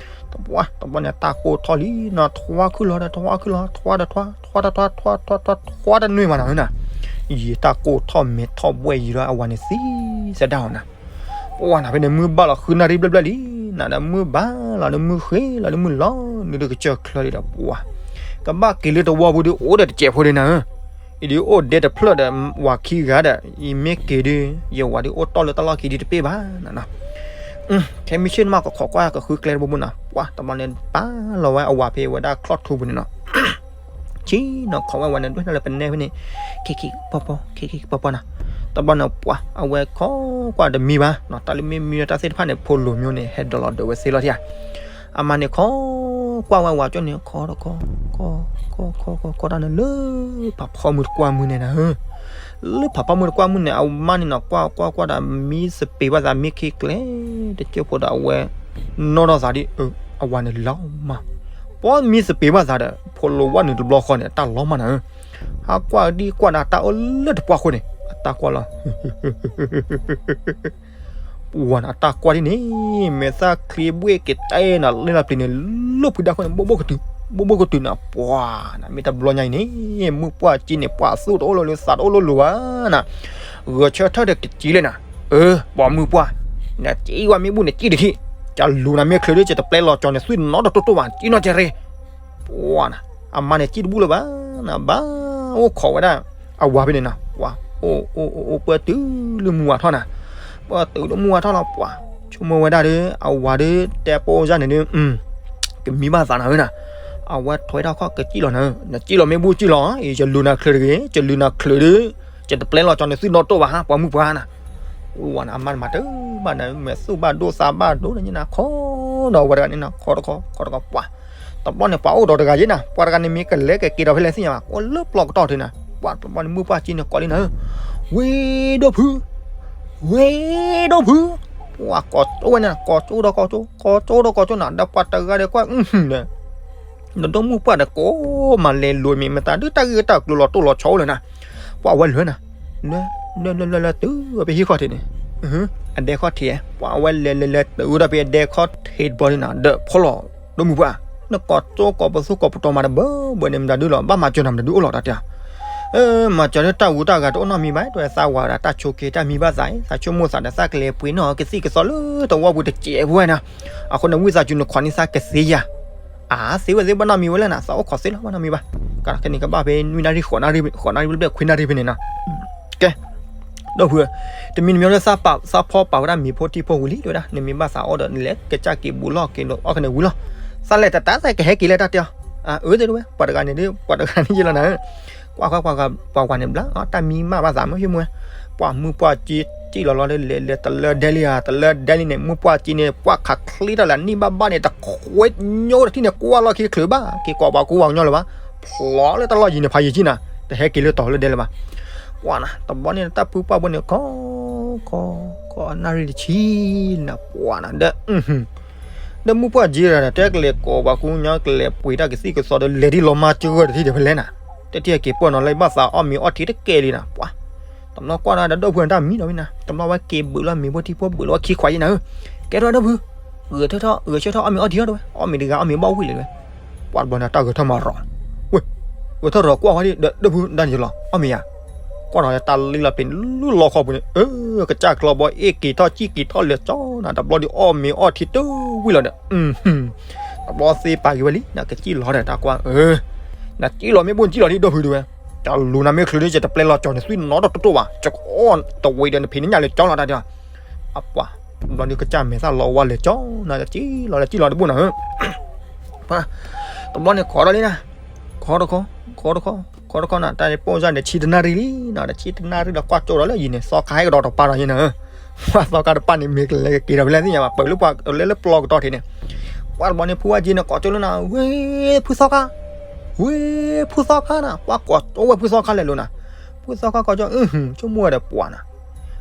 တဘျီတဘျီန့ၣ် တၢ်ကိၢ်ထီၣ်လံနီၤ ထွါခုၣ်လီၤဒီး ထွါခုၣ်လီၤ ထွါဒီးထွါ ထွါဒီးထွါ ထွါထွါထွါထွါတနွံမးနၤနီၤ, ယံာ်တၢ်ကိၢ်ထီၣ်မဲာ်ထီၣ်ဘှဲၣ်ယံာ်ဒီး အဝၤန့ၣ်သံစဲဒၣ်အီၤနၤ ပှၤနၤဖဲန့ၣ် မုၢ်ဘၣ်လီၤဃုနၣ်ရံၣ်ဘျဲၣ်ဘျဲၣ်လံ, နၤဒီးမုၢ်ဘၣ်လီၤဒီးမုၢ်ဃ့လီၤဒီးမုၢ်လီၤနုာ်ဒီးကစၢၢ်ချၢလံဒီးပှၤ, ကဘၣ်က့ၤလၢတဝီပူၤဒီး အိၣ်ဒီးတစဲးဖိဒ်နၤဧၢ, အံၤဒုးအိၣ်ဒဲတဖျၢၣ်ဒီးဝၤခံဂၤဒီး ယမ့ၢ်က့ၤဒုး ယဝၤဒုးအိၣ်တီၢ်လၢတၢ်လီၢ်ခံဒုးတပ့ၢ်ဘၣ်နၤနီၤ, ခဲမုၢ်ဆ့ၣ်နမါကခိးကွၢ်ကဃုကျဲတဘိဘိနီၤ, ပှၤတဘျီန့ၣ် ပာ်လီၤဝဲအဝၤဖဲဝဲဒၣ်ချီၣ်ထူပူၤန့ၣ်နီၤ ဆ့ၣ်နီၤ ခိးဝဲဝၤန့ၣ် ဒွဲၣ်ထီၣ်လၢပနဲဖဲန့ၣ် ခံခံပီပီ ခံခံပီပီနီၤ, တဘျီန့ၣ် ပှၤအဝဲခိးကွၢ်တမံဘၣ်နီၤ, တၢ်လၢမ့ၢ်မံဒီးတၢ်သ့ၣ်တဖၣ်န့ၣ် ဖိလိၤမျိုးန့ၣ် ဟဲဒိးလီၤဒိးဝဲသ့လီၤထံဧါ, အမါန့ၣ်ခိးကွၢ်ဝဲဝၤကၠိန့ၣ် ခိးတခီ ခိး ခိး ခိး ခိးတၢ်န့ၣ်လၢ ဖးဖီမုၢ်တကွၢ်မုၢ်န့ၣ်နၤဧၢ လၢဖးဖီမုၢ်တကွၢ်မုၢ်န့ၣ် အမါန့ၣ်နီၤ ကွၢ်ကွၢ်ကွၢ်ဒီး မံသပ့ၤဘၣ်သး မံခံကျဲ တကၠိဖိဒီးအဝဲ နီၢ်ထီၣ်သးဒ် အဝၤန့ၣ်လီၤမး, ပှၤမံသပ့ၤဘၣ်သးဒီး ဖိလိၤဝဲနုာ်တဘျီဃီန့ၣ် အတၢ်လီၤမးနၤဧၢ, ဟးကွၢ်ဒ်ကွၢ်ဒီးတၢ်အိၣ်လၢတပှၢ်ဃိန့ၣ် အတၢ်ကွၢ်လီၤ ပှၤနၤ အတၢ်ကွၢ်ဒ်န့ၣ် မဲာ်သၣ်ချံဘှ့ၣ်က့ၤတဲနၤ လၢလၢပျံၤန့ၣ် လိၣ်ဖုဒၣ်ခိၣ်န့ၣ် ဘိၣ်ဘိၣ်ကတုၤ ဘိၣ်ဘိၣ်ကတုၤနၤ ပှၤနၤ မ့ၢ်တဘျီညါအံၤန့ၣ် မုၢ်ပှၢ်ကံန့ၣ် ပှၤသူၣ်တအိၣ်လိၤလၢသးတအိၣ်လိၤလိၤဘၣ်နၤ, ဂဲၤဆၢထၢၣ်ဒီးကစံလၢနၤ, အၢ ပိာ်မုၣ်ပှၢ် နစံဝဲမ့ၢ်ဘူၣ်န့ၣ် စံတထံၣ်, ကလူၤနၤမ့ၢ်ချုးဒီး ကတပျဲလီၤကၠီၤန့ၣ် သွံၣ်နီတတိၢ်တိၢ်ဘၣ် စံနီၢ်ကဲရ့ ပှၤနၤ အမါန့ၣ်စံတဘူၣ်လၢၤဘၣ်နၤ ဘၣ်အိၣ်ခိးဝဲဒၣ် အဝၤဖဲန့ၣ်နၤ ပှၤ အိၣ်အိၣ်အိၣ်အိၣ် ပှၤတုၤလၢမုၢ်ဝါထီၣ်နၤ, ပှၤတုၤလၢမုၢ်ဝါထီၣ်လီၤ ပှၤ ဆိကမိၣ်ဝဲဒၣ်ဒီး အဝၤဒီး တဲပိာ်စၢ်န့ၣ်ဒီး ကမံဘၣ်သးနၤဧၢနၤ, အဝဲထွဲထီၣ်ခီၣ်ကစံၣ်လီၤနၤဧၢ, နစံၣ်လီၤမ့ၢ်ဘူၣ်စံၣ်လီၤ, ယလုၤနၤချုးတဂ့ၤ, ယလုၤနၤချုးဒီး ယတပျဲလီၤကၠီၤန့ၣ် သွံၣ်နီတတိၢ်ဘၣ်ဟါ ပိာ်မုၣ်ပှၢ်နၤ, ပှၤနၤ အမါန့ၣ်မၤတၢ်ဘၣ်နၤ မဲာ်သူၣ်ဘၣ်ဒိသးဘၣ်ဒိန့ၣ်နၤ ခိးဒီးဝဲတဂၤန့ၣ်နၤ ခိးတခီ ခိးတခီ ပှၤ တဘျီန့ၣ် ပှၤအိၣ်ဒီးတဂၤယ့နၤ, ပှၤတဂၤန့ၣ်မ့ၢ်ကလဲၤကက့ၤဒီးဖဲလဲၣ်သ့ၣ်ညါဘၣ်, အိၣ်လၢပျီကတီၢ်ထံနၤ, ပှၤတဘျီန့ၣ် မုၢ်ပှၢ်ကံန့ၣ် ကိးလံနၤဧၢ, ဝ့ၢ်ဒိၣ်ဖု, ဝ့ၢ်ဒိၣ်ဖု, ပှၤကိးဝဲန့ၣ် ကိးကၠိဒီးကိးကၠိ ကိးကၠိဒီးကိးကၠိနၤ, ဒီးပှၤတဂၤဒီးကွၢ် န့ၣ် ဒီးဒိၣ်မုၢ်ပှၢ်ဒီးကိးမးလဲၤလိၤမံၤမတၤဒုး တၢ်ဂ့ၢ်တၢ်ကျိၤလီၤတိၢ်လီၤဆီအိၣ်လၢၤနၤ, ပှၤဝဲလဲၤနၤ, လဲၤလဲၤလဲၤလဲၤတုၤဝဲဖဲဟံၣ်ခီၣ်ထံးန့ၣ်, အဒဲခီၣ်ထံး, ပှၤဝဲလဲၤလဲၤလဲၤတုၤဒီးဖဲအဒဲခီၣ်ထံးတဘျီန့ၣ်နၤ ဒီးဖီၣ်လီၤဒိၣ်မုၢ်ပှၢ်, နကိးကၠိကိးပသူကိးပတီၤမၤတဘၢဘၢန့ၣ် မတၤဒုးလီၤ ဘၣ်မၤစၢၤနၤမတၤဒုးအိၣ်လီၤတၢ်တဲ, မၤစၢၤလၢတၢ်ဂူတၢ်ဂၤတအိၣ်နီတမံၤဘၣ် တဲဝဲသးဝၤဒီးတၢ်ဆိးက့တၢ်မံဘၣ်သး သးဆိကမိၣ်သးဒီးသးကလဲၤပှ့ၤနီၣ်ကသံၣ်ကသီလၢတဝီပူၤတစဲးဖိဝဲနၤ, အဃိန့ၣ်ဝံသးစူၤနခီၣ်န့ၢ်သးကသ့ဧါ အါသ့ဝဲသ့ဘၣ်နီတမံၤဝဲလၢနၤ သးအိၣ်ခိးသ့လီၤ ဘၣ်နီတမံၤဘၣ်, ကဲန့ၣ်ကဘၣ်ဖဲနွံနၣ်ရံၣ် ဃိးနၣ်ရံၣ် ဃိးနၣ်ရံၣ်ဘျဲၣ်ဘျဲၣ်ခွံနၣ်ရံၣ်ဖဲန့ၣ်နီၤ, ကဲ, ဒီပုၢ်, တမံၤတမံၤလၢသးပာ် သးဖီပာ်ဝဲဒၣ်မ့ၤဖိထံဖိဝံၤလံ တဲဝဲဒၣ် နမ့ၢ်ဘၣ်သးအီၣ်ဒီးနလဲၤကစၢ်က့ၤဘူးလီၢ်က့ၤလီၤ အီၣ်ကန့ၣ်ဝံၤလီၤ, သးလဲၤတတၢ်သးကဟဲက့ၤလၢတၢ်တဲအီၤ, အၢ တဲဝဲ ပှၤတဂၤန့ၣ်ဒုး ပှၤတဂၤန့ၣ်ယဲလီၤနၤ ကွၢ်ကွၢ်ကွၢ် ပှၤကွၢ်န့ၣ်ဘျါ တၢ်မံမးဘၣ်သးမ့ၢ်ယမွဲ, ပှၤမုၢ်ပှၢ်က့ စံၣ်လီၤလီၤလၢလဲၤလဲၤတလၢဒဲလံဧါ တလၢဒဲလံန့ၣ် မုၢ်ပှၢ်က့န့ၣ် ပှၤခးချ့ထီၣ်လၢနံၣ်ဘၣ်ဘၣ်န့ၣ် တခွဲညိတထံၣ်န့ၣ် ကွၢ်လီၢ်ခံချုးဘၣ် က့ၤကိးပှၤကူပှၤကညီလၢၤဘၣ်, ဖျိးလၢတၢ်လီၢ်ယံၤန့ၣ် ဖးယံၤကံနၤ တဟဲက့ၤလၢတီၤလၢဒဲလၢၤဘၣ်, ပှၤနၤ တဘျီန့ၣ် တၢ်ဖုပှၢ်ဖိန့ၣ် ခီ ခီ ခီနၣ်ရံၣ်တဆံနၤ ပှၤနၤဒီး ဒီးမုၢ်ပှၢ်က့ဒီး တဲကလဲၤကိးပှၤကူပှၤကညီ ကလဲၤပှ့ၤတၢ်ကသံၣ်ကသီဒီး လဲၤဒ်လီၤမၢ်ကၢၢ်တထံၣ်ဒီးဖဲလဲၣ်နၤ, တထံၣ်က့ၤပၢၢ်နီၤလၢ ဘၣ်သးအီၣ်မ့ၤအီထံတကဲလံနၤ ပှၤ, တဘျီကွၢ်ဒီးဒီပုၢ်ဝဲၢ်တၢ်မံနီၤမ့ၢ်နၤ တဘျီဝဲက့ၤဘုးလီၤမ့ၤဖိထံဖိ ဘုးလီၤဝဲခံခွးယံနၤဧၢ, ကဲထီၣ်ဒီပုၢ်, ဂဲၤထၢၣ်ထီၣ် ဂဲၤဆၢထၢၣ်အီၣ်မ့ၤအီထံထီၣ်တဲဝဲ အီၣ်မ့ၤတဂၤအီၣ်မ့ၤဘၣ်ဝံၣ်လံတဲဝဲ, ပှၤတဘျီန့ၣ် တၢ်ဂဲၤထၢၣ်မၤရီၤ, ဝဲ, ဂဲၤထၢၣ်ရီၤကွၢ်ဝဲဒ်ဒီပုၢ် ဒၣ်န့ၣ်လီၤ အီၣ်မ့ၤယါ, ကွၢ်ဒီးတၢ်လံလီၤပျံၤလၢလီခီပူၤန့ၣ် အၢ ကစၢ်ကျီဘီ အ့ၣ်က့ၤထီၣ်စံၣ်က့ၤထီၣ်လဲၤကၠီနၤ တဘျီဒ်အီၣ်မ့ၤအီထံတဝံၣ်လီၤဒီး, တဘျီသ့ပာ်က့ၤဝဲလံ နကစံၣ်လီၤဒီးတၢ်ကွၢ်, နစံၣ်လီၤမ့ၢ်ဘိနစံၣ်လီၤဒ်ဒီပုၢ်တဲဝဲ, တၢ်လူၤနၤမ့ၢ်ချုးဒ် ယတပျဲလီၤကၠီၤနသွံၣ်နီတတိၢ်တိၢ်ဘၣ် ကီတဝံၤဒီးနဖံးနညၣ်လဲၤကၠီလီၤတၢ်တဲ, အပှၤ, တဘျီဒ်ကစၢ်မဲာ်သၣ်လီၤဝါလဲၤကၠီနၤ ကစံၣ်လီၤလဲၤစံၣ်လီၤတဘိနၤဧၢ တဘျီန့ၣ်ခိးဒီးလံနၤ, ခိးတခီ, ခိးတခီ, ခိးတခီနၤ တၢ်ပိၢ်စၢ်န့ၣ် ဆံတနၣ်ရံၣ်လံနၤ တဆံတနၣ်ရံၣ်ဒီးကွၢ်ကၠိဒီးလၢယံၤန့ၣ် သီခါဟဲကဒီးတပၤဒီးယံၤနၤဧၢ, ပှၤသီခါတပၤန့ၣ် မ့ၢ်ကလဲၤက့ၤဒီးဖဲလဲၣ်သ့ၣ်ညါဘၣ် ပၢၤလၢပှၤလဲၤလၢပျီကတီၢ်ထံးန့ၣ်, ပှၤတဘျီန့ၣ် ဖုဝါက့န့ၣ် ကိးကၠိလၢနၤ ဝ့ ဖုသီခါ, ဝ့ ဖုသီခါနၤ ပှၤကိးကၠိဝဲဖုသီခါလဲၤလိၤနၤ, ဖုသီခါကိးကၠိ ဆိကမိၣ်ဝဲဒီးပှၤနၤ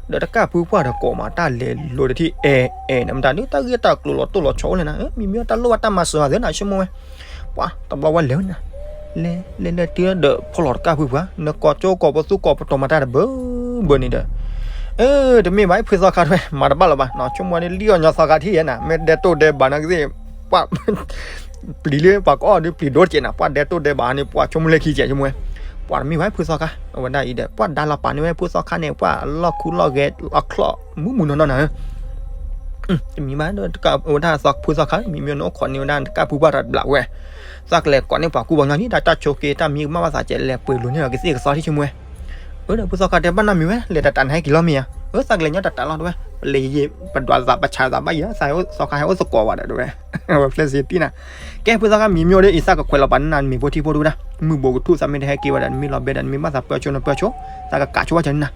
ဒီးတကၢ်ဖုပှၢ်ဒီးကိးမးတၢ်လဲၤလိၤတထံၣ်အဲၣ်အဲၣ်န့ၣ် မတၤဒုးတၢ်ဂ့ၢ်တၢ်ကျိၤလီၤတိၢ်လီၤဆီအိၣ်လဲၣ်နၤ, မ့မ့ၢ်တၢ်လိၣ်ဘၣ်တၢ်မၤစၢၤဂၤသ့နၤ ဆိကမိၣ်ဝဲ, ပှၤတဘျီဝဲလဲၤဝဲနၤ, လဲၤလဲၤလဲၤတုၤဒီးဖီၣ်လီၤတကၢ်ဖုပှၢ် နကိးကၠိကိးပသူကိးပတီၤမၤတၢ်တဘၢဘၢန့ၣ်ဒီး, အၢ တမ့ၢ်ဘၣ် ဖုသီခါတဝဲ မၤတဘၣ်လၢၤဘၣ် ဆိကမိၣ်န့ၣ် လံၣ်အီၣ်ညီသီခါထံၣ်ယဲနၤ မ့ၢ်ဒဲတိၢ်ဒဲဘၣ်နၤကသ့ၣ်, ပှၤ ပျံၤလၢပှၤကအီၣ်ဒုးပျံၤဒိတကဲးနၤ ပှၤဒဲတိၢ်ဒဲဘၣ်န့ၣ် ပှၤဆိကမိၣ်လၢခံကဲးဆိကမိၣ်ဝဲ, ပှၤတမ့ၢ်ဘၣ် ဖုသီခါ အဝဲဒၣ်အံၤဒီး ပှၤဒါလီၤပာ်န့ၢ်ဝဲဖုသီခါန့ၣ် ပှၤလီၢ်ခူလီၢ်ဂဲၤလီၢ်ချီၣ်မုၢ်မုၢ်နီၢ်နီၢ်နၤဧၢ တမံၤဘၣ် ဝဲဒၣ်ဖုသီခါ မံၤမံၤနအိၣ်ခိးန့ၢ်ဝဲဒၣ်တကၢ်ဖုပှၢ်တဘျးဝဲ, သးကလဲၤကိးန့ၢ်ပှၤကူပှၤကညီန့ၣ် တၢ်ဆိးက့တၢ်မံကမၣ်ဘၣ်သးကဲး လဲၤပှ့ၤလိၤန့ၢ်လီၤကသ့ၣ်ကသီထံဆိကမိၣ်ဝဲ, အၢ ဒီးဖုသီခါတဲဘၣ်နီတမံၤဝဲ လဲၤတတးနဟဲက့ၤလီၤမ့ၢ်ဧါ, အၢ သးကလဲၤညီတတးလီၤတဝဲ, ပလဲၤယံၤ ပဒွးသးပဆးသးဘၣ်ယံၤ သးသီခါဟဲအိၣ်သကိးဝဲဒီးတဝဲ, ဝဲဖျဲၣ်စ့တံၢ်နၤ, ကဲဖုသီခါမံၤမံၤဒီးအံၤ သးကခွဲးလီၤပာ်န့ၢ်နၤမ့ၤဖိထံဖိတဝဲဒၣ်, မုၢ်ဘိးကထူၣ်သးမ့ၢ်တဟဲက့ၤဝဲဒီး နမ့ၢ်လီၤဘဲဒီး နမ့ၢ်ဘၣ်သးပၢဆိနပၢဆိ, သးကကးဆိဝဲကန့ၣ်နၤ,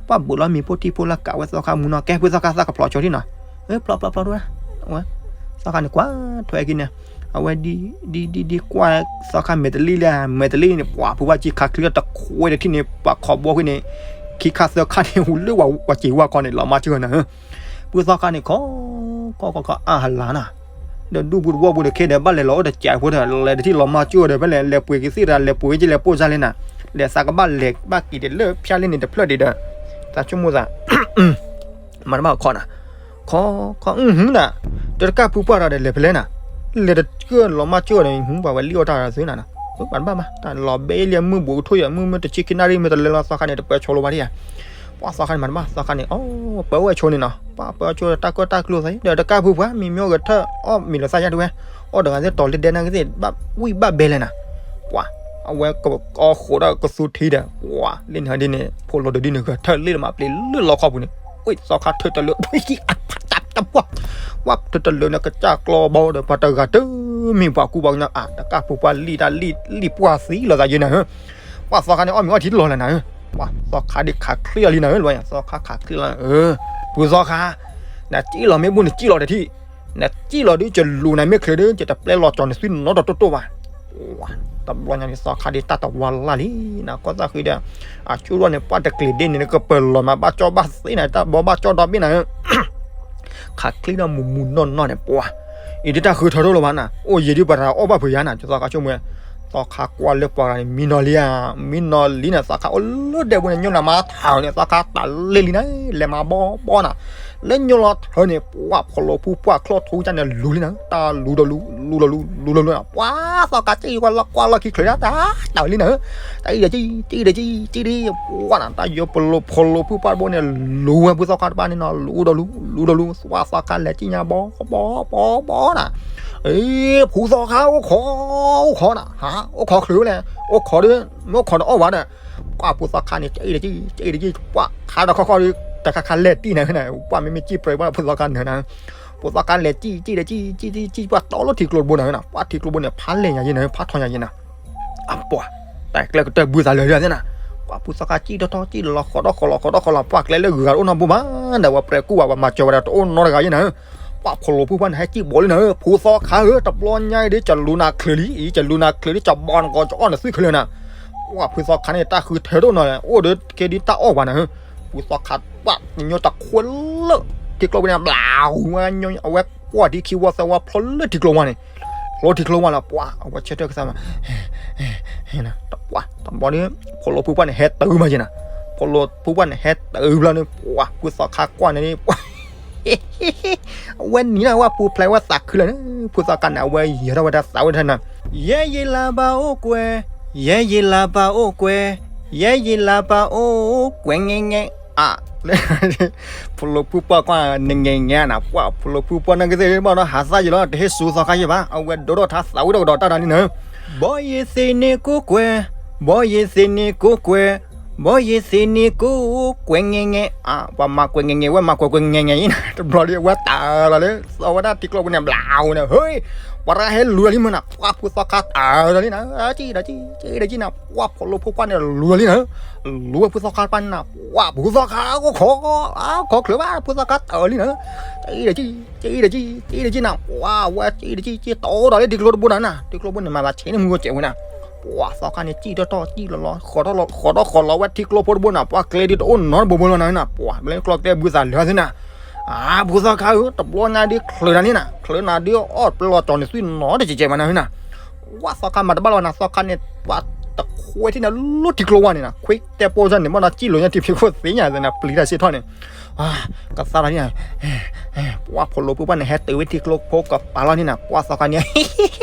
ပှၤဘိးလီၤမ့ၤဖိထံဖိလၢကးဝဲသီခါမုၢ်နီၤ ကဲဖုသီခါသးကဖျိးဆိထံၣ်နီၤ, အၢ ဖျိးဖျိးဖျိးတဝဲ, သီခါန့ၣ်ကွၢ်ထွဲက့ၤန့ၣ်, အဝဲဒ်ဒ်ဒ်ကွၢ်သီခါမဲာ်တလံၣ်လၢ မဲာ်တလံၣ်န့ၣ် ပှၤဖုဘၣ်က့ၤခးချံတခွဲတထံၣ်န့ၣ် ပှၤခီဘီဃ့န့ၣ်, ခံခါသၢခါန့ၣ် ဟူးလၢပှၤစံးဝဲခီန့ၣ် လီၤမၢ်ကၢၢ်နၤဧၢ, ဖုသီခါန့ၣ်ခီ, ခီခီခီအါဟလါနၤ, ဒီးဒူၣ်ပူၤတဝီပူၤတခ့ဒီး ဘၣ်လဲၤလီၤအိၣ်တစဲးဖိဒီး လဲၤတထံၣ်လီၤမၢ်ကၢၢ်ဒီး ဖဲလဲၣ်လဲၤပှ့ၤကသ့ၣ်တၢ် လဲၤပှ့ၤက့ၤလဲၤပိၢ်စၢ်လံနၤ, လဲၤသးကဘၣ်လဲၤဘၣ်က့ၤတလၢဖၠါလံန့ၣ် တဖျၢၣ်ဒံးဒီး, သးဆိကမိၣ်သး မၤတဘၣ်ခီနၤ, ခီ, ခီ, အုဟူနၤ, ဒီးတကၢ်ဖုပှၢ်ဒီးလဲၤဖဲလဲၣ်နၤ, လဲၤတကၢၢ်လီၤမၢ်ကၢၢ်ဒီး ဟူပှၤဝဲလံၣ်အီၣ်တၢ်သ့နၤနီၤ, မၤတဘၣ်ဘၣ်, တၢ်လီၤဘဲလံမုၢ်ဘူးကထူၣ်ယဲ မုၢ်မ့ၢ်တဆံခံနၣ်ရံၣ်မ့ၢ်တလဲၤလီၤသီခါန့ၣ် တပၢဆိလိဘၣ်ဒံးဧါ, ပှၤသီခါန့ၣ်မၤတဘၣ် သီခါန့ၣ် အိ ပၢဝဲဆိန့ၣ်နီၤ, ပှၤပၢဆိတၢ်ကၢၣ်တၢ်ကျိသးအံၤ ဒီးတကၢ်ဖုပှၢ် မံၤမ့ၢ်ဂဲၤထၢၣ်အီၣ်မ့ၤလီၤသးယါတဝဲ, အီၣ်တဂၤသ့ၣ်တီၤလၢဒဲနၤကသ့ၣ် ဘၣ်ဝံၣ်ဘၣ်ဘဲလဲၣ်နၤ, ပှၤ, အဝဲကအီၣ်ဃိးဒီးကသူထံဒီး, ပှၤ, လၢန့ၣ်ဒ်န့ၣ် ဖိလီၤဒုးဒ်န့ၣ် ဂဲၤထၢၣ်လံလၢမးပျံၤလၢလီခီပူၤန့ၣ်, ဝဲသီခါထၢၣ်တလၢ, ဝဲသီခါထၢၣ်တလၢန့ၣ် ကစၢ်ကျီဘီဒီး ပှၤတဂၤတမ့ၢ်ပှၤကူပှၤကညီအါ တကၢ်ဖုပှၢ်လံၣ်တၢ်လံၣ်လံၣ်ပှၢ်သံလီၤသးယဲနၤဧၢ, ပှၤသီခါန့ၣ်အီၣ်မ့ၤအီထံတလီၤလဲၣ်နၤဧၢ, ပှၤသီခါဒ်ခးချ့အီၤလံနၤဧၢ, သီခါခးချ့လီၤ, ဖုသီခါ, နစံၣ်လီၤမ့ၢ်ဘူၣ်နစံၣ်လီၤတထံၣ်, နစံၣ်လီၤဒ်ကလူၤနၤမ့ၢ်ချုးဒ် ယတပျဲလီၤကၠီၤနသွံၣ်နီတတိၢ်တိၢ်ဘၣ်, တဘျီညါန့ၣ် သီခါဒ်တၢ်တဝါလၢ်လံ, နကီၢ်သၣ်ဃံဒီး, အကၠိရီၣ်န့ၣ် ပှၢ်တကျ့ၤဒ့န့ၣ် နကပၢၤလီၤမး ဘၣ်ကၠီဘၣ်သ့နၤ တၢ်ဘီဘၣ်ကၠီဒီဘ့ၣ်နၤဧၢ, ခးချ့ဒီးမုၢ်မုၢ်နီၢ်နီၢ်န့ၣ် ပှၤ, အံၤဒ်တၢ်ဃုထၢတအိၣ်လၢၤဘၣ်နၤ, အိၣ်ယံာ်ဒ်ပတၢ်အီၣ်ဘၣ်ဖုးယၤနၤ, သီခါဆိကမိၣ်ဝဲ, သီခါကွၢ်လၢပှၤဂၤန့ၣ် မံနီၤလံဧါ, မံနီၤလံန့ၣ် သီခါအိၣ်လၢဒဲပူၤန့ၣ် ညိၣ်နၤမၤထးန့ၣ် သီခါတၢ်လ့ၢ်လံနၤ, လဲၤမၤဘီဘီနၤ, လၢညိၣ်လီၤထၢန့ၣ် ပှၤဖိလီၤဖုပှၢ်ချီၣ်ထူကၢ်န့ၣ်လူၤလံနၤ, တၢ်လူၤဒီးလူၤ, လူၤဒီးလူၤ, လူၤဒီးလူၤနၤ, ပှၤသီခါစံၣ်ကွၢ်လီၤကွၢ်လီၤခံချုးဒၣ် တၢ်တၢ်လံနၤ, တၢ်အံၤဒီးစံၣ်, စံၣ်ဒီးစံၣ်, စံၣ်ဒီး, ပှၤနၤ တၢ်ယိဖိလီၤဖုပှၢ်တဘိန့ၣ် လူၤဝဲဖုသီခါတပၤန့ၣ်နီၤ, လူၤဒီးလူၤ, လူၤဒီးလူၤ, ပှၤသီခါလဲၤစံၣ်ညါဘီဘီ, ဘီဘီနၤ, အ့ ဖုသီခါအိၣ်ခိး, အိၣ်ခိးနၤ, ဟါ, အိၣ်ခိးချုးဝဲလဲၣ်, အိၣ်ခိးဒီး, မ့ၢ်အိၣ်ခိးဒီးအီၣ်ဝဲဒီး, ပှၤဖုသီခါန့ၣ် စံၣ်ဒီးစံၣ်, စံၣ်ဒီးစံၣ်, ပှၤခါဒီးခီခီဒီး တခါခါလဲၤတံၢ်နၤနၤ, ပှၤမ့မ့ၢ်စံၣ်ပြဲၤပှၤဖုသီခါနၤနၤ, ဖုသီခါလဲၤစံၣ်, စံၣ်ဒီးစံၣ်, စံၣ်, စံၣ်, ပှၤတီလၢထံကျိတဘိနၤနၤ, ပှၤထံကျိဘိန့ၣ် ဖးလဲၢ်ညါယဲနၤ, ဖးထီၣ်ညါယဲနၤ အပှၤ, တၢ်ကျဲကတၢၢ်ဘုသးလၢာ်လံသ့ၣ်နၤ, ပှၤဖုသီခါစံၣ်ထီၣ်ထီၣ်စံၣ်လီၤလီၤ ဃီၤထီၣ်ဃီၤလီၤ ဃီၤထီၣ်ဃီၤလီၤ, ပှၤကျဲလၢဂုၤဂၤတအိၣ်နီတဘိဘၣ်, ဒီးပှၤပြဲၤကူၣ်ဘၣ် ပှၤမၤစၢၤဝဲဒီးတအိၣ်နီတဂၤယဲနၤ, ပှၤဖိလီၤဖုပှၢ်န့ၣ် ဟဲစံၣ်ဘီလံနၤ, ဖုသီခါဧၢ, တဘျီညါအံၤဒ် ကလူၤနၤချုးလံ, အံၤ ကလူၤနၤချုးလံ ကဘီနကိးကအီၣ်နသုးချုးလၢနၤ, ပှၤဖုသီခါန့ၣ် တၢ်ဃုထၢတအိၣ်နီၤ, အိၣ်ဒီးကဲဒ်တၢ်အီၣ်ပှၤနၤ, ဖုသီခါပှၢ် ညိၣ်တခွဲလၢ ထံကျိပူၤန့ၣ် ဘျါဝဲ, အဝဲကွၢ်ဒ်ခံဝီသၢဝီဖျိလၢထံကျိဝါန့ၣ်, ဖျိထံကျိဝါလီၤ, ပှၤ အဝဲဆၢထၢၣ်ကသးမး, ပှၤ တဘျီဒီး ဖိလီၤဖုပှၢ်န့ၣ် ဟဲတုၤမးက့နၤ, ဖိလီၤဖုပှၢ်န့ၣ် ဟဲတုၤဘျီန့ၣ် ပှၤ ဖုသီခါကွၢ်န့ၣ် ပှၤ အဝဲနံၤနၤ ဝဲပူၤဖျဲးဝဲသးခုလၢာ်န့ၣ်, ဖုသီခါန့ၣ် အဝဲယဲၤထီၣ်ဝဲဒၣ်သးဝဲဒၣ်နၤ, ယဲယံၤလၤဘၣ်အိၣ်ကွဲ, ယဲယံၤလၤဘၣ်အိၣ်ကွဲ, ယဲယံၤလၤဘၣ်အိၣ်ကွဲ ငဲငဲ အ ဖိလီၤဖုပှၢ်ကွၢ် နငဲငဲနၤ, ပှၤ ဖိလီၤဖုပှၢ်န့ၣ်ကသ့ၣ် ဘၣ်ဒီးဟးသးယံၤလီၤ, တဟ့ၣ်စူၤသီခါယံၤဘၣ်, အဝဲဒိထီၣ်ထါသးဝဲတကဒီးတၢ်ဒ်န့ၣ်နၤ, ဘီယ့ၤသ့န့ၣ်ကိးကွဲ, ဘီယ့ၤသ့န့ၣ်ကိးကွဲ, ဘီယ့ၤသ့န့ၣ်ကိးကွဲ ငဲငဲ အ ပှၤမၤကွဲးငဲငဲ ဝဲမၤကွဲးကွဲးငဲငဲအံၤနၤ, တဘျီဒီး အဝဲတၢ်လီၤလၢ သီဝဲဒၣ်ထံကျိပူၤန့ၣ် ဘျါဝဲန့ၣ် ဟ့, ပှၤတဂၤဟဲလူၤလီၤလံမးနၤ, ပှၤဖုသီခါတၢ်လီၤလံနၤ, စံၣ်ဒီးစံၣ်, စံၣ်ဒီးစံၣ်နၤ, ပှၤ ဖိလီၤဖုပှၢ်န့ၣ်လူၤလီၤလံနၤ, လူၤဝဲဖုသီခါတပၤန့ၣ်နၤ, ပှၤ ဖုသီခါ အိၣ်ခိး, အိၣ်ခိးချုးဘၣ် ဖုသီခါတၢ်လီၤလံနၤ, စံၣ်ဒီးစံၣ်, စံၣ်ဒီးစံၣ်, စံၣ်ဒီးစံၣ်နၤ, ပှၤ ဝဲစံၣ်ဒီးစံၣ် စံၣ်တီဒီးလၢထံကျိတဘိနၤနၤ, ထံကျိဘိန့ၣ် မၤသးဆဲးန့ၣ်မုၢ်ဂီၤစဲးဝဲနၤ, ပှၤသီခါန့ၣ် စံၣ်ထီၣ်ထီၣ်စံၣ်လီၤလီၤ ဃီၤထီၣ်ဃီၤလီၤဝဲထံကျိဖိတဘိနၤ, ပှၤကျဲဒ်တအိၣ်နီတဘိဘိလီၤနၤ, ပှၤ ဘျဲကျီကျဲဘုသးလၢာ်သ့ၣ်နၤ, အ ဖုသီခါဧၢ, တဘျီညါဒ်ချုးနၤန့ၣ်နၤ, ချုးနၤဒ်အီၣ်ပလီၢ်ကၠီၤန့ၣ် သွံၣ်နီတကဲးကဲးမးနၤနၤ, ပှၤသီခါမၤတဘၣ်လီၤနၤ, သီခါန့ၣ် ပှၤတခွဲထံၣ်နၤလၢထံကျိဝါန့ၣ်နၤ, ခွဲတဲပိၢ်စၢ်န့ၣ် ဘၣ်ဒီးစံၣ်လိာ်ညါထံဖံးခိၣ်သ့ၣ်ညါသ့ၣ်နၤ, ပျံၤတၢ်စ့ၢ်ထီၣ်န့ၣ်, ကသါလီၤန့ၣ်, ပှၤ ဖိလီၤဖုပှၢ်န့ၣ် ဟဲတုၤဝဲထံကျိဖိကပၤလီၤန့ၣ်နၤ, ပှၤသီခါန့ၣ်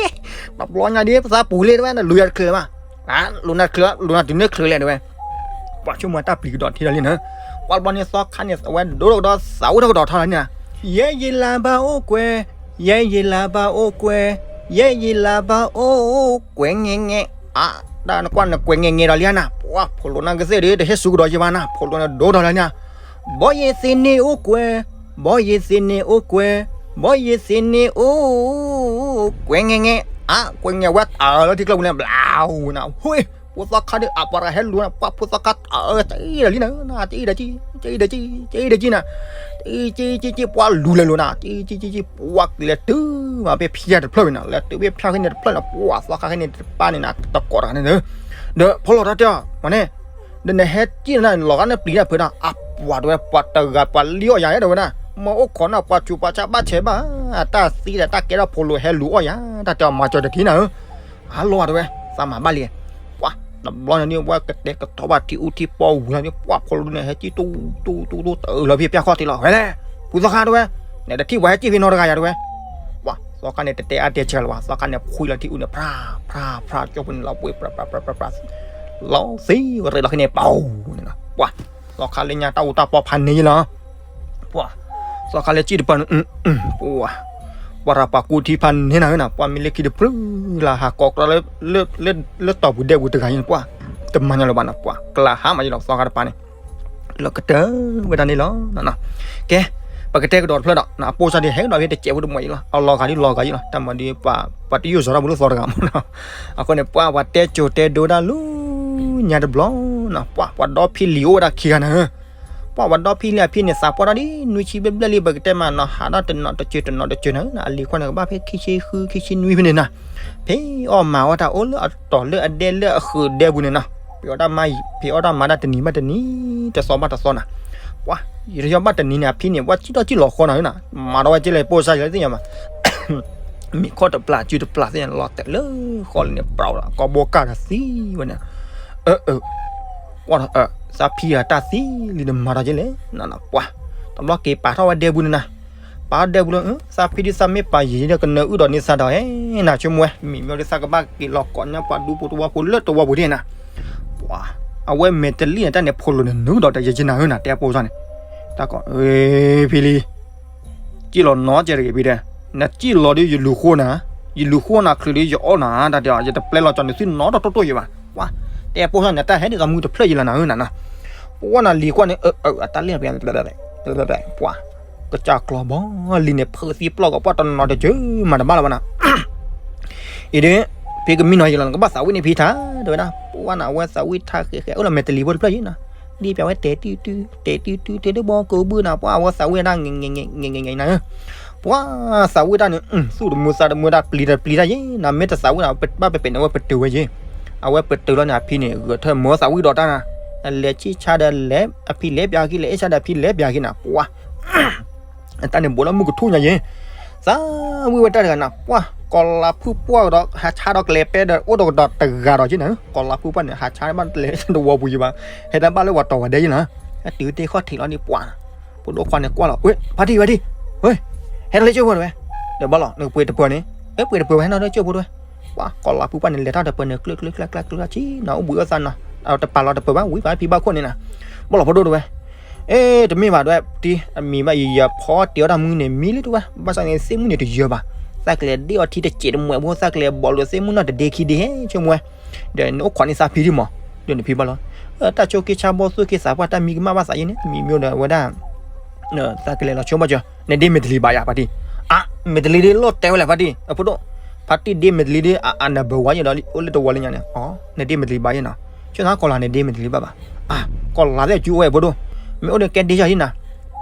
တဘျီညါဒ်ပသးပူၤလ့တဝဲ လူၤယၤတချုးဘၣ်, လူၤနၤတချုး, လူၤနၤတုၤန့ၣ်ချုးလဲၣ်တဝဲ, ပှၤဆိကမိၣ်တၢ်ပျံၤကဒီးထံလီၤလံနၤ, ပှၤတဘျီန့ၣ်သီခါန့ၣ် အဝဲဒိတကဒီးသးဝဲတကဒီးထီလီၤန့ၣ်နၤ, ယဲယံၤလၤဘၣ်အိၣ်ကွဲ, ယဲယံၤလၤဘၣ်အိၣ်ကွဲ, ယဲယံၤလၤဘၣ်အိၣ်ကွဲ ငဲငဲ, အ တၢ်နကွၢ်နကွဲးငဲငဲဒီးလံနၤ, ပှၤ ဖိလီၤန့ၣ်ကသ့ၣ်ဒ် တဟ့ၣ်စူၤကဒီးယံၤဘၣ်နၤ, ဖိလီၤန့ၣ်ဒိထီလီၤန့ၣ်နၤ, ဘီယ့ၤသ့န့ၣ်အိၣ်ကွဲ, ဘီယ့ၤသ့န့ၣ်အိၣ်ကွဲ, ဘီယ့ၤသ့န့ၣ်အိၣ်ကွဲ ငဲငဲ, အ ကွဲးငဲဝဲတၢ်လၢထံကျိပူၤန့ၣ် ဘျါဝဲနၤ, ဟ့, ဖုသီခါဒီး အပှၤတဂၤဟဲလူၤနၤ, ပှၤ ဖုသီခါတၢ်အၢ တအံၤဒီးလံနၤ, တအံၤဒီးကံ, တအံၤဒီးကံနၤ, တအံၤကံကံကံ, ပှၤလူၤလဲၤလိာ်နၤ, တအံၤကံကံကံ, ပှၤကလဲၤတုၤမးဖဲဖၠါတဖျၢၣ်ဝဲနၤ, လဲၤတုၤဖဲဖၠါခဲန့ၣ်တဖျၢၣ်နၤ, ပှၤသီခါခဲန့ၣ်တပၤန့ၣ်နၤ, တကိးတဂၤန့ၣ်, ဒီးဖီလီၤတၢ်တဲအီၤ မ့ၢ်န့ၣ် ဒီးနဟဲစံၣ်နၤ လီၤဂာ်န့ၣ်ပျံၤတၢ်ဖုးဒီး အပှၤတဝဲ ပှၤတဂၤပှၤလံအီၣ်ယၤတဝဲဒၣ်, မ့ၢ်အိၣ်ခိးနၤ ပှၤဆူးပှၤဆါဘၣ်ဆဲးဘၣ်, တၢ်သံဒီးတၢ်ကဲထီၣ်ဖိလိာ်ဟဲလူၤအီၣ်ယၤ, တၢ်တဲအီၤမၤစၢၤတထံၣ်နၤဧၢ, အလီၤတဝဲ, သးမၤဘၣ်လံ, ပှၤ တဘျီန့ၣ် ဝဲကတဲာ်ကတီၤဘၣ်ထံအူထံပီဝံၤလီၤန့ၣ် ပှၤဖိလိာ်န့ၣ် ဟဲစံၣ်တူတူတူတူ တအၢၣ်လီၤဖဲပၠါခီၣ်ထံးလီၤ, ဝဲလဲၣ်, ဖုသီခါတဝဲ, နတထံၣ်ပှၤဟဲစံၣ်ဖဲနီတဂၤယၤတဝဲ, ပှၤ သီခါန့ၣ် တတဲအါတဲဆၢလၢၤဘၣ်, သီခါန့ၣ် ဖှံလီၤထံအူန့ၣ် ဖြါဖြါဖြါ ကၠိဖိန့ၣ် လီၤပှ့ၤ ဖြါဖြါဖြါဖြါ, လီၤသံဝဲရ့လီၤခဲန့ၣ် ပှၤန့ၣ်လီၤ, ပှၤ သီခါလၢညါတၢ်အူတၢ်ပီဖးန့ၢ်လီၤ, ပှၤ သီခါလၢစံၣ်တပၤန့ၣ်, ပှၤ ပှၤရၤပှၤကူထံဖးန့ၢ်နၤဧၢနၤ, ပှၤမ့ၢ်လၢခံတပြုၢ်လၢဟးကိးကြီလၢ လၢတီၢ်ပူၤဒဲပူၤတဂၤန့ၣ် ပှၤ တမၤညီလၢၤဘၣ်နၤ, ပှၤ ကလၤဟးမးယလီၤ သီခါတပၤန့ၣ် လီၤကတၢၢ်ဝဲဒၣ်န့ၣ်လီၤ. ကဲ, ပကတဲကဒီးတဖျၢၣ်ဒီး အပိၢ်စၢ်ဒ်ဟဲကဒီးဖဲတစဲးဖိတမံၤအံၤလီၤ, အလီၤဂာ်ဒ်လီၤဂာ်ယလီၤ, တၢ်မၤဒ်ပှၤ ပှၤတယုၢ်စီၤတၢ်ပူၤလၢသီတဂၤမး, အဃိန့ၣ် ပှၤ ပှၤတဲကိၤတဲဒိတၢ်လၢညါတဘျီနၤ, ပှၤ ပှၤဒီဖံလံၤအိၣ်ဝဲဒၣ်ခံဂၤနၤဧၢ, ပှၤ ပှၤဒီဖံလံၤအဖံန့ၣ် သးပှၢ်ထီၣ်ဒ်နွံဆံဘျဲၣ်ဘျဲၣ်လံ ပကတဲမးနီၤ, ဟးထီၣ်တနီၤတစၢၤတနီၤတစၢၤနၤ, အလံၤခွါန့ၣ် ကဘၣ်ဖဲခံဆံဃု ခံဆံနွံဖဲန့ၣ်နၤ, ဖဲအီၣ်မၤဝဲတၢ်အိၣ်လၢအတီၤလၢအဒဲလၢအဃုာ်ဒဲပူၤန့ၣ်နၤ, ဖဲအီၣ်တၢ်မၤ, ဖဲအီၣ်တၢ်မၤတၢ်တနံၤဘၣ်တနံၤ, တသီဘၣ်တသီနၤ, ပှၤ ယတယီဘၣ်တနံၤန့ၣ် အဖံန့ၣ် ပှၤစံၣ်ထီၣ်စံၣ်လီၤဃီနၤဧၢနၤ, မၤထီၣ်ဝဲက့လၢပိၢ်စၢ်ယလၢသ့ၣ်ညါမး, မ့ၤခီၣ်တပျၢ် စုတပျၢ်သ့ၣ်န့ၣ် လီၤတဲာ်လၢဃီလံန့ၣ် ပျီဒီး ကိးဘိကၢ်ဒီးသံဝဲန့ၣ်, အၢ ကွၢ်ဒီး သးဖံတၢ်သံလံ နမၤဒီးက့လဲၣ်, နပှၢ်, တဘျီက့ၤပာ်ထီၣ်ဝဲဒဲပူၤန့ၣ်နၤ, ပာ်ထီၣ်ဒဲပူၤလၢ သးဖံဒ်သးမ့ၢ်ပာ်ယံၤဒီး ကနၢအုၣ်ဒီးန့ၢ်သးဒီး ဟဲနၤဆိကမိၣ်ဝဲ မံၤမ့ၢ်ဒ်သးကဘၣ်က့ၤလီၤကိးညါ ပှၤဒူဖိတဝီဖိလၢတဝီပူၤဒၣ်နၤ, ပှၢ်, အဝဲမဲာ်တလံၣ်န့ၣ် တၢ်န့ၣ်ဖိးလိာ်န့ၣ် နုာ်ဒီးတယကနၤဧၢနၤ တဲအပိၢ်စၢ်န့ၣ်, တၢ်ကီး ဖံလံ စံၣ်လီၤနီတစဲးတဂ့ၤဖံတဲ, နစံၣ်လီၤဒီးယလူၤဃိနၤ, ယလူၤဃိနၤချုးဒီးယအီၣ်နၤ တၢ်တဲအီၤ ယတပျဲလီၤကီၤနသုနီတတီတီယံၤဘၣ်, ပှၢ်, တဲအပိၢ်စၢ်န့ၣ် တၢ်ဟဲဒ်သိးမုၢ်တဖျၢၣ်ယံၤလီၤနၤဧၢနၤနီၤ, ပဝဲနၤလံၤကွၢ်န့ၣ် အတၢ်လံၣ် ပှၢ်, ကစၢ်ကျီဘီလံၤန့ၣ် ဖုးသံပျီၢ်ကီးပှၢ်တနီၤတစၢၤမၤတဘၣ်လၢၤဘၣ်နၤ အံၤဒ် ဖံကမံနီၤယံၤလီၤ နကဘၣ်သးဝံၣ်န့ၣ်ဖံထါ တဲဝဲဒၣ်, ပဝဲနၤ အဝဲသးဝံၣ်ထါဃဲးဃဲး အိၣ်လီၤမဲာ်တလံၤဖိတဖျၢၣ်ယံၤနၤ, ဒ်ပျးဝဲတဲာ်တုၢ်တုၢ် တဲာ်တုၢ်တုၢ် တဲတဘီကဘုၣ်နၤ ပှၢ်အဝဲသးဝံၣ်ဒၣ် ငဲၤငဲၤနၤဧၢ, ပှၢ်သးဝံၣ်တၢ်န့ၣ် သူၣ်တမုာ်သးတမုာ်ဒၣ် ပျံၤတပျံၤတၢ်ယံၤနၤ မ့ၢ်တသးဝံၣ်နၤ ဘၣ်ပဲာ်ပဲာ်န့ၣ် အဝဲပတုာ်ဝဲယံၤ, အဝဲပတုာ်လီၤန့ၣ် အဖံန့ၣ် ဂဲၤထၢၣ်မၢသးဝံၣ်ဒီးတၢ်နၤ, လဲၤဆံၣ်ဆါဒီးလဲၤ အဖံလဲၤပျးခံ လဲၤအ့ၣ်ဆါဒီး အဖံလဲၤပျးခံနၤ ပှၢ် တၢ်န့ၣ်ဘိးလၢမုၢ်ကထူၣ်ညါယံၤ, သးဝံၣ်ဝဲတၢ်တဂၤနၤ ပှၢ် ကီၤလၤဖုပှၢ်ကဒီး ဟးဆါဒီးကလဲၤပဲဒီး အိၣ်တကဒီးတဂၤဒီးက့နၤ, ကီၤလၤဖုပှၢ်န့ၣ် ဟးဆါဘၣ်တလဲၤတဝီပူၤယံၤဘၣ်, ဟဲတဘၣ်လၢပှၤတီၤဝဲဒဲယံၤနၤ, ဟဲတုၤတ့ၢ်ခီၣ်ထံးလီၤဒ်ပှၢ်, ဖိဒိၣ်ခွါန့ၣ်ကွၢ်လီၤ ဝဲ ဖါတံၢ်ဖါတံၢ်, ဝဲ ဟဲထီၣ်လၢကၠိဖိတဝဲ, ဒီးဘၣ်လီၤ နကပှ့ၤတပၢၤန့ၣ်, အဲ ပှ့ၤတပၢၤဝဲ ဟဲထီၣ်လၢကၠိဖိတဝဲ, ပှၢ် ကီၤလၤဖုပှၢ်န့ၣ် လဲၤထီၣ်တပၢၤန့ၣ် ကျၢၢ်ကျၢၢ်ကျၢ်ကျၢ်ကျၢ်ဆံနၤ အိၣ်ဘှံးအိၣ်သါနၤ, တပာ်လီၤတပၢၤဘၣ် ဝံၤပာ်ဖံဘၣ်ခိၣ်န့ၣ်နၤ, ဘၣ်လီၤဖိဒိၣ်တဝဲ အ့ တမ့ၢ်ဘၣ်ဒွဲၣ်တံၢ် အမံၤဘၣ်ယံၤယၤဖီတ့ၢ်အီၣ်တၢ်မုၢ်န့ၣ် မံလံတဝဲ ဘၣ်ဆၣ်န့ၣ် သ့ၣ်မုၢ်န့ၣ်တယၢၤဘၣ်, သးကလဲၤဒ့အီထံတစဲးတမှဲးဖိ သးကလဲၤဘီးလိာ်သ့ၣ်မုၢ်နီၢ်တဒ့ခံဒ့ဟဲဆိကမိၣ်ဝဲ, ဒီးနအိၣ်ခိးန့ၢ်သးဖံဒံမး, ဒီးနဖံဘၣ်လီၤ, တၢ်ဆိက့ဆါဘီသိၣ်က့သးပှၢ်တၢ်မံကမၣ်ဘၣ်သးယံၤန့ၣ် မံမ့ၢ်ဒီးဝဲဒၣ် သးကလဲၤလီၤဆိဘၣ်ကၠီ နဒ့မဲာ်တလံၤဘၣ်ယၤဖါတံၢ်, အါ မဲာ်တလံၤဒ့လီၤတဲာ်ဝဲလဲၣ်ဖါတံၢ် အဖိဒိၣ်, ဖါတံၢ်ဒ့မဲာ်တလံၤဒ့ အနဘၢဝါယံၤဒီး အိၣ်လၢတဝီလၢညါန့ၣ်, နဒ့မဲာ်တလံၤဘၣ်ယံၤနီၤ, ဆိသးကီၤလၤနဒ့မဲာ်တလံၤဘၣ်ဘၣ်, အါ ကီၤလၤသ့ၣ်အစုအိၣ်ဝဲဖိဒိၣ်, မ့ၢ်အိၣ်ဒီးကဲဒ့ယၤယံၤနၤ,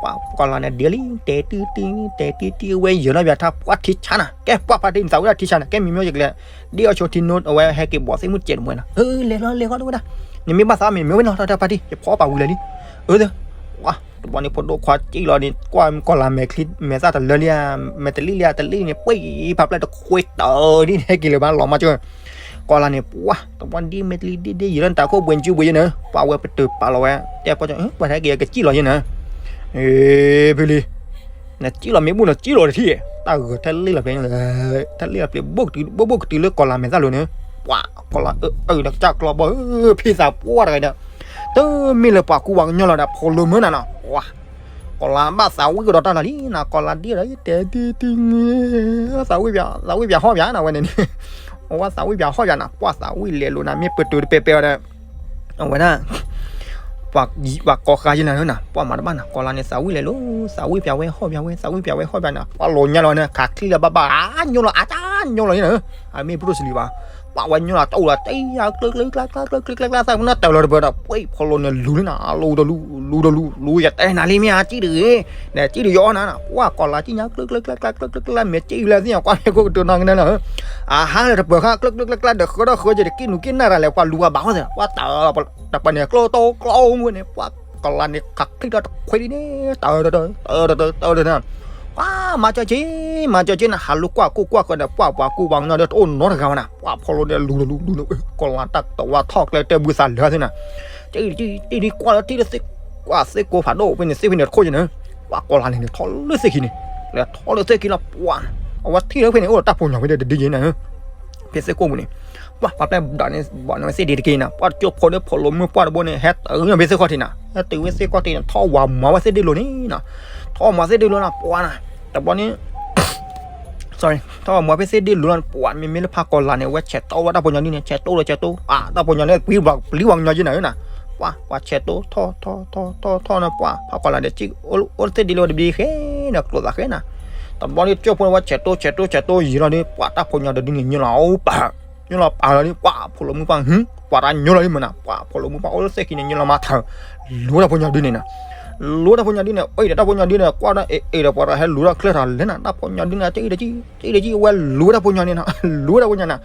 ပှၤကီၤလၤန့ၣ်ဒ့လံ တဲာ်တုၢ်တုၢ် တဲာ်တုၢ်တုၢ် အဝဲယၢၤလီၤပၠးထါ ပှၢ်ထံဆါနၤ ကဲပှၢ်ဖါတံၢ် နသးဝံၣ်ဒၣ်ထံဆါနၤ ကဲမံမ့ၢ်ယကလဲၤ ဒ့အီဆိထံနိ အဝဲဟဲက့ၤဘီးသ့ၣ်မုၢ်စဲးတမှဲးနၤ, လဲၤလီၤလဲၤဃီတဝဲဒၣ်, နမ့ၢ်ဘၣ်သးမ့ၢ်မ့ၢ်ဝဲနီၤ တၢ်ဖါတံၢ် ယဖီပာ်ဝံၤလၢာ်လံ, အၢ ပှၤ တဘျီန့ၣ်ဖိဒိၣ်ခွါစံၣ်လီၤန့ၣ် ကွၢ်ကီၤလၤမဲာ်ချံ မဲာ်သၣ်တလၢလံဧါ, မဲာ်တလံၣ်လံဧါ တလံၣ်န့ၣ် ပှ့ၤဖးဖျၢၣ်တခွ့တၢၢ်ဒ်န့ၣ် ဟဲက့ၤလၢၤဘၣ်လီၤမၢ်ကၠိ, ကီၤလၤန့ၣ် ပှၤ တဘျီဒ့မဲာ်တလံၤဒ့ဒ့ယံၤလၢနတၢ်ခိၣ်ဘှဲးစုဘှဲးယံၤနၤ, ပှၤဝဲပတုာ်ပာ်လီၤဝဲ တဲပီကၠီ ပှၤတဟဲက့ၤကစံၣ်လီၤယံၤနၤ, ဖဲလံ နစံၣ်လီၤမ့ၢ်ဘူၣ်နစံၣ်လီၤတထံၣ်, တၢ်ဂၢၢ်ထဲလ့ၣ်လီၤဖဲ ထဲလ့ၣ်လီၤဖဲ ဘိၣ်ကတုၤ ဘိၣ်ဘိၣ်ကတုၤလၢကီၤလၤမဲာ်သၣ်လိၤန့ၣ်, ပှၤ ကီၤလၤအၢအၢဒီးကစၢ်ကျီဘီ ဖံသးပှၢ်တဂၤဒီး, တမ့ၢ်လၢပှၤကူပှၤကညီလီၤဒီး ဖိးလိမၢ်နၤနီၤ, ပှၤ ကီၤလၤဘၣ်သးဝံၣ်ကဒီးတၢ်လီၤလံနၤ, ကီၤလၤဒ့ဒီး ယတဲတံၢ်တံၢ် သးဝံၣ်ပၠး သးဝံၣ်ပၠးဟီၣ်ပၠးနၤဝဲန့ၣ်န့ၣ်, အဝဲသးဝံၣ်ပၠးဟီၣ်ပၠးနၤ, ပှၤသးဝံၣ်လဲၤလိာ်နၤ မ့ၢ်ပတုာ်တပဲာ်ပဲာ်အီၤဒီး အဝဲဒၣ် ပှၤကိးဃာ်ယံၤနၤနၤ, ပှၤမၤတဘၣ်နၤ, ကီၤလၤန့ၣ် သးဝံၣ်လဲၤလိာ် သးဝံၣ်ပၠးဝဲဟီၣ်ပၠးဝဲ သးဝံၣ်ပၠးဝဲဟီၣ်ပၠးနၤ, ပှၤလိာ်ညါလီၤန့ၣ် ခးချံလၢဘၣ်ဘၣ် အါညိလီၤ အါတၢ်ညိလီၤယံၤနၤ, အမ့ၢ်ပဒိၣ်စလံၤဘၣ်, ပှၤဝဲညိလီၤတအိၣ်လီၤ တယၤကျၢၢ်ကျၢၢ်ကျၢၢ်ကျၢၢ်ကျၢၢ်ကျၢၢ်ကျၢၢ် သးကနၢ်တၢ်လီၤတပၢၢ်ဒီး ပှၤဖိးလိာ်န့ၣ်လူၤလံနၤ, လူၤဒီးလူၤ လူၤဒီးလူၤ လူၤယတဲနၤလံမ့ၢ်အစံၣ်တဂ့ၤ, နစံၣ်တယီအီနၤနၤ, ပှၤကီၤလၤစံၣ်ညါကျၢၢ်ကျၢၢ်ကျၢၢ်ကျၢၢ်ကျၢၢ် မ့ၢ်စံၣ်လၢသ့ၣ်ညါ ကွၢ်မ့ၢ်ခိၣ်ကတိၤနီၢ်ကနၢလီၤ အဟါလၢတပၢၤဃာ် ကျၢၢ်ကျၢၢ်ကျၢၢ်ကျၢၢ် ဒီးဃၢဒီးဃၢ ယတက့ၢ်နူၤက့ၢ်နၢ်ရၤလဲၣ် ပှၤလူၤအဘၣ်ဟီၣ်သ့ၣ် ပှၤတၢ်တပၢၤန့ၣ် ကျိတီကျိမူန့ၣ် ပှၤကီၤလၤန့ၣ် ခးချံဒီးတခွဲဒ်န့ၣ် တၢ်တၢ်တၢ်တၢ်တၢ် ပှၤမၤကၠီက့ၤ မၤကၠီက့ၤနၤ ဟးလူၤကွၢ်ကိၢ်ကွၢ်ဃၢၤဒီး ပှၤပှၤကူပှၤကညီဒီး တအိၣ်နီတဂၤဘၣ်နၤ ပှၤဖိးလိာ်န့ၣ် လူၤလူၤလူၤလူၤ ကီၤလၤတၢ်ကဝါ ထီၣ်ကျဲတဲဘုသးလၢာ်သ့ၣ်နၤ တၢ်တၢ်တၢ် ကွၢ်လၢထံၣ်လၢသ့ၣ် ကွၢ်သ့ၣ်ကိးဖးဒိၣ်ဖဲန့ၣ် သ့ၣ်ဖဲန့ၣ်တခိၣ်က့ၤနၤ ပှၤကီၤလၤန့ၣ် ထီၣ်လၢသ့ၣ်ခံန့ၣ် လဲၤထီၣ်လၢသ့ၣ်ခံလီၤ ပှၤ အဝဲထံၣ်လၢဖဲန့ၣ် အိၣ်ဒီးတၢ်ဖိညီဖဲန့ၣ်တဒုယ့ၤနၤ ဖဲသ့ၣ်ကိးပူၤန့ၣ် ပှၤပှၤပျဲၢ်ဘၣ်န့ၣ် ဘၣ်န့ၣ်ဝဲသ့ၣ်ဒ့တက့ၢ်နၤ ပှၤတကၠိဖိလၢဖိးလိာ်မုၢ်ပှၢ်တဘိန့ၣ် ဟဲတုၤဖဲသ့ၣ်ခီၣ်ထံးနၤ ဟဲတုၤဝဲသ့ၣ်ခီၣ်ထံးန့ၣ် ထီၣ်ဝးမၤဝဲသ့ၣ်ဒ့လိၤန့ၣ်နၤ ထီၣ်မၤသ့ၣ်ဒ့လိၤနၤ ပှၤနၤ တဘျီန့ၣ် sorry ထီၣ်မၤဖဲသ့ၣ်ဒ့လိၤလီၤ ပှၤမ့မ့ၢ်လၢဖးကီၤလၤန့ၣ် အဝဲဆဲးတီဝဲတၢ်ဖိညီဒုန့ၣ် ဆဲးတီလီၤဆဲးတီ အတၢ်ဖိညီန့ၣ် ပျံၤပှၤကညီယ့ၤနၤဧၢနၤ ပှၤပှၤဆဲးတီ ထီၣ်ထီၣ်ထီၣ်ထီၣ်ထီၣ်နၤ ပှၤဖးကီၤလၤဒီး အိၣ်သ့ၣ်ဒ့လိၤတဘ့ၣ်ဃဲနၤ ကျိသးဃဲနၤ တဘျီန့ၣ် ကၠိဖိန့ၣ် ဝဲဆဲးတီဆဲးတီဆဲးတီ ယံၤလီၤဒီး ပှၤတၢ်ဖိညီတဒုန့ၣ် ညိလီၤအိၣ်ပာ် ညိလီၤပာ်လီၤဒီး ပှၤဖိးလိာ်မုၢ်ပှၢ် ပှၤတၢ်ညိလီၤဒ်မနၤ ပှၤဖိးလိာ်မုၢ်ပှၢ် အိၣ်လၢသ့ၣ်ခံန့ၣ် ညိလီၤမၤထၢၣ် လူၤတၢ်ဖိညီဒုန့ၣ်နၤ လူၤတၢ်ဖိညီဒုန့ၣ် အိၣ်ဒီးတၢ်ဖိညီဒုန့ၣ် ကွၢ်ဒီး အ့ၣ်အ့ၣ်ဒီး ပှၤတၢ်ဟဲလူၤထီၣ်ချၢထီၣ်လဲၣ်နၤ တၢ်ဖိညီဒုန့ၣ် ကၠံၣ်ဒီးကၠံၣ် ကၠံၣ်ဒီးကၠံၣ် အဝဲလူၤတၢ်ဖိညီန့ၣ်နၤ လူၤတၢ်ဖိညီနၤ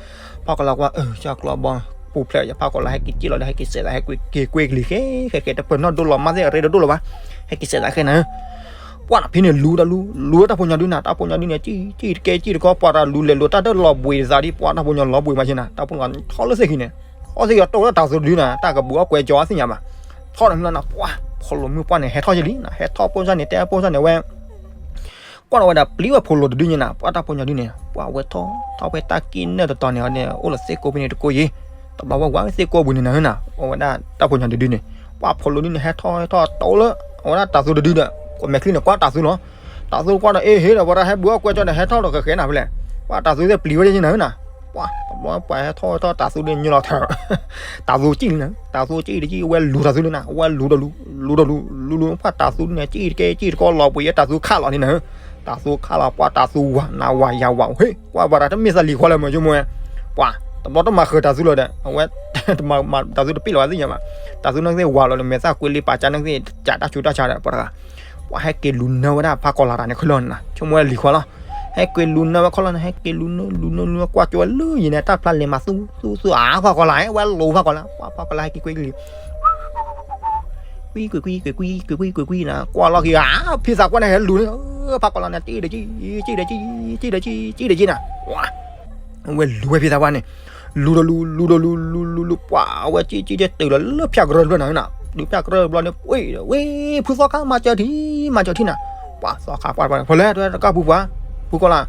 ဖးကီၤလၤကွၢ် အၢ ကၠီကျီဘီ ပူၤဖျဲးယၤ ဖးကီၤလၤဟဲက့ၤကၠံၣ်လီၤဒီး ဟဲက့ၤစဲးသး ဟဲက့ၤကွ့ကလံၤဃဲ ဃဲဃဲ တပၢၤနီၣ်ဒိၣ်လီၤ မၤသ့ၣ်အရ့ဒိၣ်လီၤဘၣ် ဟဲက့ၤစဲးသးဃဲနၤ ပှၤဖဲန့ၣ်လူၤတၢ်လူၤ လူၤတၢ်ဖိညီဒုနၤ, တၢ်ဖိညီဒုန့ၣ် ကံၣ်ကံၣ်တကဲကံၣ်တကီ ပှၤတၢ်လူၤလဲၤလူၤတၢ်တလီၤဘှံးတသးဒ် ပှၤတၢ်ဖိညီလီၤဘှံးမးက့နၤ, တၢ်ဖိညီထီၣ်လၢသ့ၣ်ခံန့ၣ်, ထီၣ်သ့ၣ်ခံအတီၢ်လၢတၤသူတဒုနၤ, တၢ်ကဘူးအီၣ်ကွဲးကၠီအသ့ၣ်ညါဘၣ်, ထီၣ်ဒီးမနုၤနၤ ပှၤဖိလိၤမုၣ်ပှၢ်န့ၣ် ဟဲထီၣ်ယလံနၤ, ဟဲထီၣ်ပိၢ်စၢ်န့ၣ် တဲပိၢ်စၢ်န့ၣ်ဝဲ ကွၢ်ဒီးဝဲဒၣ်ပျံၤဝဲဖိလိၤတဒုန့ၣ်နၤ, ပှၤတၢ်ဖိညီဒုန့ၣ် ပှၤဝဲထီၣ် ထီၣ်ဖဲတၢ်ကံၣ်နၢၣ်တတီၤန့ၣ်န့ၣ် အိၣ်လၢသ့ၣ်ကိးဖဲန့ၣ်တကိးယံၤ, တဘျီဝဲဝဲသ့ၣ်ကိးပူၤန့ၣ်နၤနၤ, အဝဲဒၣ်တၢ်ဖိညီတဒုန့ၣ်, ပှၤဖိလိၤဒုန့ၣ် ဟဲထီၣ်ဟဲထီၣ်တီၢ်လၢ အဝဲဒၣ်တၤသူတဒုဒီး ကွဲးမဲာ်ချံန့ၣ် ကွၢ်တၤသူလီၤ, တၤသူကွၢ်ဒီး အ့ ဟ့ဒီး ပှၤတၢ်ဟဲဘူးအီၣ်ကွဲးကၠီန့ၣ် ဟဲထီၣ်ဒီးဃဲးဃဲးနၤဖဲလဲၣ်, ပှၤတၤသူသ့ၣ်ပျံၤဝဲယံၤနၤနၤ, ပှၤတဘျီပှၤဟဲထီၣ်ဟဲထီၣ်တၤသူဒုညီလီၤထၢ တၤသူကံၣ်လံနၤ, တၤသူကံၣ်တကံၣ် အဝဲလူၤတၤသူလံနၤ, အဝဲလူၤဒီးလူၤ လူၤဒီးလူၤ လူၤလူၤ ပှၤတၤသူန့ၣ် ကံၣ်တကဲကံၣ်တကီလီၤဘှံးယဲ တၤသူခးလီၤန့ၣ်နၤ, တၤသူခးလီၤ ပှၤတၤသူဝၤနၤဝၤယၤဝၤ ဟ့ၣ် ကွၢ်ပှၤတၢ်တမ့ၢ်သးလံၤခွါလၢမုၢ်ဆိကမိၣ်ဝဲ, ပှၤတဘျီတမၤဃုာ်တၤသူလီၤဒီး အဝဲ တမၤတၤသူတပ့ၢ်လီၤဝဲသ့ၣ်ညါဘၣ်, တၤသူန့ၣ်သ့ၣ်ဝၤလီၤန့ၣ် မဲာ်သၣ်ကွ့လံပာ်ကၢန့ၣ်သ့ၣ် ကးတၢ်ဆူးတၢ်ဆါဒီး ပှၤတဂၤ ပှၤဟဲက့ၤလူၤနၢဝဲဒၣ်ဖးကီၢ်လၤတၢ်န့ၣ် ခဲလၢာ်နၤ ဆိကမိၣ်ဝဲလံၤခွါလီၤ, ဟဲက့ၤလူၤနၢဝဲခဲလၢာ်န့ၣ် ဟဲက့ၤလူၤနၢလူၤနၢလူၤ ကွၢ်ကၠီဝဲလၢယံၤန့ၣ် တၢ်ဖျါလဲၤမၤသူသူသူ အါ ဖးကီၢ်လၤ ဟဲဝဲလူၤဖးကီၢ်လၤ ပှၤဖးကီၢ်လၤ ဟဲက့ၤကွံာ်ကလံၤ ကွံကွံာ်ကွံာ်ကွံာ်ကွံာ်ကွံာ်ကွံာ်ကွံာ်ကွံာ်နၤ ကွၢ်လီၤက့ၤ အါ ဖံသးကွၢ်န့ၣ် ဟဲလူၤန့ၣ် ဖးကီၢ်လၤန့ၣ် ကံၣ်ဒီးကံၣ် ကံၣ်ဒီးကံၣ် ကံၣ်ဒီးကံၣ် ကံၣ်ဒီးကံၣ်နၤ ဝဲလူၤဝဲဖံသးကွၢ်န့ၣ် လူၤဒီးလူၤ လူၤဒီးလူၤ လူၤလူၤလူၤ ပှၤအဝဲကံၣ်ကံၣ်ကဲတုၤလီၤလၢဖၠၣ်ကရၢတဖျၢၣ်နၤ တုၤဖၠၣ်ကရၢတဘျီန့ၣ် ဝ့ၢ် ဝ့ၢ် ဖုသီခါ မၤစၢၤထံ မၤစၢၤထံနၤ ပှၤသီခါပှၤ ဖဲလဲၣ် တဝဲတကၢ်ပူၤပှၤ ဖုကီၢ်လၤ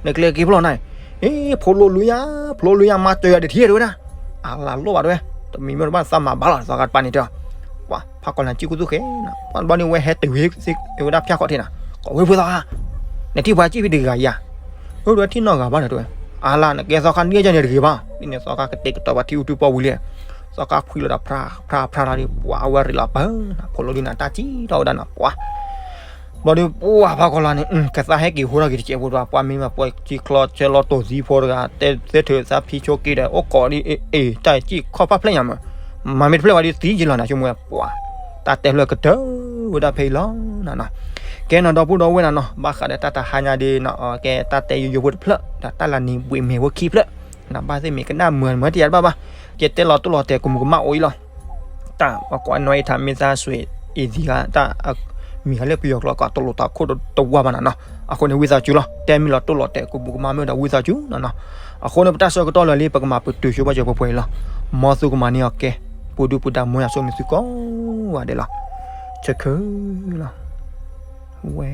နကျဲက့ၤဖျီၣ်နၤ အ့ ဖိလိၤလူၤယၤ ဖိလိၤလူၤယၤ မၤစၢၤယၤဒ်ထံတဝဲဒၣ် အလၤလိၣ်ဘၣ်တဝဲ တမံၤမ့ၢ်တဘၣ်သးမၤဘၣ်လီၤ သီခါတပၤန့ၣ်တဲ ပှၤဖးကီၢ်လၤကံၣ်ကူသူၣ်ဃဲနၤ ပှၤတဘျီန့ၣ်ဝဲဟဲတုၤဝဲဒၣ်ဖၠၣ်ခီၣ်ထံးနၤ ကိးဝဲဖုသီခါ နထံၣ်ပှၤကံၣ်ဖဲတဂၤယၤ အိၣ်တဝဲထံၣ်နီၢ်ဂၤဘၣ်ဒီးတဝဲ အလၤနကဲသီခါန့ၣ်ယၤန့ၣ်တဂ့ၤဘၣ် ဒ်န့ၣ်သီခါကတဲာ်ကတီၤပှၤထံအူထူပီၣ်ဝံၤလံ သီခါဖှံလီၤဒီးဖြါဖြါဖြါလီၤဒီး ပှၤအဝဲရ့လီၤပၢၢ်နၤ ဖိလိၤဒုနၤတၢ်ကံၣ်ထီၣ်ဝဲဒၣ်နၤ ပှၤ ဘျီဒီး ပှၤဖးကီၢ်လၤန့ၣ် ကသးဟဲက့ၤဟိထီၣ်က့ၤတစဲးဖိတဂၤ ပှၤမ့ၢ်ဘၣ်ပှၤထံချီဆဲလီၤတိၢ်သံဖိတဂၤ တဲသ့ထုးသးဖံဆိက့ဒီး အိၣ်ကိးဒ်အ့ၣ် တၢ်ကံၣ်ခီၣ်ဖးဖျဲၣ်ညါမး မၤမ့ၢ်တဖျဲၣ်ဝဲဒ်သံယလီၤနၤ ဆိကမိၣ်ဝဲ ပှၤ တၢ်တဲဖျၢၣ်ကတၢၢ်ဝဲဒၣ်ဖဲအံၤလီၤနၤနီၤ ကဲနီၤဒီပုၢ်ဒီဝဲၢ်နၤနီၤ ဘၣ်ဃးဒီးတၢ်တဟါညါဒ်နီၤ ကဲတၢ်တဲယိယိဖိတဖျၢၣ် ဒီးတၢ်လၢနံၤဘှံးမ့ၢ်ဖိခံဖျၢၣ် နဘၣ်သ့ၣ်မ့ၢ်ကနၣ်မုာ်မုာ်တယာ်တဘၣ်ဘၣ် ကဲတဲလီၤတိၢ်လီၤတဲာ်ကမူးကမၣ်အိၣ်အံၤလီၤ တၢ်ပှၤကိးအနီၢ်အံၤထါမ့ၢ်သးစွ့အံၤသံဂၤ တၢ်မံၤဟးလၢပယီၤကျိာ် ကိးတလိာ်သးခိၣ်တဝါဘၣ်နၤနီၤ အဃိန့ၣ် ဝံသးစူၤလီၤ တဲမ့ၢ်လီၤတိၢ်လီၤတဲာ်ကမူးကမၣ်မ့ၢ်ဒီးဝံသးစူၤနၤနီၤ အဃိန့ၣ် ပတၢ်ဆၢကတီၢ်လၢာ်လံ ပကမၤပတုာ်ဆိဘၣ်စၢၤပှဲၤပှဲၤအံၤလီၤ မ်သုကမၤန့ၢ်အီၤကဲ ပူၤဒုပူၤဒါမ့ၢ်ယၤဆိၣ်န့ၢ်သုကိးဂၤဒဲးလီၤ ဆၢခၢလီၤ ဝဲ